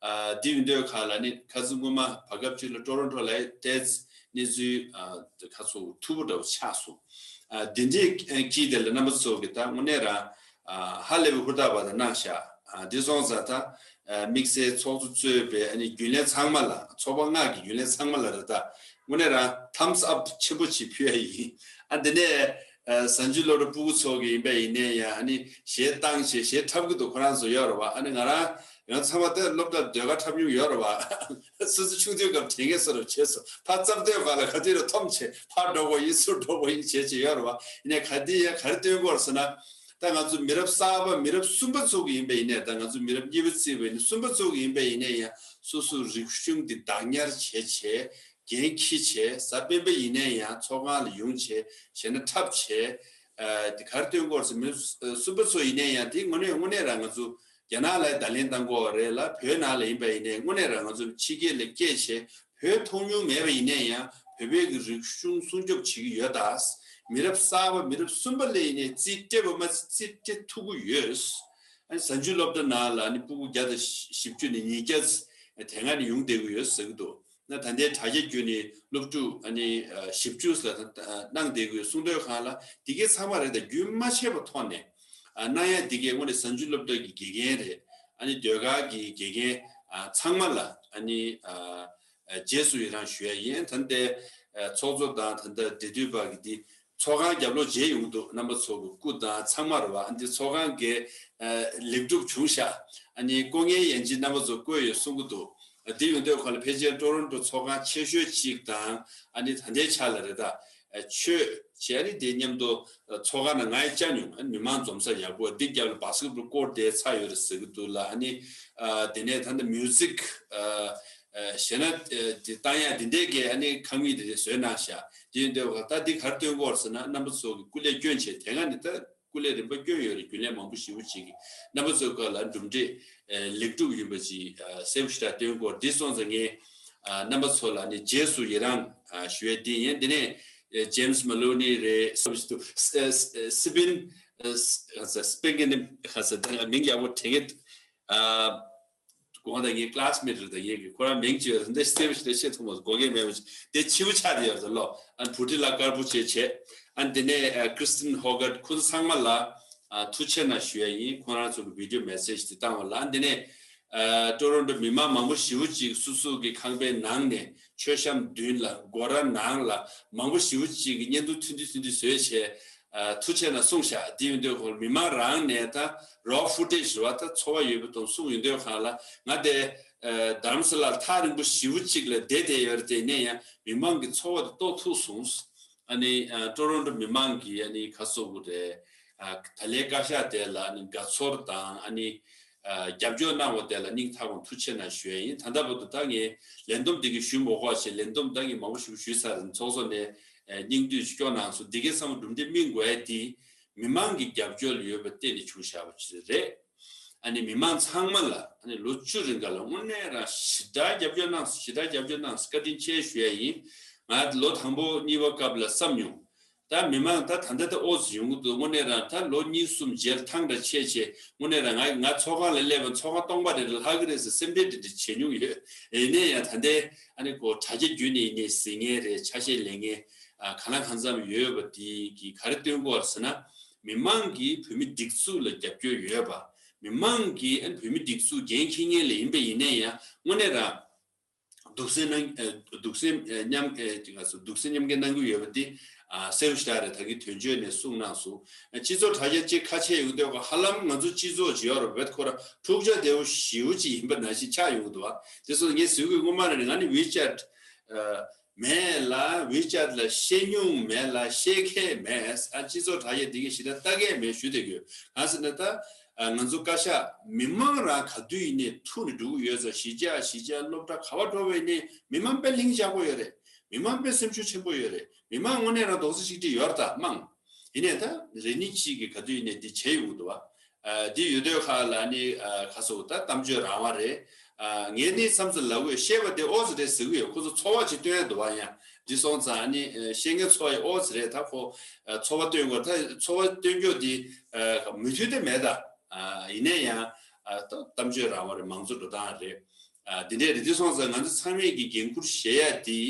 ཨ་དེ་ཡིན་དུས་ག་ལ་ནི་ཁ་སང་སྔོན་མ་བར་སྐབས་གཅིག་ལ་ཀྲོ་རོན་ཀྲོ་ལ་ཏེས་གནས་ཚུལ་ཨ་ཁ་ཚོ་མཐུག་པོ་འདྲ་བོ་ཆགས་སོང་། ཨ་དེ་འདྲའི་གི་དེ་ལ་རྣམ་པ་ཚོ་གི་ད་དངོས་གནས་རང་ཨ་ཧ་ལས་པའི་ཧུར་ཐག་པ་དང་གནང་ཤག་ཨ་དེ་སོང་ཙང་ད་ཨ་དམིགས་བསལ་ཚོགས་གཙོ་གཙོས་པའི་ཨ་ནི་རྒྱུན་ལས་ཚང་མ་ལ་ཚོགས་པ་ལྔ་གི་རྒྱུན་ལས་ཚང་མ་ལ་རེད། ད་དངོས་གནས་རང་thumbs up་ཆེན་པོ་ཅིག་ཕུལ་ཡ་ཡིན། ཨ་དེ་ནས་ཨ་གཟའ་མཇུག་སློབ་གྲྭ་སྤུ་གུ་ཚོ་གི་ཡིན་པ་ཡིན་ནའི་ཡང་ཨ་ནི་གཞས་བཏང་བྱས་གཞས་འཁྲབ་གི་འདུག་ཁོ་རང་ཚོ་ཡོད་རེད་བ། ཨ་ནི་ང་རང་ཡང་ཚང་མ་ད་སློབ་གྲྭ་ཟློས་གར་འཁྲབ་མྱོང་ཡོད་རེད་བ། སོ་སོ་ཆུང་དུས་སྐབས་དྲན་མཁན་བཟོ་འདྲ་བྱས་སོང་། ཕར་རྩེབ་སྟོན་པ་ལ་ག་དུས་ར་འཐོམ་བྱས་ཕར་འགྲོ་དགོས་ཡིན་ཚུར་འགྲོ་དགོས་ཡིན་བྱས་བྱས་ཡོད་རེད་བ། ཡིན་ནའི་ག་དུས་ཡང་ག་རེ་སྟོན་དགོས་རེད་ཟེར་ན། ད་ང་ཚོ་མི་རབས་གསར་པ་མི་རབས་གསུམ་པ་ཚོ་གི་ཡིན་པ་ཡིན་ནའི་ད་ང་ཚོ་མི་རབས་གཉིས་པ་རྩིས་པ་ཡིན་ན་གསུམ་པ་ཚོ་གི་ཡིན་པ་ཡིན་ནའི་ཡང་སོ་སོའི་རིག་གཞུང་འདི་བདག་ཉར་བྱས་བྱས་འགན་འཁྱེར་བྱས་གཟའ་སྤེན་པ་ཡིན་ནའི་ཡང་ཚོགས་ཁང་ལ་ཡོང་བྱས་གཞས་སྣ་འཁྲབ་བྱས། ཨ་དེ་ག་རེ་སྟོན་དགོས་རེད་ཟེར་མི་རབས་གསུམ་པ་ཚོ་ཡིན་ནའི་ཡང་དེ་དངོས་གནས་དངོས་གནས་རང་ང་ཚོ་རྒྱ་ནག་ལ་བརྡ་ལན་བཏང་དགོས་རེད་ལ། བོད་ནང་ལ་ཡིན་པ་ཡིན་ནའི་དངོས་གནས་རང་ང་ཚོ་ཕྱི་རྒྱལ་ལ་སྐྱེས་བྱས་བོད་མཐོང་མྱོང་མེད་པ་ཡིན་ནའི་ཡང་བོད་པའི་གི་རིག་གཞུང་སྲུང་སྐྱོབ་བྱེད་ཀྱི་ཡོད་ད། མི་རབས་གསར་པ་མི་རབས་གསུམ་པ་ལ་ཡིན་ནའི་རྩིས་སྤྲད་པ་མ་ཚད་རྩིས་སྤྲད་ཐུབ་ཀྱི་ཡོད། ཨ་ནི་གཟའ་མཇུག་སློབ་གྲྭ་ནང་ལ་ཨ་ནི་སྤུ་གུ་བརྒྱ་དང་བཞི་བཅུ་ནས་ཉིས་བརྒྱ་དེ་སྔ་ནས་ཡོང་བསྡད་ཀྱི་ཡོད་ཟེར་གྱི་འདུག་ན་ད་ལྟའི་དྲ་རྒྱ་བརྒྱུད་ནས་སློབ་ཕྲུག་ཨ་ནི་ཨ་བཞི་བཅུ་ལ་ད་གནང་བསྡད་ཀྱི་ཡོད། གསུང་ཐོས་ཁང་ལ་འདི་གའི་ཚང་མ་རེད། ད་རྒྱུན་མ་ཆད་པ་ཐོག་ནས་ཨ་གནང་ཡ་འདི་གའི་དངོས་གནས་གཟའ་མཇུག་སློབ་གྲྭ་གི་དགེ་རྒན་རེད། ཨ་ནི་ཟློས་གར་གྱི་དགེ་རྒན་ཨ་ཚང་མ་ལ་ཨ་ནི་ཨ་ཨ་རྗེས་སུ་ཡི་རང་ཞུ་ཡ་ཡིན། ད་ལྟའི་ཨ་ཚོགས་གཙོ་དང་ད་ལྟ་འབྲེལ་མཐུད་པ་གི་འདི་ཚོགས་ཁང་རྒྱབ་ལོགས་མཇལ་ཡོང་འདུག་རྣམ་པ་ཚོ་གི་སྐུ་དང་ཚང་མ་རེད་བ། ཨ་འདི་ཚོགས་ཁང་གི་ཨ་ལེགས་གྲུབ་བྱུང་ཤག་ཨ་ནི་སྐུ་ངལ་ཡན་ཆད་རྣམ་པ་ཚོ་བཀོད་ཡོད་གསུང་གི་འདུག་ཨ་འདི་ཡོང་དུས་ཁོ་ལ་ཕལ་ཆེར་ཀྲོ་རོན་ཀྲོ་ཚོགས་ཁང་ཆེ་ཤོས་གཅིག་དང་ཨ་ནི་ད་ལྟའི་ཆ་ལ་རེད་ད། ཨ་ཆོས་བྱས་ཨ་ནི་དེ་མཉམ་དུ་ཚོགས་ཁང་ནང་ང་ཡི་བཅར་མྱོང་། ཨ་ནི་མི་མང་འཛོམས་ས་ཡག་པོ་འདི་རྒྱབ་ལ་བཱ་སི་ཀེ་ཊི་བོལ་ཀོར་ཊི་དེ་ཚར་ཡོད་རེད་ཟེར་གི་འདུག་ལ། ཨ་ནི་ཨ་དེ་ནས་ད་ལྟ་མིའུ་ཟིག་ཨ་ཨ་གཞས་སྣ་ཨ་དེ་བཏང་ཡ་དེ་འདྲས་ཀྱི་ཨ་ནི་ཁང་མིག་དེ་འདྲས་བཟོས་གནང་ཤག་དེ་ཡིན་དུས་ད་འདི་ག་རེ་སྟོན་གྱི་ཡོད་རེད་ཟེར་ན་རྣམ་པ་ཚོ་གི་སྐུ་ལས་བསྐྱོན་བྱས་དེ་སྔ་ནས་ད་སྐུ་ལས་རིམ་པ་བསྐྱོན་ཡོད་རེད། རྒྱུན་ལས་མང་པོ་ཞེ་པོ་ཅིག་གིས་རྣམ་པ་ཚོའི་སྐོར་ལ་གྲུབ་འབྲས་ཨ་ལེགས་གྲུབ་ཡིན་པ་ཅིག་ཨ་གསལ་པོ་ཞེ་དྲག་སྟོན་གྱི་ཡོད་རེད། འདི་སོང་ཙང་ངས་ཨ་རྣམ་པ་ཚོ་ལ་ནི་རྗེས་སུ་ཡི་རང་ཨ་ཞུ་ཡ་འདི་ཡིན། འདི་ནས་ཨ་ཇེམ་སི་མ་ལོ་ནི་རེད། སི་སི་སི་པིན་ཨ་སི་སི་པིན་གི་ནི་ཁ་ས་ད་མིང་ཡག་པོ་དྲན་གི་ཨ། གོང་དང་ངའི་ཀི་ལ་སི་མེ་ཊི་རེད། ད་ངས་ཀྱི་ཁོ་རང་མིང་ཅིག་ཡོད་རེད། འདི་སྟེ་བཞིན་ཤེས་ཐུབ་མོད་གོ་གེ་མེད་པ་ཅིག་དེ་ཕྱི་བོ་ཆགས་དེ་ཡོད་རེད་ལོ། ཨ་ནི་བྷུ་ཊི་ལ་དཀར་པོ་བྱས་བྱས། ཨ་ནི་དེ་ནས་ཨ་ཀྲིས་ཏིན་ཧོ་གར་ཁོ་ཚོ་ཚང་མ་ལ་ཨ་ཐུགས་རྗེ་ཆེ་གནང་ཞུ་ཡ་ཡིན། ཁོང་རང་ཚོ་གི་བི་ཌི་ཡོ་མེ་སེ་ཇི་དེ་བཏང་བ་ལ། ཨ་ནི་དེ་ནས་ཨ་ཊོ་རོན་ཊོ་མི་མང་མང་པོ་ཞེ་པོ་ཅིག་སོ་སོ་གི་ཁང་པའི་ནང་ནས་མཆོད་བཤམས་མདུན་ལ་སྒོ་ར་ནང་ལ་མང་པོ་ཞེ་པོ་ཅིག་གི་བརྙན་ཐུང་ཐུང་ཐུང་ཐུང་བཟོས་བྱས། ཨ་ཐུགས་རྗེ་ཆེ་གནང་གསུངས་ཤག་དེ་ཡིན་དུས་ཁོང་མི་མང་རང་ནས་ད་རོ་ཕུ་ཊེ་ཇི་རེད་བ། ད་ཚོར་བ་ཡོད་པའི་ཐོག་གསུངས་ཡོང་དུས་གང་ལ་ང་དེ་ཨ་རྡ་རམ་ས་ལར་ཐག་རིང་པོ་ཞེ་པོ་ཅིག་ལ་བསྡད་བསྡད་ཡོད་རེད། དེ་ནས་ཡང་མི་མང་གི་ཚོར་བ་དེ་རྟོགས་ཐུབ་སོང་། ཨ་ནི་ཨ་ཊོ་རོན་ཊོ་མི་མང་གིས་ཨ་ནི་ག་རེ་ཟེར་དགོས་རེད། ཨ་ད་ལན་བཀའ་ཤག་དེ་ལ་ཨ་ནི་དགའ་ཚོར་དང་ཨ་ནི་ཨ་རྒྱབ་སྐྱོར་གནང་བ་དེ་ལ་སྙིང་ཐག་པ་ཐུགས་རྗེ་ཆེ་གནང་ཞུ་ཡ་ཡིན། ད་ལྟ་བར་དུ་ད་ངས་ལས་བསྡོམས་དེ་གི་ཞུ་མ་དགོས་པ་བྱས། ལས་བསྡོམས་ད་ངས་མང་པོ་ཞིག་ཞུས་ཚར་རེད། ཚོགས་གཙོ་ནས་ཨ་སྙིང་བསྡུས་ཤིག་སྐྱོར་གནང་སོང་། འདི་གའི་བསམ་བློ་གྲུབ་འབྲས་སྨིན་དགོས་ཡ་དེ་མི་མང་གི་རྒྱབ་སྐྱོར་ལ་ཡོད་པ་བརྟེན་ནས་བྱུང་བཞག་པ་ཅིག་རེད། ཨ་ནི་མི་མང་ཚང་མ་ལ་ཨ་ནི་ལོ་བཅུ་རིང་ག་ལ་དངོས་གནས་རང་ཞེ་དྲག་རྒྱབ་སྐྱོར་གནང་སོང་། ཞེ་དྲག་རྒྱབ་སྐྱོར་གནང་སོང་། བཀའ་དྲིན་ཆེ་ཞུ་ཡ་ཡིན། ང་ལོ་དང་པོ་གཉིས་པ་སྐབས་ལ་བསམ་མྱོང་། ད་མི་མང་ད་ད་ལྟ་ད་ཨོ་ཙི་ཡོང་གི་འདུག་དངོས་གནས་རང་ད་ལོ་གཉིས་གསུམ་རྗེས་ལ་ཐང་འདྲ་ཆད་ཆད་དངོས་གནས་རང་ང་ང་ཚོགས་ཁང་ལ་སླེབས་པ་ཚོགས་ཁང་སྟོང་པ་རེ་རེ་ལྷག་གི་རེད་ཟེར་སེམས་ཁྲལ་འདྲ་འདྲ་བྱེད་མྱོང་ཡོད། ཡིན་ནའི་ཡང་ད་ལྟའི་ཨ་ནི་ཁོ་དྲ་རྒྱ་བརྒྱུད་ནས་ཡིན་ནའི་གཟིགས་མཁན་རེད། ཆ་ཤས་ལེན་མཁན་ཨ་གང་ལ་གང་འཚམ་ཡོད་པ་དེ་གིས་ག་རེ་སྟོན་གྱི་ཡོད་རེད་ཟེར་ན། མི་མང་གིས་བོད་མི་སྒྲིག་འཛུགས་ལ་རྒྱབ་སྐྱོར་ཡོད་པ། མི་མང་གིས་ཨ་ནི་བོད་མི་སྒྲིག་འཛུགས་འགན་འཁྱེར་མཁན་ལ་ཡིན་པ་ཡིན་ནའི་ཡང་དངོས་གནས་རང་། སྡུག་སེམས་གནང་ཨ་སྡུག་སེམས་ཨ་མཉམ་ཨ་ཅིག་ང་ཚོ་སྡུག་སེམས་མཉམ་སྐྱེད་གནང་གི་ཡོད་པ་འདི་ཨ་གསལ་པོ་ཞེ་དྲག་རེད། ད་གིན་དོན་གཅོད་ནས་གསུངས་གནང་སོང་། ཨ་སྤྱི་ཚོགས་དྲ་རྒྱ་ཅིག་ཁ་ཕྱེ་ཡོང་དུས་ཧ་ལམ་ང་ཚོ་སྤྱི་ཚོགས་ཅིག་ཡོད་རེད་བེད་ཁོ་ར་འཁྲུག་ཆ་དེ་བོ་ཞེ་པོ་ཅིག་ཡིན་པ་ནང་བཞིན་ཆགས་ཡོང་གི་འདུག་བ། དེ་སོང་ངས་ཟེར་གི་སྔོན་མ་ནས་ང་ནི་ཝི་ཅེཊ་ཨ་མེད་ལ་ཝི་ཅེཊ་ལ་བཤད་མྱོང་མེད་ལ་བཤད་མཁན་མེད། ཨ་སྤྱི་ཚོགས་དྲ་རྒྱ་འདི་གི་ཞེ་དྲག་ལྟ་མཁན་མེད་ཞུ་བསྡད་ཀྱི་ཡོད། གང་ཟེར་ན་ད། ང་ཚོ་བཀའ་ཤག་མི་མང་རང་ག་དུས་ཡིན་ནའི་ཐུག་ནས་འགྲོ་གི་ཡོད་ཙང་། གཞིས་ཆགས་གཞིས་ཆགས་སློབ་གྲྭ་ག་པར་འགྲོ་བ་ཡིན་ནའི་མི་མང་དཔེ་ལྷིང་འཇགས་པོ་ཡོད་རེད། མི་མང་དཔེ་སེམས་ཤུགས་ཆེན་པོ་ཡོད་རེད། མི་མང་དངོས་གནས་རང་རྡོག་རྩ་གཅིག་སྒྲིལ་ཡོད་རེད་ད་མང་། ཡིན་ནའི་ད་རེ་གཉིས་གཅིག་གིས་ག་དུས་ཡིན་ནའི་འདི་བྱས་ཡོང་གི་འདུག་བ། འདི་ཡོད་དུས་ཁ་ལ་ནི་ཁ་སོ་ད་གཏམ་བརྗོད་རང་དབང་རེད། ངས་ནི་མཚམས་སུ་ལབ་དགོས། བཤད་པ་དེ་ཨོ་ཙི་རེད་ཟེར་གི་ཡོད། ཁོ་ཚོ་ཚོར་བ་ཅིག་སྟོན་ཡ་འདུག་བ། ཡང་འདི་སོང་ཙང་ནི་བཤད་མཁན་ཚོ་ཡི་ཨོ་ཙི་རེད། ད་ཁོ་ཚོར་བ་སྟོན་དགོས། ད་ཚོར་བ་སྟོན་རྒྱུ་འདི་མུ་མཐུད་དེ་མེད་ད། ཡིན་ནའི་ཡང་ད་གཏམ་བརྗོད་རང་དབང་རེད། མང་གཙོ་འགྲོ་སྟངས་རེད། འདི་འདྲས་རེད། འདི་སོང་ཙང་ང་ཚོ་ཚང་མས་ཀྱི་འགན་འཁུར་བཞེས་ཡ་འདི་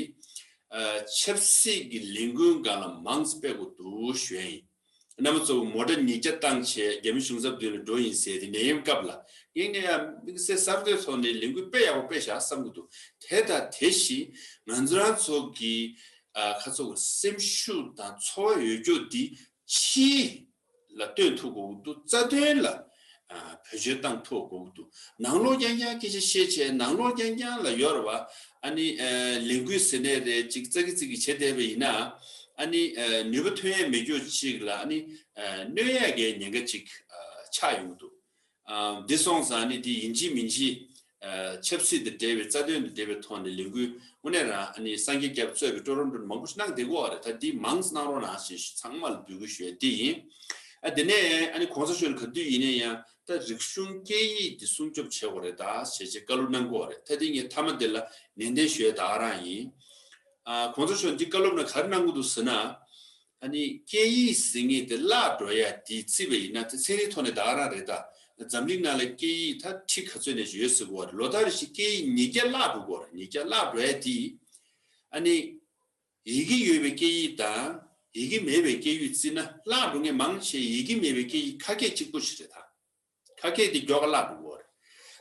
ཆབ་སྲིད་ཀྱི་ལས་འགུལ་སྒང་ལ་མང་ཙམ་སྤེལ་དགོས་འདུག་ཞུ་ཡ་ཡིན། རྣམ་པ་ཚོ་མོ་ཊ་ཉིས་བརྒྱ་བཏང་བྱས་རྒྱ་མི་གཞུང་ཚབ་མདུན་ལ་འགྲོ་ཡིན་ཟེར་དེ་ནད་ཡམས་སྐབས་ལ་ངས་ནས་ཡང་དམིགས་བསལ་གསར་གཏོད་ཐོག་ནས་ལས་འགུལ་དཔེ་ཡག་པོ་སྤེལ་བཞག་བསམ་གྱི་འདུག་དེ་དང་དེ་བཞིན་ང་ཚོ་རང་ཚོ་གི་ཁ་ཚོ་གི་སེམས་ཤུགས་དང་ཚོར་བ་ཡོད་རྒྱུ་འདི་ཕྱིའི་ལ་སྟོན་ཐུབ་དགོས་འདུག་རྩ་དོན་ལ་བེད་སྤྱོད་བཏང་ཐུབ་དགོས་འདུག་ནང་ལོགས་རྐྱང་རྐྱང་སྐད་ཆ་བཤད་བྱས་ནང་ལོགས་རྐྱང་རྐྱང་ལ་ཡོད་རེད་བ། ཨ་ནི་ལས་འགུལ་ཟེར་ནས་རེད་ཅིག་ཙག་གི་ཙིག་གི་བྱེད་བསྡད་པ་ཡིན་ན། ཨ་ནི་ནུས་པ་ཐོན་ཡས་མེད་རྒྱུ་ཅིག་ལ་ཨ་ནི་གནོད་ཡས་ཀྱི་ཉེན་ཁ་ཅིག་ཆགས་ཡོང་གི་འདུག་འདི་སོང་ཙང་ནི་འདི་ཡིན་གཅིག་མིན་གཅིག་ཆབ་སྲིད་དང་འབྲེལ་བའི་རྩ་དོན་དང་འབྲེལ་བའི་ཐོག་ནས་ལས་འགུལ་དངོས་གནས་རང་ཨ་ནི་སངས་རྒྱས་སྐྱབས་གཙོས་པའི་ཀྲོ་རོན་ཀྲོ་ནས་མང་པོ་ཞིག་གནང་བསྡད་ཀྱི་ཡོད་རེད། ད་འདི་མང་ཙམ་གནང་རོགས་གནང་ཞེས་ཚང་མ་ལ་འབོད་སྐུལ་ཞུ་ཡ་འདི་ཡིན། ཨ་དེ་ནས་ཨ་ནི་གོང་ས་མཆོག་ལ་ག་དུས་ཡིན་ན་ཡང་ད་རིག་གཞུང་སྐད་ཡིག་འདི་སྲུང་སྐྱོབ་བྱེད་དགོས་རེད་ད་ཞེས་བྱས་བཀའ་སློབ་གནང་གི་ཡོད་རེད། ད་འདི་ངས་མཐའ་མ་འདི་ལ་ནན་ཏན་ཞུ་ཡ་ད་ག་རང་ཡིན། ཨ་གོང་ས་མཆོག་འདི་བཀའ་སློབ་ནང་ག་རེ་གནང་གི་འདུག་ཟེར་ན། ཨ་ནི་སྐད་ཡིག་ཟེར་མཁན་དེ་བརླག་འགྲོ་ཡ་དེ་བརྩིས་པ་ཡིན་ན་དེ་ཚན་རིག་ཐོག་ནས་ད་ག་རང་རེད་ད། འཛམ་གླིང་ནང་ལ་སྐད་ཡིག་ད་ཁྲི་ག་ཚོད་ནས་ཡོད་ཟེར་གོ་བ་རེད། ལོ་ལྟར་རེ་བཞིན་སྐད་ཡིག་ཉིས་བརྒྱ་བརླག་འགྲོ་གོ་རེད། ཉིས་བརྒྱ་བརླག་འགྲོ་ཡ་དེ། ཨ་ནི་ཡི་གེ་ཡོད་པའི་སྐད་ཡིག་དང་ཡི་གེ་མེད་པའི་སྐད་ཡིག་བརྩིས་ན་བརླག་འགྲོ་མཁན་མང་ཆེ་ཡི་གེ་མེད་པའི་སྐད་ཡིག་ཁ་སྐད་གཅིག་པོ་ཞིག་རེད་ད། ཁ་སྐད་དེ་མགྱོགས་བརླག་འགྲོ་གི་ཡོད་རེད།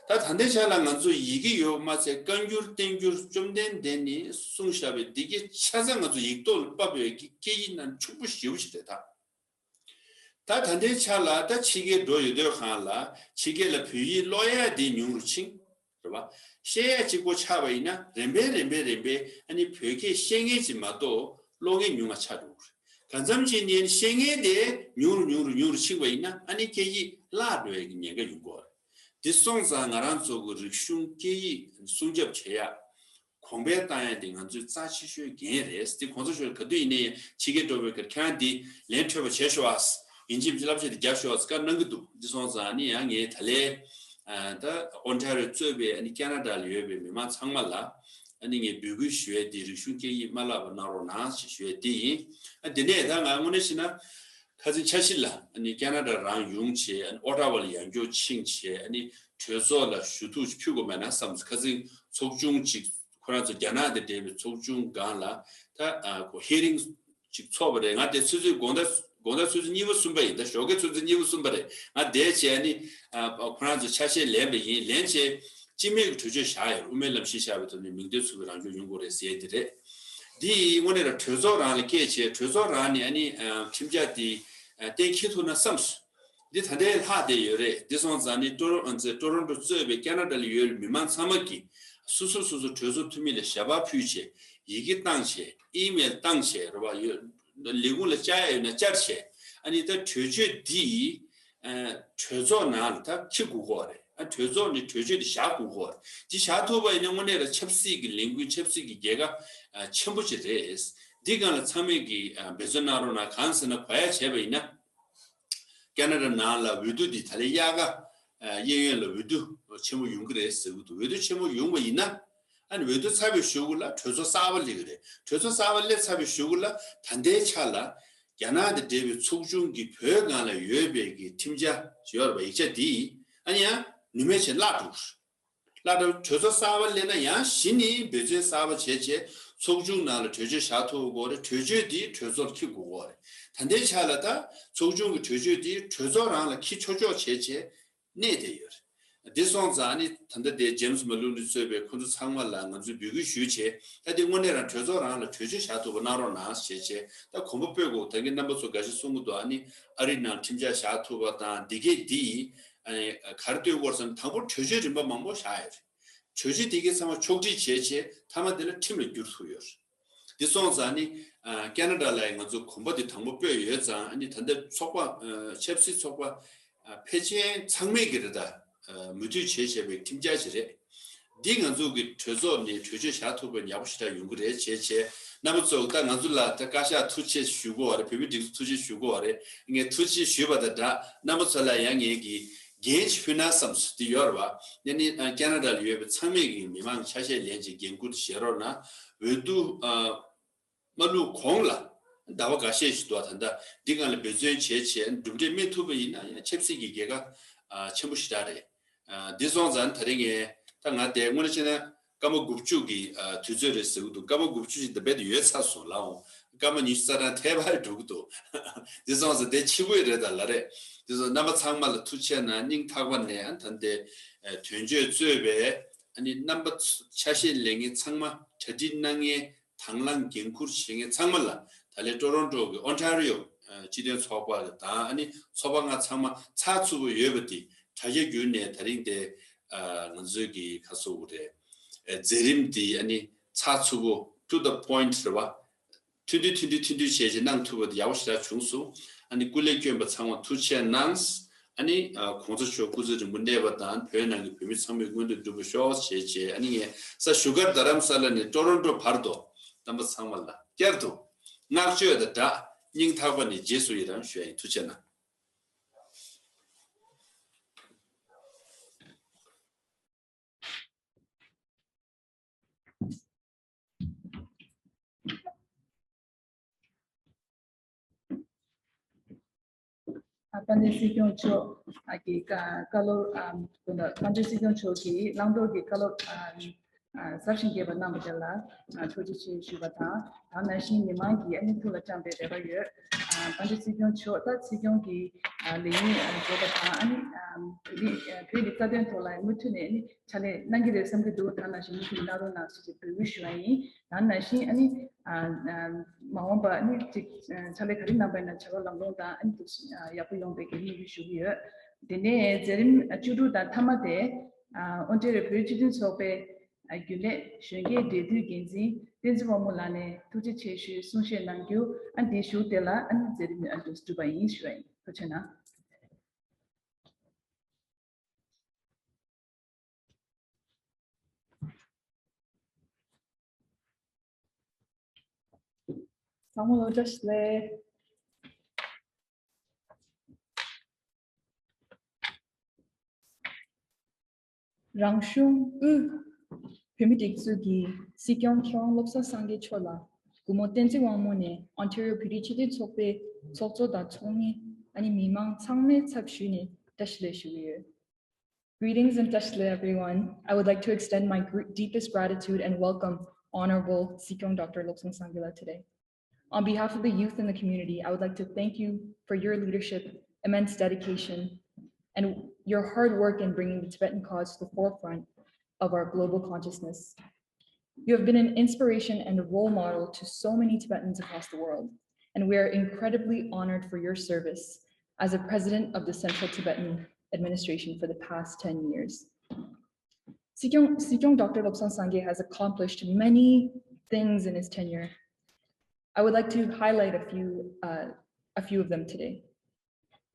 ད་ད་ལྟའི་ཆ་ལ་ང་ཚོ་ཡི་གེ་ཡོད་པ་མ་ཚད་བཀའ་འགྱུར་བསྟན་འགྱུར་བཅོམ་ལྡན་འདས་ནས་གསུངས་བཞག་པའི་འདི་གའི་ཆ་ཚང་ང་ཚོ་ཡིག་ཐོག་ལ་ཕབ་པའི་གི་སྐད་ཡིག་ནང་ཕྱུག་པོ་ཞེ་པོ་ཞིག་རེད་ད། ད་ད་ལྟའི་ཆ་ལ་ད་ཕྱི་རྒྱལ་འགྲོ་ཡོད་དུས་སྒང་ལ་ཕྱི་རྒྱལ་ལ་བོད་ཡིག་ཀློག་ཡ་དེ་ཉུང་རུ་ཕྱིན། རེད་བ། བཤད་ཡ་གཅིག་པོ་ཆགས་པ་ཡིན་ན་རིམ་པས་རིམ་པས་རིམ་པས་ཨ་ནི་བོད་སྐད་བཤད་མཁན་ཅིག་མ་གཏོགས་ཀློག་མཁན་ཉུང་བ་ཆགས་འགྲོ་གི་རེད། གང་འཚམ་ཅིག་ནས་བཤད་མཁན་དེ་ཉུང་རུ་ཉུང་རུ་ཉུང་རུ་ཕྱིན་པ་ཡིན་ན་ཨ་ནི་སྐད་ཡིག་བརླག་འགྲོ་ཡ་གི་ཉེན་ཁ་ཡོང་གི་ཡོད་རེད། དེ་སོང་ཙང་ང་རང་ཚོ་གི་རིག་གཞུང་སྐད་ཡིག་སྲུང་སྐྱོབ་བྱེད་ཡ། གོང་འཕེལ་བཏང་ཡ་དེ་ང་ཚོའི་རྩ་ཆེ་ཤོས་འགན་རེད། དེ་གོང་ས་མཆོག་ག་དུས་ཡིན་ནའི་ཕྱི་རྒྱལ་འགྲོ་བའི་ཁར་ཁྱེད་རང་འདི་ལན་འཕྲོད་པ་བྱས་ཤོག་ཨ། ཡིན་གཅིག་མིན་གཅིག་བསླབ་བྱ་དེ་རྒྱབ་ཤོག་ཨ་བཀའ་གནང་གི་འདུག་འདི་སོང་ཙང་ནི་ཡང་ངས་ད་ལན་ད་ཨོན་ཊ་རི་ཡོ་གཙོས་པའི་ཨ་ནི་ཁེ་ན་ཌ་ལ་ཡོད་པའི་མི་མང་ཚང་མ་ལ་ཨ་ནི་ངས་འབོད་སྐུལ་ཞུ་ཡ་དེ་རིག་གཞུང་སྐད་ཡིག་མ་བརླག་པ་གནང་རོགས་གནང་ཞེས་ཞུ་ཡ་དེ་ཡིན། ཨ་དེ་ནས་ད་ང་དངོས་གནས་བཤད་ན་ཁ་སང་འཆར་གཞི་ལ་ཨ་ནི་ཁེ་ན་ཌ་རང་ཡོང་བྱས་ཨ་ནི་ཨོ་ཊ་ཝ་ལ་ཡང་བསྐྱར་ཕྱིན་བྱས་ཨ་ནི་གྲོས་ཚོགས་ལ་ཞུ་གཏུག་ཅིག་ཕུལ་དགོས་མེད་ན་བསམ། ཁ་སང་ཚོགས་ཆུང་ཅིག་ཁོ་རང་ཚོ་རྒྱ་ནག་དང་འབྲེལ་བའི་ཚོགས་ཆུང་སྒང་ལ་ད་ཨ་ཁོ་ཧི་རིང་ཅིག་ཚོགས་པ་རེད། ང་དེ་ཆུ་ཚོད་དགོང་དག་དགོང་དག་ཆུ་ཚོད་གཉིས་པ་གསུམ་པ་ཡིན། ད་ཞོགས་ཀའི་ཆུ་ཚོད་གཉིས་པ་གསུམ་པ་རེད། ང་དེ་བྱས་ནི་ཨ་ཁོ་རང་ཚོ་ཆ་ཤས་ལེན་པ་ཡིན། ལེན་བྱས་སྤྱི་མོས་ཀྱི་གྲོས་ཆོད་བཞག་ཡོད། དབུ་མའི་ལམ་གཞི་བཞག་པའི་ཐོག་ནས་མིང་དོན་མཚུངས་པའི་རང་སྐྱོང་ཡོང་དགོས་རེད་ཟེར་ཡ་དེ་རེད། འདི་ཡིས་དངོས་གནས་ལ་གྲོས་ཚོགས་རང་ལ་སྐད་བྱས་གྲོས་ཚོགས་རང་ནས་ཨ་ནི་ཨ་ཁྲིམས་འཆར་དེ་ཨ་གཏན་འཁེལ་ཐུབ་ན་བསམ་སོང་། འདི་ད་ལྟའི་ལྷག་བསྡད་ཡོད་རེད། འདི་སོང་ཙང་ནི་ཀྲོ་རོ་ཨ་ཙི་ཀྲོ་རོན་ཀྲོ་གཙོས་པའི་ཁེ་ན་ཌ་ལ་ཡོད་པའི་མི་མང་ཚང་མ་གིས་སོ་སོ་སོ་སོ་གྲོས་ཚོགས་འཐུས་མི་ལ་ཞལ་པར་ཕུལ་བྱས་ཡི་གེ་བཏང་བྱས་ཨི་མེལ་བཏང་བྱས་རེད་བ། ཡོད་ལས་ཁུངས་ལ་བཅར་ཡ་ཡོད་ན་བཅར་བྱས་ཨ་ནི་ད་གྲོས་ཆོད་འདི་ཨ་གྲོས་ཚོགས་ནང་ལ་ད་འཁྱེར་དགོས་ཀྱི་རེད། ཨ་གྲོས་ཚོགས་ནས་གྲོས་ཆོད་འདི་བཞག་དགོས་ཀྱི་རེད། འདི་བཞག་ཐུབ་པ་ཡིན་ན་དངོས་གནས་ལ་ཆབ་སྲིད་ཀྱི་ལས་འགུལ་ཆབ་སྲིད་ཀྱི་རྒྱལ་ཁ་ཨ་ཆེན་པོ་ཅིག་རེད། འདི་སྒང་ལ་ཚང་མས་ཀྱིས་ཨ་འབད་བརྩོན་གནང་རོགས་གནང་། གང་ཟེར་ན་གོ་ཡ་བྱས་པ་ཡིན་ན། ཁེ་ན་ཌ་ནང་ལ་འོས་བསྡུ་འདི་ད་ལན་དབྱར་ཁ་གཡས་གཡོན་ལ་འོས་བསྡུ་ཆེན་མོ་ཡོང་གི་རེད་ཟེར་གྱི་འདུག་འོས་བསྡུ་ཆེན་མོ་ཡོང་བ་ཡིན་ན་ཨ་ནི་འོས་བསྡུ་ཚར་བའི་གཞུག་གུ་ལ་གྲོས་ཚོགས་གསར་པ་སླེབས་ཀྱི་རེད། གྲོས་ཚོགས་གསར་པ་སླེབས་ཚར་བའི་གཞུག་གུ་ལ་ད་ལྟའི་ཆ་ལ་རྒྱ་ནག་དང་འབྲེལ་བའི་ཚོགས་ཆུང་གི་བོད་སྒང་ལ་ཡོད་པའི་གི་ཁྲིམས་འཆར་ཡོད་རེད་པ། ཡིག་ཆ་འདི་ཨ་ནི་ཡང་ནུས་མེད་བྱས་བརླག་འགྲོ་གི་རེད། བརླག་འགྲོ། གྲོས་ཚོགས་གསར་པ་སླེབས་ན་ཡང་གཞི་ནས་འབད་བརྩོན་གསར་པ་བྱས་བྱས་ཚོགས་ཆུང་ནང་ལ་གྲོས་ཆོད་བཞག་ཐུབ་དགོས་རེད། གྲོས་ཆོད་འདི་གྲོས་ཚོགས་ལ་འཁྱེར་དགོས་ཀྱི་རེད། ད་ལྟའི་ཆ་ལ་ད་ཚོགས་ཆུང་གི་གྲོས་ཆོད་འདི་གྲོས་ཚོགས་རང་ལ་འཁྱེར་ཆོག་ཆོག་བྱས་བྱས་གནས་བསྡད་ཡོད་རེད། འདི་སོང་ཙང་ནི་ད་ལྟ་དེ་ཇེམ་སི་མ་ལུ་ནི་གཙོས་པའི་ཁོང་ཚོ་ཚང་མ་ལ་ང་ཚོས་འབོད་སྐུལ་ཞུས་བྱས། ད་དེ་དངོས་གནས་རང་གྲོས་ཚོགས་རང་ལ་གྲོས་ཆོད་བཞག་ཐུབ་པ་གནང་རོགས་གནང་ཞེས་བྱས་ད་གོམ་པ་སྤོས་དགོས། ད་གིན་རྣམ་པ་ཚོ་འགའ་ཤས་གསུང་གི་འདུག་ཨ་ནི་ཨ་རིའི་ནང་ཁྲིམས་འཆར་བཞག་ཐུབ་པ་དང་འདི་གས་འདི་ཡིས་ཨ་ནི་ག་རེ་སྟོན་དགོས་ཟེར་ན། དང་པོ་གྲོས་ཆོད་རིམ་པ་མང་པོ་བཞག་ཡོད་རེད། གྲོས་ཆོད་དེ་གའི་ཚང་མ་ཕྱོགས་སྒྲིག་བྱས་བྱས་མཐའ་མ་དེ་ལ་ཁྲིམས་ལ་བསྒྱུར་ཐུབ་ཡོད་རེད། དེ་སོང་ཙང་ནི་ཨ་ཁེ་ན་ཌ་ལ་ཡང་ང་ཚོ་གོམ་པ་དེ་དང་པོ་སྤོས་ཡོད་ཙང་ཨ་ནི་ད་ལྟ་ཚོགས་པ་ཨ་ཆབ་སྲིད་ཚོགས་པ་ ཕལ་ཆེར་ཚང་མས་ཀྱི་རེད་ད། མོས་མཐུན་བྱེད་བྱས་པའི་ཁྲིམས་འཆར་ཞིག་རེད། འདི་ང་ཚོ་གི་གྲོས་ཚོགས་ནས་གྲོས་ཆོད་བཞག་ཐུབ་པ་ཡག་པོ་ཞེ་དྲག་ཡོང་གི་རེད་བྱས་བྱས། རྣམ་པ་ཚོ་ད་ང་ཚོ་ལ་ད་བཀའ་ཤག་ཐུགས་རྗེ་ཆེ་ཞུ་དགོས་པ་རེད། བོད་མི་སྒྲིག་འཛུགས་ཐུགས་རྗེ་ཆེ་ཞུ་དགོས་པ་རེད། ངས་ཐུགས་རྗེ་ཆེ་ཞུས་པ་དང་སྦྲགས་རྣམ་པ་ཚོ་ལ་ཡང་ངས་ཀྱི་འགན་ཅིག་ཕུལ་ན་བསམ་སོང་། འདི་ཡོད་རེད་བ། ཡང་ནི་ཨ་ཁེ་ན་ཌ་ལ་ཡོད་པའི་ཚང་མས་ཀྱི་མི་མང་ཆ་ཤས་ལེན་ཅིག་འགན་འཁུར་བཞེས་རོགས་གནང་། འོས་བསྡུ་ཨ་མ་བླུག་གོང་ལ་ཟླ་བ་འགའ་ཤས་ཤིག་འདུག་ད་ལྟ་འདི་སྒང་ལ་འབད་བརྩོན་བྱས་བྱས་གྲུབ་འབྲས་སྨིན་ཐུབ་པ་ཡིན་ན་ཡང་ཆབ་སྲིད་ཀྱི་རྒྱལ་ཁ་ཨ་ཆེན་པོ་ཞེ་དྲག་རེད། ཨ་འདི་སོང་ཙང་ད་རེས་ངས་ད་ང་དེ་དངོས་གནས་བྱས་ན་སྐར་མ་དགུ་བཅུ་གི་ཨ་དུས་ཚོད་རེད་ཟེར་གྱི་འདུག་སྐར་མ་དགུ་བཅུ་ཞིག་ད་རྦད་དེ་ཡོལ་ཚར་སོང་ལགས་འོང་། སྐར་མ་ཉི་ཤུ་རྩ་གྲངས་ཐལ་བར་འགྲོ་གི་འདུག་འདི་སོང་ཙང་དེ་ཕྱི་པོ་རེད་ད་ལ་རེད། འདི་སོང་རྣམ་པ་ཚང་མ་ལ་ཐུགས་རྗེ་གནང་། སྙིང་ཐག་པ་ནས་ཨ་ད་ལྟའི་ཨ་དོན་གཅོད་གཙོས་པའི་ཨ་ནི་རྣམ་པ་ཆ་ཤས་ལེན་མཁན་ཚང་མ། གྲ་སྒྲིག་གནང་མཁན། དང་བླངས་འགན་འཁུར་བྱེད་མཁན་ཚང་མ་ལ། ད་ལན་ཊོ་རོན་ཊོ་གི་ཨོན་ཊ་རི་ཡོ་ཨ་སྤྱི་མཐུན་ཚོགས་པ་དང་ཨ་ནི་ཚོགས་པ་ལྔ་ཚང་མ་ཚགས་ཚུད་པོ་ཡོད་པ་དེ་དྲ་རྒྱ་བརྒྱུད་ནས་ད་རིང་དེ་ཨ་ང་ཚོའི་གི་ཁ་སོ་བོ་རེད། ཨ་མཛད་རིམ་དེ་ཨ་ནི་ཚགས་ཚུད་པོ། to the point རེད་བ། ཐུང་ཐུང་ཐུང་ཐུང་ཐུང་ཐུང་བྱས་བྱས་གནང་ཐུབ་པ་དེ་ཡག་པོ་ཞེ་དྲག་བྱུང་སོང་། ཨ་ནི་སྐུ་ལས་བསྐྱོན་པ་ཚང་མ་ཐུགས་རྗེ་གནང་། ཨ་ནི་ཨ་གོང་ས་མཆོག་སྐུ་ཚེ་རིང་པོ་གནས་པ་དང་བོད་ནང་གི་བོད་མི་ཚང་མའི་མངོན་འདོད་འགྲུབ་པ་ཤོག་བྱས་བྱས། ཨ་ནི་ངས་ས་བཞུགས་སྒར་རྡ་རམ་ས་ལ་ནས་ཊོ་རོན་ཊོ་བར་དུ་རྣམ་པ་ཚང་མ་ལ་བསྐྱར་དུ་བསྔགས་བརྗོད་དང་སྦྲགས་སྙིང་ཐག་པ་ནས་རྗེས་སུ་ཡི་རང་ཞུ་ཡ་ཡིན། ཐུགས་རྗེ་གནང་། ཨ་དཔལ་ལྡན་སྲིད་སྐྱོང་མཆོག་ཨ་གི་བཀའ་བཀའ་སློབ་ཨ་དཔལ་ལྡན་སྲིད་སྐྱོང་མཆོག་གི་བླང་དོར་གྱི་བཀའ་སློབ་ཨ་ཨ་ཟབ་ཞིང་རྒྱས་པ་གནང་བ་དེ་ལ་ཨ་ཐུགས་རྗེ་ཆེ་ཞུ་བ་དང་། ད་ནང་བཞིན་མི་མང་གིས་ཨ་ནི་ཐུགས་ལ་བཅངས་པའི་རེ་བ་ཡོད། ཨ་དཔལ་ལྡན་སྲིད་སྐྱོང་མཆོག་ད་སྲིད་སྐྱོང་གི་ཨ་ལས་ཉིན་ཨ་འབྱོར་བ་དང་། ཨ་ནི་ཨ་བོད་ཀྱི་ཨ་བོད་ཀྱི་རྩ་དོན་ཐོག་ལ་མུ་མཐུད་ནས་ཨ་ནི་ཕྱག་ལས་གནང་གི་རེད་བསམ་གྱི་འདུག་ད་ནང་བཞིན་མུ་མཐུད་གནང་རོགས་གནང་ཞེས་འབོད་སྐུལ་ཞུ་བ་ཡིན། ད་ནང་བཞིན་ཨ་ནི་ཨ་ཨ་མ་འོངས་པ་ཨ་ནི་ཅིག་ཨ་ཕྱག་ལས་ག་རེ་གནང་པ་ཡིན་ན་བྱ་བ་ལམ་ལྷོང་དང་ཨ་ནི་འདུག་ཨ་ཡག་པོ་ཡོང་བའི་གི་སྨོན་འདུན་ཞུ་གི་ཡོད། དེ་ནས་མཛད་རིམ་བཅུ་དྲུག་དང་མཐའ་མ་དེ་ཨ་ཨོན་ཊེ་རི་ཡོ་བོད་སྤྱི་མཐུན་ཚོགས་པའི་ཨ་རྒྱུན་ལས་གཞོན་སྐྱེས་འབྲེལ་མཐུད་འགན་འཛིན་བསྟན་འཛིན་དབང་མོ་ལགས་ནས་ཐུགས་རྗེ་ཆེ་ཞུའི་གསུང་བཤད་གནང་རྒྱུ། ཨ་འདིའི་གཞུག་དེ་ལ་ཨ་ནི་མཛད་རིམ་ཨ་འདུག་གྲུབ་པ་ཡིན་ཞུ་བ་ཡིན། ཐུགས་རྗེ་གནང་། ཚང་མ་ལ་བཀྲ་ཤིས་བདེ་ལེགས། རང་གཞུང་དབུས་བོད་མིའི་སྒྲིག་འཛུགས་ཀྱི་སྲིད་སྐྱོང་མཁས་དབང་བློ་བཟང་སངས་རྒྱས་མཆོག་ལ་སྐུ་ངོ་བསྟན་འཛིན་དབང་མོ་ནས་ཨོན་ཊེ་རི་ཡོ་བོད་རིགས་སྤྱི་མཐུན་ཚོགས་པའི་ཚོགས་གཙོ་དང་ཚོགས་མི་ཨ་ནི་མི་མང་ཚང་མའི་ཚབ་ཞུས་ནས་བཀྲ་ཤིས་བདེ་ལེགས་ཞུ་གི་ཡོད། Greetings and བཀྲ་ཤིས་བདེ་ལེགས, everyone. I would like to extend my gr- deepest gratitude and welcome Honorable སྲིད་སྐྱོང་Doctor བློ་བཟང་སངས་རྒྱས་ལགས today. On behalf of the youth and the community, I would like to thank you for your leadership, immense dedication, and your hard work in bringing the Tibetan cause to the forefront of our global consciousness. You have been an inspiration and a role model to so many Tibetans across the world, and we are incredibly honored for your service as a president of the Central Tibetan Administration for the past ten years. Sikyong, Sikyong Doctor Lobsang Sangay has accomplished many things in his tenure. I would like to highlight a few, uh, a few of them today.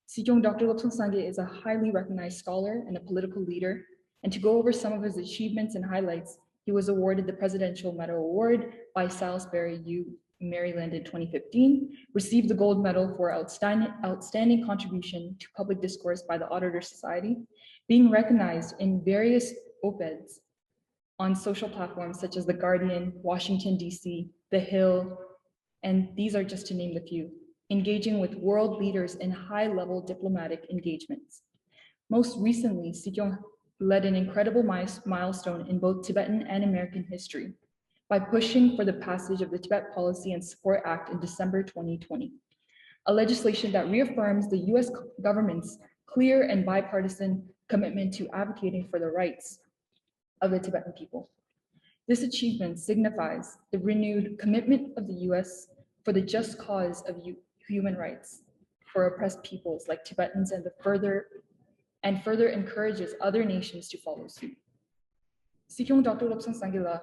Sikyong Doctor Lobsang Sangay is a highly recognized scholar and a political leader, and to go over some of his achievements and highlights, he was awarded the Presidential Medal Award by Salisbury U Maryland in twenty fifteen, received the gold medal for outstanding, outstanding contribution to public discourse by the Auditor Society, being recognized in various op-eds on social platforms such as The Guardian, Washington, D C, The Hill, and these are just to name a few, engaging with world leaders in high-level diplomatic engagements. Most recently, Sikyong led an incredible mi- milestone in both Tibetan and American history by pushing for the passage of the Tibet Policy and Support Act in December twenty twenty, a legislation that reaffirms the U S government's clear and bipartisan commitment to advocating for the rights of the Tibetan people. This achievement signifies the renewed commitment of the U S for the just cause of hu- human rights for oppressed peoples like Tibetans and the further and further encourages other nations to follow suit. Sikyong Doctor Lobsang Sangila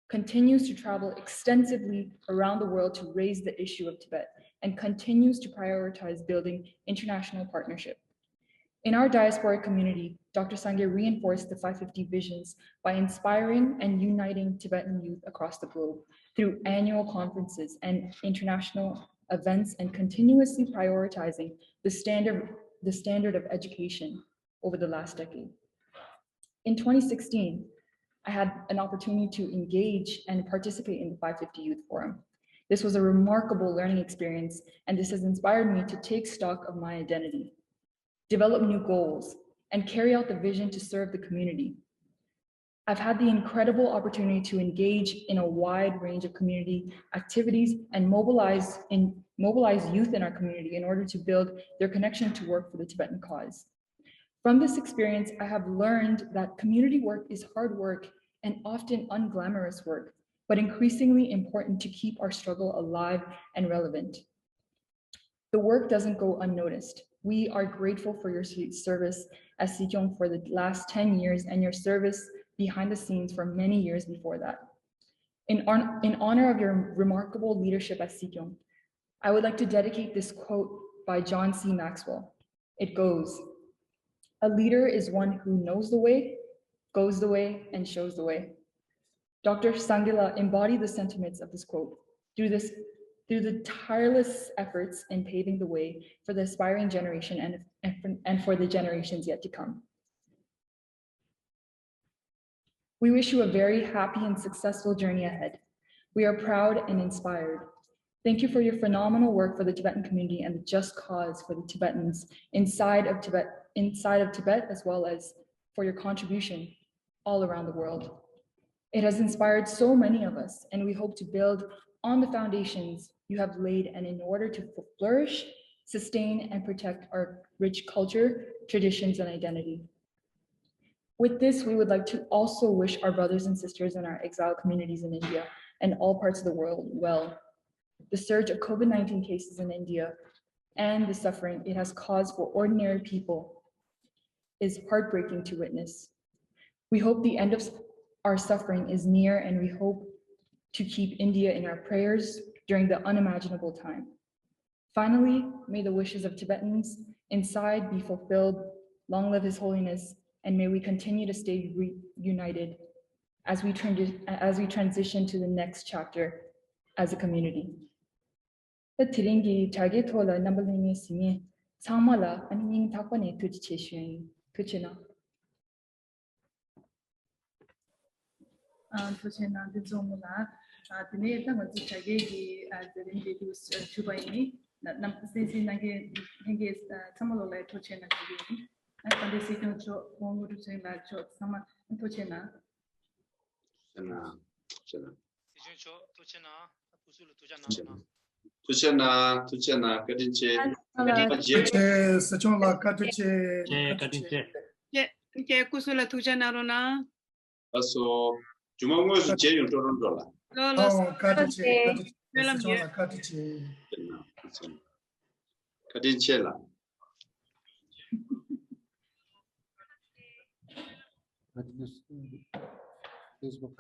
continues to travel extensively around the world to raise the issue of Tibet and continues to prioritize building international partnership. In our diasporic community, Doctor Sangay reinforced the five fifty visions by inspiring and uniting Tibetan youth across the globe through annual conferences and international events and continuously prioritizing the standard, the standard of education over the last decade. In twenty sixteen, I had an opportunity to engage and participate in the five fifty Youth Forum. This was a remarkable learning experience, and this has inspired me to take stock of my identity, develop new goals, and carry out the vision to serve the community. I've had the incredible opportunity to engage in a wide range of community activities and mobilize in mobilize youth in our community in order to build their connection to work for the Tibetan cause. From this experience, I have learned that community work is hard work and often unglamorous work, but increasingly important to keep our struggle alive and relevant. The work doesn't go unnoticed. We are grateful for your se- service as Sikyong for the last ten years and your service behind the scenes for many years before that. In, hon- in honor of your remarkable leadership as Sikyong, I would like to dedicate this quote by John C. Maxwell. It goes, "A leader is one who knows the way, goes the way, and shows the way." Doctor Sangila embodied the sentiments of this quote through this through the tireless efforts in paving the way for the aspiring generation and, and, for, and for the generations yet to come. We wish you a very happy and successful journey ahead. We are proud and inspired. Thank you for your phenomenal work for the Tibetan community and the just cause for the Tibetans inside of Tibet, inside of Tibet, as well as for your contribution all around the world. It has inspired so many of us, and we hope to build on the foundations you have laid and in order to flourish, sustain, and protect our rich culture, traditions, and identity. With this, we would like to also wish our brothers and sisters in our exile communities in India and all parts of the world well. The surge of COVID nineteen cases in India and the suffering it has caused for ordinary people is heartbreaking to witness. We hope the end of our suffering is near, and we hope to keep India in our prayers during the unimaginable time. Finally, may the wishes of Tibetans inside be fulfilled. Long live His Holiness, and may we continue to stay re- united as we, transi- as we transition to the next chapter as a community. ད་དེ་རིང་གི་དྲ་རྒྱའི་ཐོག་ལ་རྣམ་པ་ལྷན་རྒྱས་གཟིགས་མཁན་ཚང་མ་ལ་ཨ་ནི་སྙིང་ཐག་པ་ནས་ཐུགས་རྗེ་ཆེ་ཞུ་ཡིན། ཐུགས་རྗེ་གནང་། ཨ། ཐུགས་རྗེ་གནང་། བསྟན་འཛིན་མོ་ལགས། ཨ། དེ་ནས་ད་ང་ཚོ་དྲ་རྒྱའི་གི་ཨ་མཛད་རིམ་དེ་དུས་གྲུབ་པ་ཡིན། ན་རྣམ་གསན་གཟིགས་གནང་མཁན་ལྷན་རྒྱས་ཚང་མ་ལོ་ལ་ཐུགས་རྗེ་གནང་ཞུ་གི་ཡིན། ཨ། དཔལ་ལྡན་སྲིད་སྐྱོང་མཆོག་དབང་དངོས་གྲུབ་ཚེ་རིང་ལགས་མཆོག་ཚང་མ་ཐུགས་རྗེ་གནང་། ཐུགས་རྗེ་གནང་། ཐུགས་རྗེ་གནང་། སྲིད་སྐྱོང་མཆོག་ཐུགས་རྗེ་གནང་། སྐུ་གཟུགས་ལ་ཐུགས་རྗེ་གནང་། ཐུགས་རྗེ་གནང་། ཐུགས་རྗེ་གནང་། བཀའ་དྲིན་ཆེ། བཀའ་དྲིན་ཆེ། སྲིད་སྐྱོང་ལགས་བཀའ་དྲིན་ཆེ། བཀའ་དྲིན་ཆེ། ཁྱེད་ཁྱེད་སྐུ་གཟུགས་ལ་ཐུགས་རྗེ་གནང་རོགས་གནང་། ལགས་སོ། རྒྱུ་མ་དངོས་སུ་མཇལ་ཡོང་འགྲོ་རོགས་འགྲོ་ལ། ལོ་ལོ། ཨོ་བཀའ་དྲིན་ཆེ། བཀའ་དྲིན་ཆེ། སྲིད་སྐྱོང་ལགས་བཀའ་དྲིན་ཆེ། བཀའ་དྲིན་ཆེ་ལགས། Facebook.